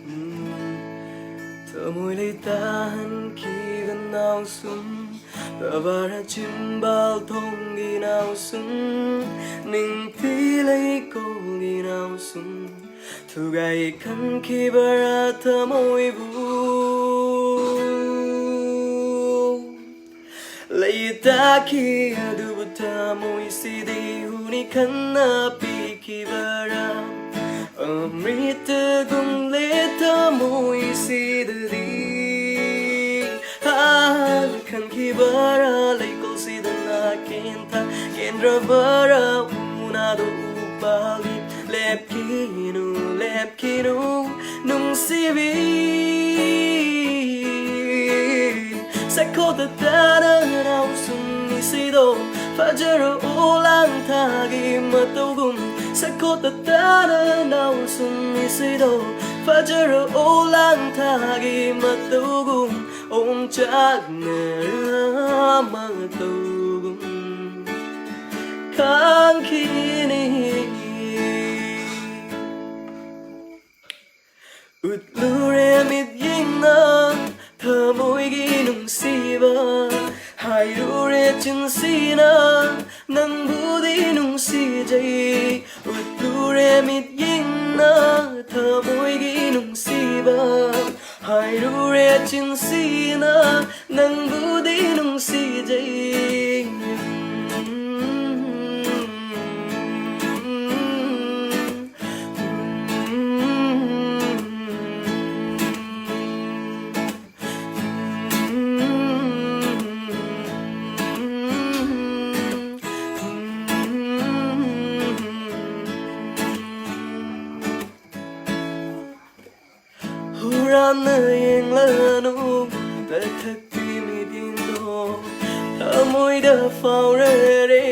ꯎꯝ, ꯊꯃꯣꯏ ꯂꯩꯇꯥꯍꯟꯈꯤꯕ ꯅꯥꯎꯁꯨꯝ, ꯇꯕꯥꯔ ꯆꯤꯝꯕꯥꯜ ꯊꯣꯡꯒꯤ ꯅꯥꯎꯁꯨꯝ, ꯅꯤꯡꯊꯤ ꯂꯩꯀꯣꯜꯒꯤ ꯅꯥꯎꯁꯨꯝ, ꯊꯨꯒꯥꯏ ꯈꯟꯈꯤꯕꯔꯥ ꯊꯃꯣꯏꯕꯨ? ꯂꯩꯇꯥꯈꯤ ꯑꯗꯨꯕꯨ ꯊꯃꯣꯏꯁꯤꯗꯤ ꯍꯨꯅꯤ ꯈꯟꯅ ꯄꯤꯈꯤꯕꯔꯥ? ꯑꯃ꯭ꯔꯤꯇꯒꯨꯝꯂꯦ ꯊꯃꯣꯏꯁꯤꯗꯗꯤ꯫ ꯍꯥ, ꯈꯟꯈꯤ ꯕꯔꯥ ꯂꯩꯀꯣꯜꯁꯤꯗ ꯅꯥ ꯀꯦꯟꯊ ꯀꯦꯟꯗ꯭ꯔ ꯕꯔꯥ ꯎꯅꯥꯗꯣ ꯎꯄꯥꯜꯒꯤ ꯂꯦꯞꯈꯤꯅꯨ, ꯂꯦꯞꯈꯤꯅꯨ ꯅꯨꯡꯁꯤꯕꯤ꯫ ꯁꯛꯈꯣꯠꯇ ꯇꯥꯅ ꯅꯥꯎꯁꯨꯝ ꯏꯁꯩꯗꯣ ꯐꯖꯔꯛꯑꯣ ꯂꯥꯡꯊꯥꯒꯤ ꯃꯇꯧꯒꯨꯝ꯫ ꯁꯛꯈꯣꯠꯇ ꯇꯥꯅ ꯅꯥꯎꯁꯨꯝ ꯏꯁꯩꯗꯣ ꯐꯖꯔꯛꯑꯣ ꯂꯥꯡꯊꯥꯒꯤ ꯃꯇꯧꯒꯨꯝ꯫ ꯑꯣꯝꯆꯥꯛꯅꯔ ꯃꯇꯧꯒꯨꯝ ꯈꯥꯡꯈꯤꯅꯤ꯫ ꯎꯠꯂꯨꯔꯦ ꯃꯤꯠꯌꯦꯡꯅ ꯊꯃꯣꯏꯒꯤ ꯅꯨꯡꯁꯤꯕ, ꯍꯥꯏꯔꯨꯔꯦ ꯆꯤꯟꯁꯤꯅ ꯅꯪꯕꯨꯗꯤ ꯅꯨꯡꯁꯤꯖꯩ꯫ ꯎꯠꯂꯨꯔꯦ ꯃꯤꯠꯌꯦꯡꯅ ꯊꯃꯣꯏꯒꯤ ꯅꯨꯡꯁꯤꯕ, ꯍꯥꯏꯔꯨꯔꯦ ꯆꯤꯟꯁꯤꯅ ꯅꯪꯕꯨꯗꯤ ꯅꯨꯡꯁꯤꯖꯩ꯫ ꯍꯨꯔꯥꯟꯅ ꯌꯦꯡꯂꯅꯨ ꯃꯊꯛꯀꯤ ꯃꯤꯠꯌꯦꯡꯗꯣ, ꯊꯃꯣꯏꯗ ꯐꯥꯎꯔꯔꯦ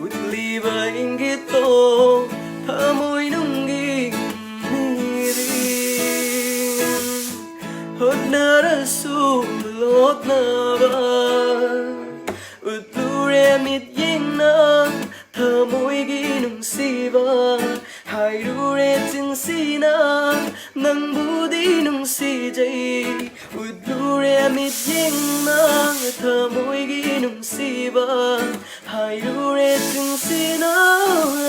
ꯎꯠꯂꯤꯕ ꯏꯪꯒꯤꯠꯇꯣ, ꯊꯃꯣꯏꯅꯨꯡꯒꯤ ꯃꯤꯔꯤ꯫ ꯍꯣꯠꯅꯔꯁꯨ ꯂꯣꯠꯅꯕ ꯎꯠꯂꯨꯔꯦ ꯃꯤꯠꯌꯦꯡꯅ ꯊꯃꯣꯏꯒꯤ ꯅꯨꯡꯁꯤꯕ, ꯍꯥꯏꯔꯨꯔꯦ ꯆꯤꯟꯁꯤꯅ ꯅꯪꯕꯨꯗꯤ ꯅꯨꯡꯁꯤꯖꯩ꯫ ꯎꯠꯂꯨꯔꯦ ꯃꯤꯠꯌꯦꯡꯅ ꯊꯃꯣꯏꯒꯤ ꯅꯨꯡꯁꯤꯕ, ꯍꯥꯏꯔꯨꯔꯦ ꯆꯤꯟꯁꯤꯅ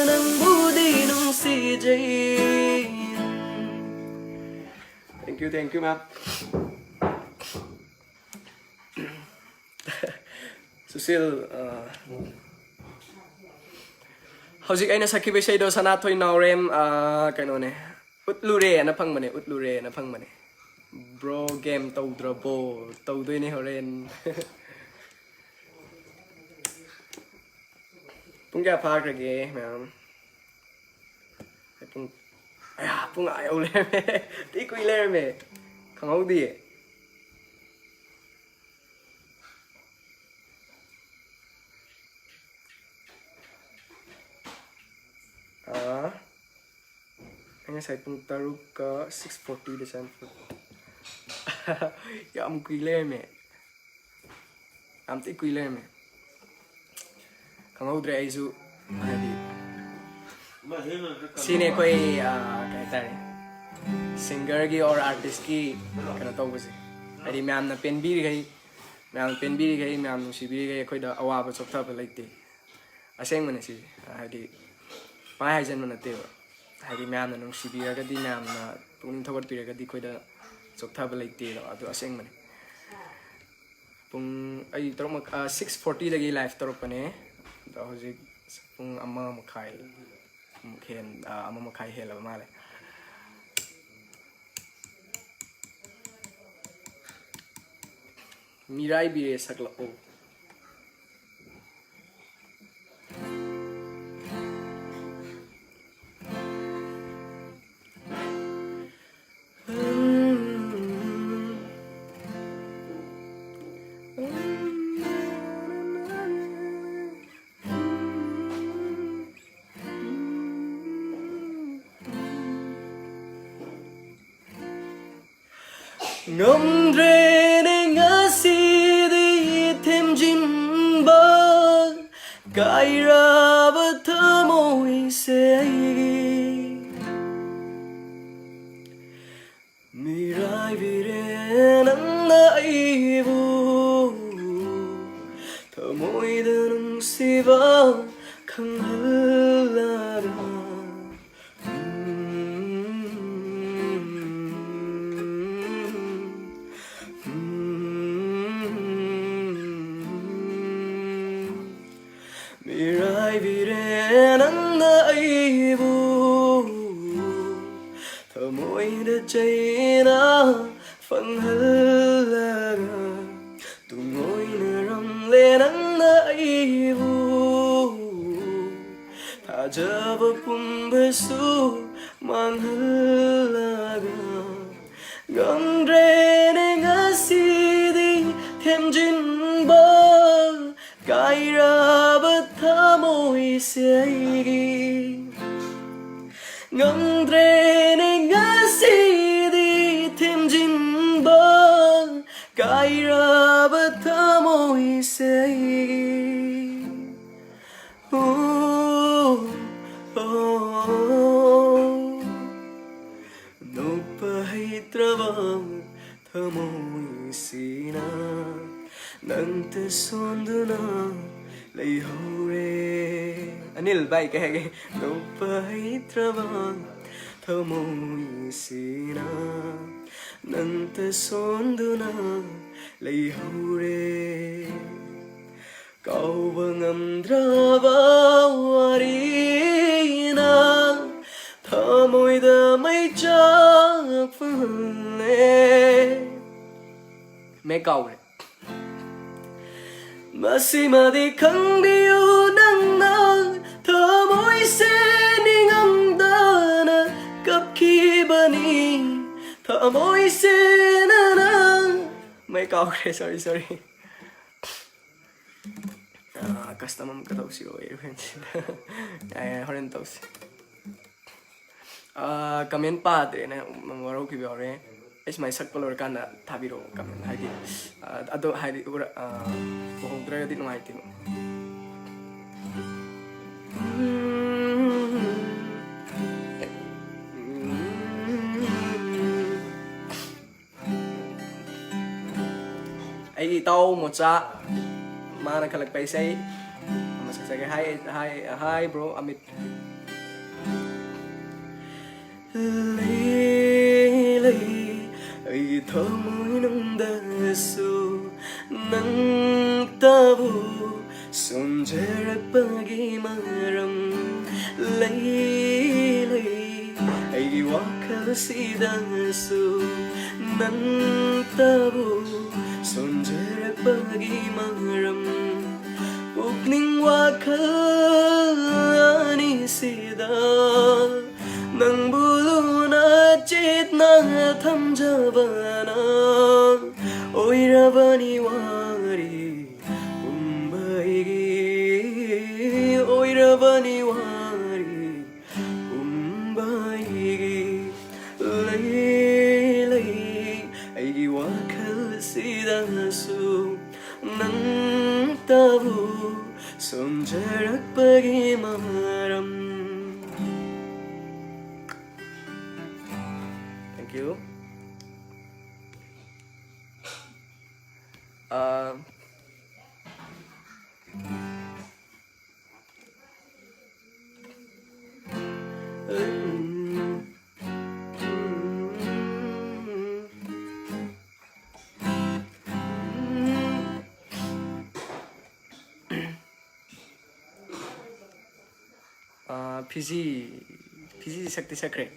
ꯅꯪꯕꯨꯗꯤ ꯅꯨꯡꯁꯤꯖꯩ꯫ Thank you, thank you, ma'am. Sushil, ꯑ, ꯍꯧꯖꯤꯛ ꯑꯩꯅ ꯁꯛꯈꯤꯕ ꯏꯁꯩꯗꯣ ꯁꯅꯥꯊꯣꯏ ꯅꯥꯎꯔꯦꯝ, ꯑ, ꯀꯩꯅꯣꯅꯦ, ꯎꯠꯂꯨꯔꯦꯅ ꯐꯪꯕꯅꯦ, ꯎꯠꯂꯨꯔꯦꯅ ꯐꯪꯕꯅꯦ꯫ Bro, game ꯇꯧꯗ꯭ꯔꯕꯣ? ꯇꯧꯗꯣꯏꯅꯦ ꯍꯣꯔꯦꯟ꯫ ꯄꯨꯡ ꯀꯌꯥ ꯐꯥꯈ꯭ꯔꯒꯦ, ꯃꯌꯥꯝ? ꯑꯩ ꯄꯨꯡ, ꯑꯌꯥ, ꯄꯨꯡ ꯑꯥ ꯌꯧ ꯂꯩꯔꯝꯃꯦ꯫ ꯊꯤ ꯀꯨꯏ ꯂꯩꯔꯝꯃꯦ꯫ ꯈꯪꯍꯧꯗꯤꯌꯦ꯫ ꯑꯥ, ꯑꯩ ꯉꯁꯥꯏ ꯄꯨꯡ ꯇꯔꯨꯛꯀ six fortyꯗ ꯆꯪꯉꯛꯄ꯫ ꯌꯥꯝ ꯀꯨꯏ ꯂꯩꯔꯝꯃꯦ꯫ ꯌꯥꯝ ꯊꯤ ꯀꯨꯏ ꯂꯩꯔꯝꯃꯦ꯫ ꯈꯪꯍꯧꯗ꯭ꯔꯦ ꯑꯩꯁꯨ, ꯍꯥꯏꯗꯤ, ꯁꯤꯅꯦ ꯑꯩꯈꯣꯏ, ꯑꯥ, ꯀꯩ ꯍꯥꯏꯇꯥꯔꯦ, singerꯒꯤ or artistꯀꯤ ꯀꯩꯅꯣ ꯇꯧꯕꯁꯦ꯫ ꯍꯥꯏꯗꯤ, ꯃꯌꯥꯝꯅ ꯄꯦꯟꯕꯤꯔꯤꯈꯩ, ꯃꯌꯥꯝꯅ ꯄꯦꯟꯕꯤꯔꯤꯈꯩ, ꯃꯌꯥꯝ ꯅꯨꯡꯁꯤꯕꯤꯔꯤꯈꯩ ꯑꯩꯈꯣꯏꯗ ꯑꯋꯥꯕ ꯆꯣꯛꯊꯕ ꯂꯩꯇꯦ꯫ ꯑꯁꯦꯡꯕꯅꯦ ꯁꯤꯁꯦ꯫ ꯍꯥꯏꯗꯤ, ꯄꯪꯍꯥꯏ ꯍꯥꯏꯖꯟꯕ ꯅꯠꯇꯦꯕ꯫ ꯍꯥꯏꯗꯤ, ꯃꯌꯥꯝꯅ ꯅꯨꯡꯁꯤꯕꯤꯔꯒꯗꯤ, ꯃꯌꯥꯝꯅ ꯄꯨꯛꯅꯤꯡ ꯊꯧꯒꯠꯄꯤꯔꯒꯗꯤ ꯑꯩꯈꯣꯏꯗ ꯆꯣꯛꯊꯕ ꯂꯩꯇꯦꯗꯣ, ꯑꯗꯨ ꯑꯁꯦꯡꯕꯅꯦ꯫ ꯄꯨꯡ, ꯑꯩ ꯇꯔꯨꯛ ꯃꯈ-, ꯑ, six fortyꯗꯒꯤ live ꯇꯧꯔꯛꯄꯅꯦ꯫ ꯑꯗꯣ ꯍꯧꯖꯤꯛ ꯄꯨꯡ ꯑꯃ ꯃꯈꯥꯏ ꯃꯨꯛ ꯍꯦꯟ-, ꯑ, ꯑꯃ ꯃꯈꯥꯏ ꯍꯦꯜꯂꯕ ꯃꯥꯜꯂꯦ꯫ ꯃꯤꯔꯥꯏꯕꯤꯔꯦ ꯁꯛꯂꯛꯑꯣ꯫ ꯉꯝꯗ꯭ꯔꯦꯅꯦ ꯉꯁꯤꯗꯤ ꯊꯦꯝꯖꯤꯟꯕ, ꯀꯥꯏꯔꯕ ꯊꯃꯣꯏꯁꯦ ꯑꯩꯒꯤ꯫ ꯃꯤꯔꯥꯏꯕꯤꯔꯦ ꯅꯪꯅ ꯑꯩꯕꯨ, ꯊꯃꯣꯏꯗ ꯅꯨꯡꯁꯤꯕ ꯈꯪꯍꯜꯂꯒ꯫ ꯃꯤꯔꯥꯏꯕꯤꯔꯦ ꯅꯪꯅ ꯑꯩꯕꯨ, ꯊꯃꯣꯏꯗ ꯆꯩꯅ ꯐꯪꯍꯜꯂꯒ꯫ ꯇꯨꯡꯑꯣꯏꯅꯔꯝꯂꯦ ꯅꯪꯅ ꯑꯩꯕꯨ꯫ ꯊꯥꯖꯕ ꯄꯨꯝꯕꯁꯨ ꯃꯥꯡꯍꯜꯂꯒ, ꯉꯝꯗ꯭ꯔꯦꯅꯦ ꯉꯁꯤꯗꯤ ꯊꯦꯝꯖꯤꯟꯕ, ꯀꯥꯏꯔꯕ ꯊꯃꯣꯏꯁꯦ ꯑꯩꯒꯤ꯫ ꯉꯝꯗ꯭ꯔꯦꯅꯦ ꯉꯁꯤꯗꯤ ꯊꯦꯝꯖꯤꯟꯕ, ꯀꯥꯏꯔꯕ ꯊꯃꯣꯏꯁꯦ ꯑꯩꯒꯤ꯫ ꯎ, ꯎ, ꯎ, ꯎ꯫ ꯅꯣꯛꯄ ꯍꯩꯇ꯭ꯔꯕ ꯊꯃꯣꯏꯁꯤꯅ ꯅꯪꯇ ꯁꯣꯟꯗꯨꯅ ꯂꯩꯍꯧꯔꯦ꯫ ꯑꯅꯤꯜ ꯚꯥꯏ, ꯀꯩ ꯍꯥꯏꯒꯦ? ꯅꯣꯛꯄ ꯍꯩꯇ꯭ꯔꯕ ꯊꯃꯣꯏꯁꯤꯅ ꯅꯪꯇ ꯁꯣꯟꯗꯨꯅ ꯂꯩꯍꯧꯔꯦ꯫ ꯀꯥꯎꯕ ꯉꯝꯗ꯭ꯔꯕ ꯋꯥꯔꯤꯅ ꯊꯃꯣꯏꯗ ꯃꯩꯆꯥꯛ ꯐꯨꯍꯜꯂꯦ꯫ ꯃꯦ ꯀꯥꯎꯔꯦ꯫ ꯃꯁꯤꯃꯗꯤ ꯈꯪꯕꯤꯌꯨ ꯅꯪꯅ, ꯊꯃꯣꯏꯁꯦ ꯅꯤꯡꯉꯝꯗꯅ ꯀꯞꯈꯤꯕꯅꯤ꯫ ꯊꯃꯣꯏꯁꯦ ꯅꯅ ꯃꯩ ꯀꯥꯎꯈ꯭ꯔꯦ, sorry, sorry꯫ ꯑꯥ, custom ꯑꯃꯨꯛꯀ ꯇꯧꯁꯤꯔꯣ, ꯑꯩ ꯍꯣꯔꯦꯟ ꯁꯤꯗ꯫ ꯌꯥꯏ, ꯌꯥꯏ, ꯍꯣꯔꯦꯟ ꯇꯧꯁꯤ꯫ ꯑꯥ, comment ꯄꯥꯗ꯭ꯔꯦꯅ ꯋꯥꯔꯧꯈꯤꯕ ꯌꯥꯎꯔꯦ꯫ ꯑꯩ ꯁꯨꯃꯥꯏꯅ ꯁꯛꯄ ꯂꯣꯏꯔꯀꯥꯟꯗ ꯊꯥꯕꯤꯔꯛꯑꯣ comment, ꯍꯥꯏꯗꯤ, ꯑꯥ, ꯑꯗꯣ ꯍꯥꯏꯗꯤ ꯎꯔ-, ꯑꯥ, ꯎꯍꯧꯗ꯭ꯔꯒꯗꯤ ꯅꯨꯡꯉꯥꯏꯇꯦꯕ꯫ ꯑꯩꯒꯤ ꯏꯇꯥꯎ ꯃꯣꯆꯥ, ꯃꯥꯅ ꯈꯜꯂꯛꯄ ꯏꯁꯩ ꯑꯃ ꯁꯛꯆꯒꯦ꯫ Hi, hi, hi bro Amit. ꯂꯩ, ꯂꯩ, ꯑꯩꯒꯤ ꯊꯃꯣꯏꯅꯨꯡꯗꯁꯨ ꯅꯪꯇꯕꯨ ꯁꯣꯟꯖꯔꯛꯄꯒꯤ ꯃꯔꯝ ꯂꯩ, ꯂꯩ꯫ ꯑꯩꯒꯤ ꯋꯥꯈꯜꯁꯤꯗꯁꯨ ꯅꯪꯇꯕꯨ ꯁꯣꯟꯖꯔꯛꯄꯒꯤ ꯃꯔꯝ, ꯄꯨꯛꯅꯤꯡ ꯋꯥꯈꯜ ꯑꯅꯤ ꯈꯨꯝꯖꯔꯛꯄꯒꯤ ꯃꯔꯝ. Thank you. ꯑ, ꯑ, ꯐꯤꯖꯤ, ꯐꯤꯖꯤ ꯁꯛꯇꯤ ꯁꯛꯈ꯭ꯔꯦ.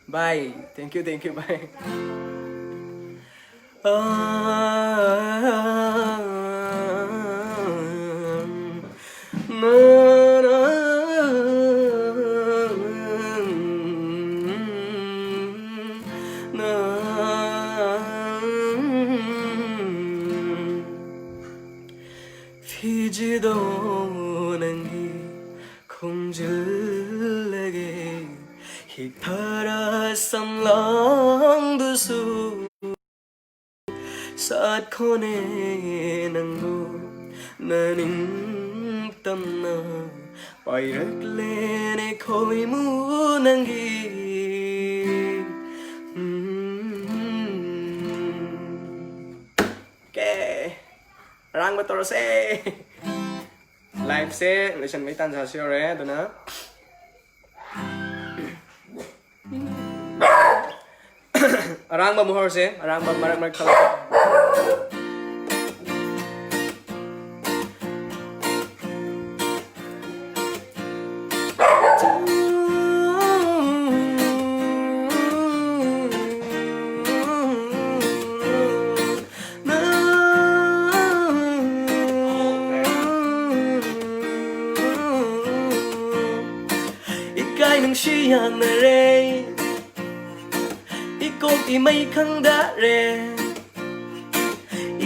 Bye. Thank you, thank you, bye. ꯐꯤꯖꯤꯗꯣ ꯅꯪꯒꯤ ꯈꯣꯡꯖꯤꯜꯂꯒꯦ, ꯍꯤꯛꯊꯔ ꯁꯝꯂꯥꯡꯗꯨꯁꯨ ꯁꯥꯠꯈꯣꯅꯦ ꯅꯪꯕꯨ ꯅꯅꯤꯡꯇꯝꯅ ꯄꯥꯏꯔꯛꯂꯦꯅꯦ ꯈꯣꯏꯃꯨ ꯅꯪꯒꯤ. ꯎꯝ. Okay. ꯑꯔꯥꯡꯕ ꯇꯧꯔꯁꯦ. Live ꯁꯦ ꯂꯣꯏꯁꯟꯕꯩ ꯇꯥꯟꯖꯥꯁꯨ ꯌꯧꯔꯦ, ꯑꯗꯨꯅ ꯑꯔꯥꯡꯕ ꯑꯃꯨꯛ ꯍꯧꯔꯁꯦ, ꯑꯔꯥꯡꯕ ꯃꯔꯛ ꯃꯔꯛ ꯊꯠꯂꯛꯀꯦ. ꯏꯀꯥꯏ ꯅꯨꯡꯁꯤ ꯌꯥꯅꯔꯦ, ꯏꯀꯣꯛ ꯏꯃꯩ ꯈꯪꯗꯔꯦ.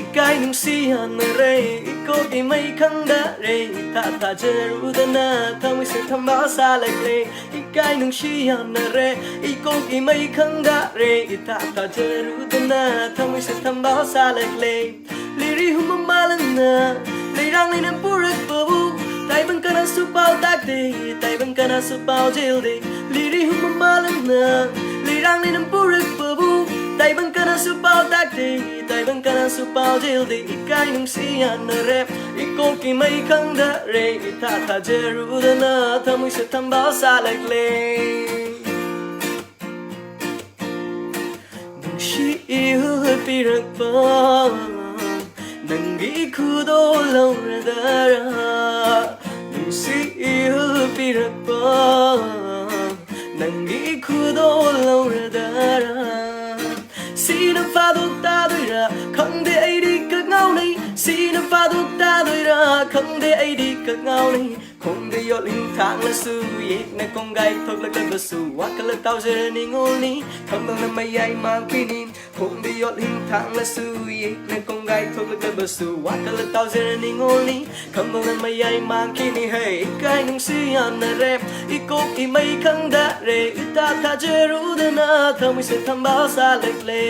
ꯏꯀꯥꯏ ꯅꯨꯡꯁꯤ ꯌꯥꯅꯔꯦ, ꯏꯀꯣꯛ ꯏꯃꯩ ꯈꯪꯗꯔꯦ. ꯏꯊꯥ ꯊꯥꯖꯔꯨꯗꯅ ꯊꯃꯣꯏꯁꯦ ꯊꯝꯕꯥꯜ ꯁꯥꯠꯂꯛꯂꯦ. ꯏꯀꯥꯏ ꯅꯨꯡꯁꯤ ꯌꯥꯅꯔꯦ, ꯏꯀꯣꯛ ꯏꯃꯩ ꯈꯪꯗꯔꯦ. ꯏꯊꯥ ꯊꯥꯖꯔꯨꯗꯅ ꯊꯃꯣꯏꯁꯦ ꯊꯝꯕꯥꯜ ꯁꯥꯠꯂꯛꯂꯦ. ꯂꯤꯔꯤ ꯍꯨꯝꯕ ꯃꯥꯂꯪꯅ ꯂꯩꯔꯥꯡꯅꯤꯅ ꯄꯨꯔꯛꯄꯕꯨ ꯇꯥꯏꯕꯪ ꯀꯅꯥꯁꯨ ꯄꯥꯎ ꯇꯥꯛꯇꯦ, ꯇꯥꯏꯕꯪ ꯀꯅꯥꯁꯨ ꯄꯥꯎ ꯆꯦꯜꯗꯦ꯫ ꯂꯤꯔꯤ ꯍꯨꯝꯕ ꯃꯥꯂꯪꯅ ꯂꯩꯔꯥꯡꯅꯤꯅ ꯄꯨꯔꯛꯄꯕꯨ ꯇꯥꯏꯕꯪ ꯀꯅꯥꯁꯨ ꯄꯥꯎ ꯇꯥꯛꯇꯦ, ꯇꯥꯏꯕꯪ ꯀꯅꯥꯁꯨ ꯄꯥꯎ ꯆꯦꯜꯗꯦ꯫ ꯏꯀꯥꯏ ꯅꯨꯡꯁꯤ ꯌꯥꯟꯅꯔꯦ, ꯏꯀꯣꯛꯀꯤ ꯃꯩ ꯈꯪꯗꯔꯦ꯫ ꯏꯊꯥ ꯊꯥꯖꯔꯨꯗꯅ ꯊꯃꯣꯏꯁꯦ ꯊꯝꯕꯥꯜ ꯁꯥꯠꯂꯛꯂꯦ꯫ ꯅꯨꯡꯁꯤ ꯏꯍꯨꯜ ꯄꯤꯔꯛꯄ ꯅꯪꯒꯤ ꯈꯨꯗꯣꯜ ꯂꯧꯔꯗꯔꯥ? ꯅꯨꯡꯁꯤ ꯏꯍꯨꯜ ꯄꯤꯔꯛꯄ ꯅꯪꯒꯤ ꯈꯨꯗꯣꯜ ꯂꯧꯔꯗꯔꯥ? ꯁꯤꯅ ꯐꯥꯗꯣꯛ ꯇꯥꯗꯣꯏꯔꯥ ꯈꯪꯗꯦ, ꯑꯩꯗꯤ ꯀꯛ ꯉꯥꯎꯅꯩ꯫ ꯁꯤꯅ ꯐꯥꯗꯣꯛ ꯇꯥꯗꯣꯏꯔꯥ ꯈꯪꯗꯦ, ꯑꯩꯗꯤ ꯀꯛ ꯉꯥꯎꯅꯩ꯫ ꯈꯣꯡꯗ ꯌꯣꯠꯂꯤ ꯊꯥꯡꯂꯁꯨ ꯌꯦꯛꯅ ꯀꯣꯡꯒꯥꯏ ꯊꯣꯛꯂꯛꯂꯕꯁꯨ ꯋꯥꯈꯜ ꯇꯥꯎꯖꯔ ꯅꯤꯡꯉꯣꯜꯅꯤ꯫ ꯈꯪꯗꯅ ꯃꯌꯥꯏ ꯃꯥꯡꯈꯤꯅꯤ꯫ ꯈꯣꯡꯗ ꯌꯣꯠꯂꯤ ꯊꯥꯡꯂꯁꯨ ꯌꯦꯛꯅ ꯀꯣꯡꯒꯥꯏ ꯊꯣꯛꯂꯛꯂꯕꯁꯨ ꯋꯥꯈꯜ ꯇꯥꯎꯖꯔ ꯅꯤꯡꯉꯣꯜꯅꯤ꯫ ꯈꯪꯗꯅ ꯃꯌꯥꯏ ꯃꯥꯡꯈꯤꯅꯤ꯫ ꯍꯩ ꯏꯀꯥꯏ ꯅꯨꯡꯁꯤ ꯌꯥꯟꯅꯔꯦ, ꯏꯀꯣꯛꯀꯤ ꯃꯩ ꯈꯪꯗꯔꯦ꯫ ꯏꯊꯥ ꯊꯥꯖꯔꯨꯗꯅ ꯊꯃꯣꯏꯁꯦ ꯊꯝꯕꯥꯜ ꯁꯥꯠꯂꯛꯂꯦ꯫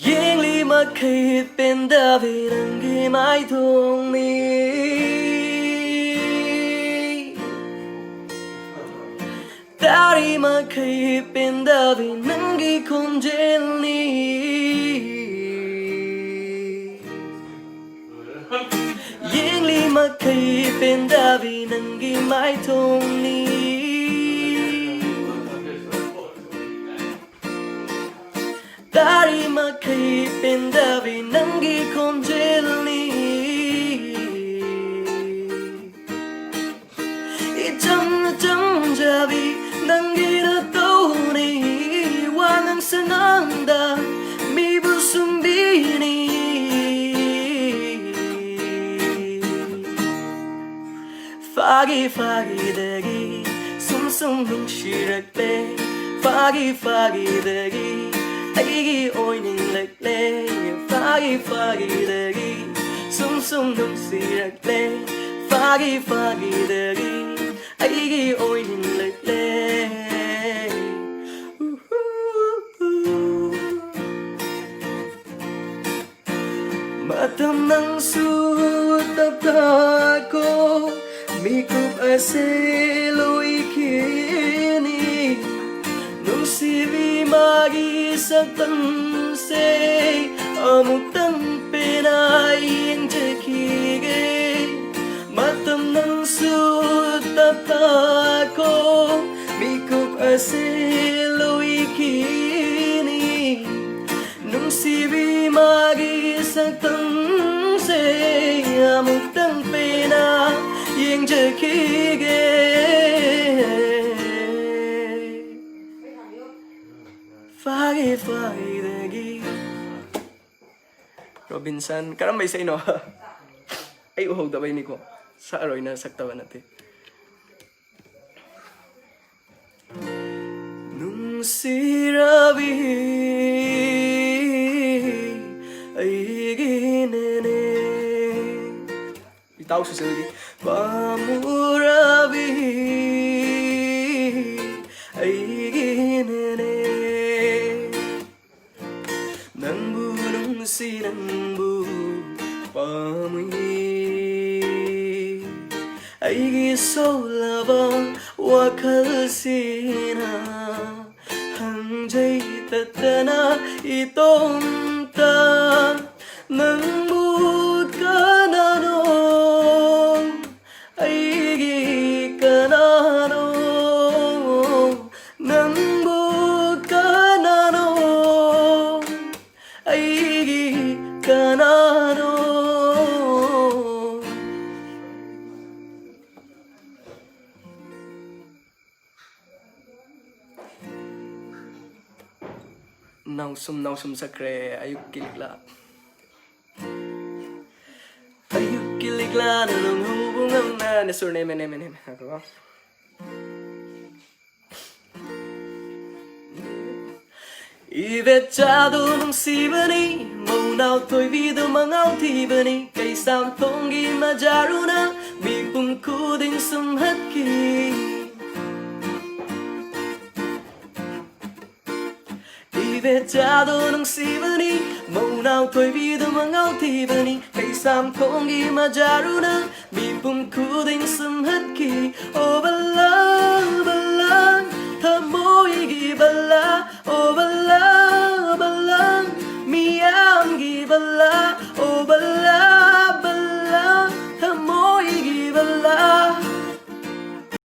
ꯌꯦꯡꯂꯤ ꯃꯈꯩ ꯄꯦꯟꯗꯕꯤ ꯅꯪꯒꯤ ꯃꯥꯏꯊꯣꯡꯅꯤ꯫ ꯇꯥꯔꯤ ꯃꯈꯩ ꯄꯦꯟꯗꯕꯤ ꯅꯪꯒꯤ ꯈꯣꯟꯖꯦꯜꯅꯤ꯫ ꯌꯦꯡꯂꯤ ꯃꯈꯩ ꯄꯦꯟꯗꯕꯤ ꯅꯪꯒꯤ ꯃꯥꯏꯊꯣꯡꯅꯤ꯫ ꯇꯥꯔꯤ ꯃꯈꯩ ꯄꯦꯟꯗꯕꯤ ꯅꯪꯒꯤ ꯈꯣꯟꯖꯦꯜꯅꯤ꯫ ꯏꯆꯝꯅ ꯆꯝꯖꯕꯤ ꯅꯪꯒꯤ ꯅꯇꯧꯅꯤ꯫ ꯋꯥꯉꯥꯡ ꯁꯉꯥꯡꯗ ꯃꯤꯕꯨ ꯁꯨꯝꯕꯤꯅꯤ꯫ ꯐꯥꯒꯤ ꯐꯥꯒꯤꯗꯒꯤ ꯁꯨꯝ ꯁꯨꯝ ꯅꯨꯡꯁꯤꯔꯛꯂꯦ꯫ ꯐꯥꯒꯤ ꯐꯥꯒꯤꯗꯒꯤ ꯑꯩꯒꯤ ꯑꯣꯏꯅꯤꯡꯂꯛꯂꯦ꯫ ꯐꯥꯒꯤ ꯐꯥꯒꯤꯗꯒꯤ ꯁꯨꯝ ꯁꯨꯝ ꯅꯨꯡꯁꯤꯔꯛꯂꯦ꯫ ꯐꯥꯒꯤ ꯐꯥꯒꯤꯗꯒꯤ ꯑꯩꯒꯤ ꯑꯣꯏꯅꯤꯡꯂꯛꯂꯦ꯫ ꯎꯍꯨ꯫ ꯃꯇꯝ ꯅꯪꯁꯨ ꯇꯞꯊꯈꯣ, ꯃꯤꯀꯨꯞ ꯑꯁꯦ ꯂꯣꯏꯈꯤꯅꯤ꯫ ꯅꯨꯡꯁꯤꯕꯤ, ꯃꯥꯒꯤ ꯁꯛꯇꯝꯁꯦ ꯑꯃꯨꯛꯇꯪ ꯄꯦꯟꯅ ꯌꯦꯡꯖꯈꯤꯒꯦ꯫ ꯃꯇꯝ ꯅꯪꯁꯨ ꯇꯞꯊꯈꯣ, ꯃꯤꯀꯨꯞ ꯑꯁꯦ ꯂꯣꯏꯈꯤꯅꯤ꯫ ꯅꯨꯡꯁꯤꯕꯤ, ꯃꯥꯒꯤ ꯁꯛꯇꯝꯁꯦ ꯑꯃꯨꯛꯇꯪ ꯄꯦꯟꯅ ꯌꯦꯡꯖꯈꯤꯒꯦ꯫ ꯐꯥꯒꯤ ꯐꯥꯒꯤꯗꯒꯤ꯫ ꯔꯣꯕꯤꯟꯁꯟ, ꯀꯔꯝꯕ ꯏꯁꯩꯅꯣ? ꯑꯩ ꯎꯍꯧꯗꯕꯩꯅꯤꯀꯣ, ꯁꯛꯑꯔꯣꯏꯅ ꯁꯛꯇꯕ ꯅꯠꯇꯦ꯫ ꯅꯨꯡꯁꯤꯔꯕꯤ ꯑꯩꯒꯤꯅꯦꯅꯦ꯫ ꯏꯇꯥꯎ ꯁꯨꯁꯤꯜꯒꯤ꯫ ꯄꯥꯝꯃꯨꯔꯕꯤ ꯑꯩꯒꯤꯅꯦꯅꯦ꯫ ꯅꯪꯕꯨ ꯅꯨꯡꯁꯤ, ꯅꯪꯕꯨ ꯄꯥꯝꯃꯤ꯫ ꯑꯩꯒꯤ ꯁꯣꯜꯂꯕ ꯋꯥꯈꯜꯁꯤꯅ ꯍꯪꯖꯩ ꯇꯠꯇꯅ ꯏꯇꯣꯝꯇ, ꯅꯪꯕꯨ ꯀꯅꯥꯅꯣ? ꯑꯩꯒꯤ ꯀꯅꯥꯅꯣ? ꯅꯪꯕꯨ ꯀꯅꯥꯅꯣ? ꯑꯩꯒꯤ ꯀꯅꯥꯅꯣ? ꯅꯥꯎꯁꯨꯝ, ꯅꯥꯎꯁꯨꯝ ꯆꯠꯈ꯭ꯔꯦ ꯑꯌꯨꯛꯀꯤ ꯂꯤꯛꯂꯥ꯫ ꯑꯌꯨꯛꯀꯤ ꯂꯤꯛꯂꯥꯅ ꯂꯨꯝꯍꯧꯕ ꯉꯝꯅ꯫ ꯅꯦ ꯁꯨꯔ ꯅꯦꯝꯃꯦ, ꯅꯦꯝꯃꯦ, ꯅꯦꯝꯃꯦ꯫ ꯉꯥꯏꯈꯣꯀꯣ꯫ ꯏꯕꯦꯆꯥꯗꯨ ꯅꯨꯡꯁꯤꯕꯅꯤ, ꯃꯧꯅꯥꯎ ꯊꯣꯏꯕꯤꯗꯨ ꯃꯉꯥꯎ ꯊꯤꯕꯅꯤ, ꯀꯩꯁꯥꯝꯊꯣꯡꯒꯤ ꯃꯖꯥꯔꯨꯅ ꯃꯤꯄꯨꯝ ꯈꯨꯗꯤꯡ ꯁꯨꯝꯍꯠꯈꯤ꯫ ꯏꯕꯦꯆꯥꯗꯨ ꯅꯨꯡꯁꯤꯕꯅꯤ, ꯃꯧꯅꯥꯎ ꯊꯣꯏꯕꯤꯗꯨ ꯃꯉꯥꯎ ꯊꯤꯕꯅꯤ, ꯀꯩꯁꯥꯝꯊꯣꯡꯒꯤ ꯃꯖꯥꯔꯨꯅ ꯃꯤꯄꯨꯝ ꯈꯨꯗꯤꯡ ꯁꯨꯝꯍꯠꯈꯤ꯫ Oh, but love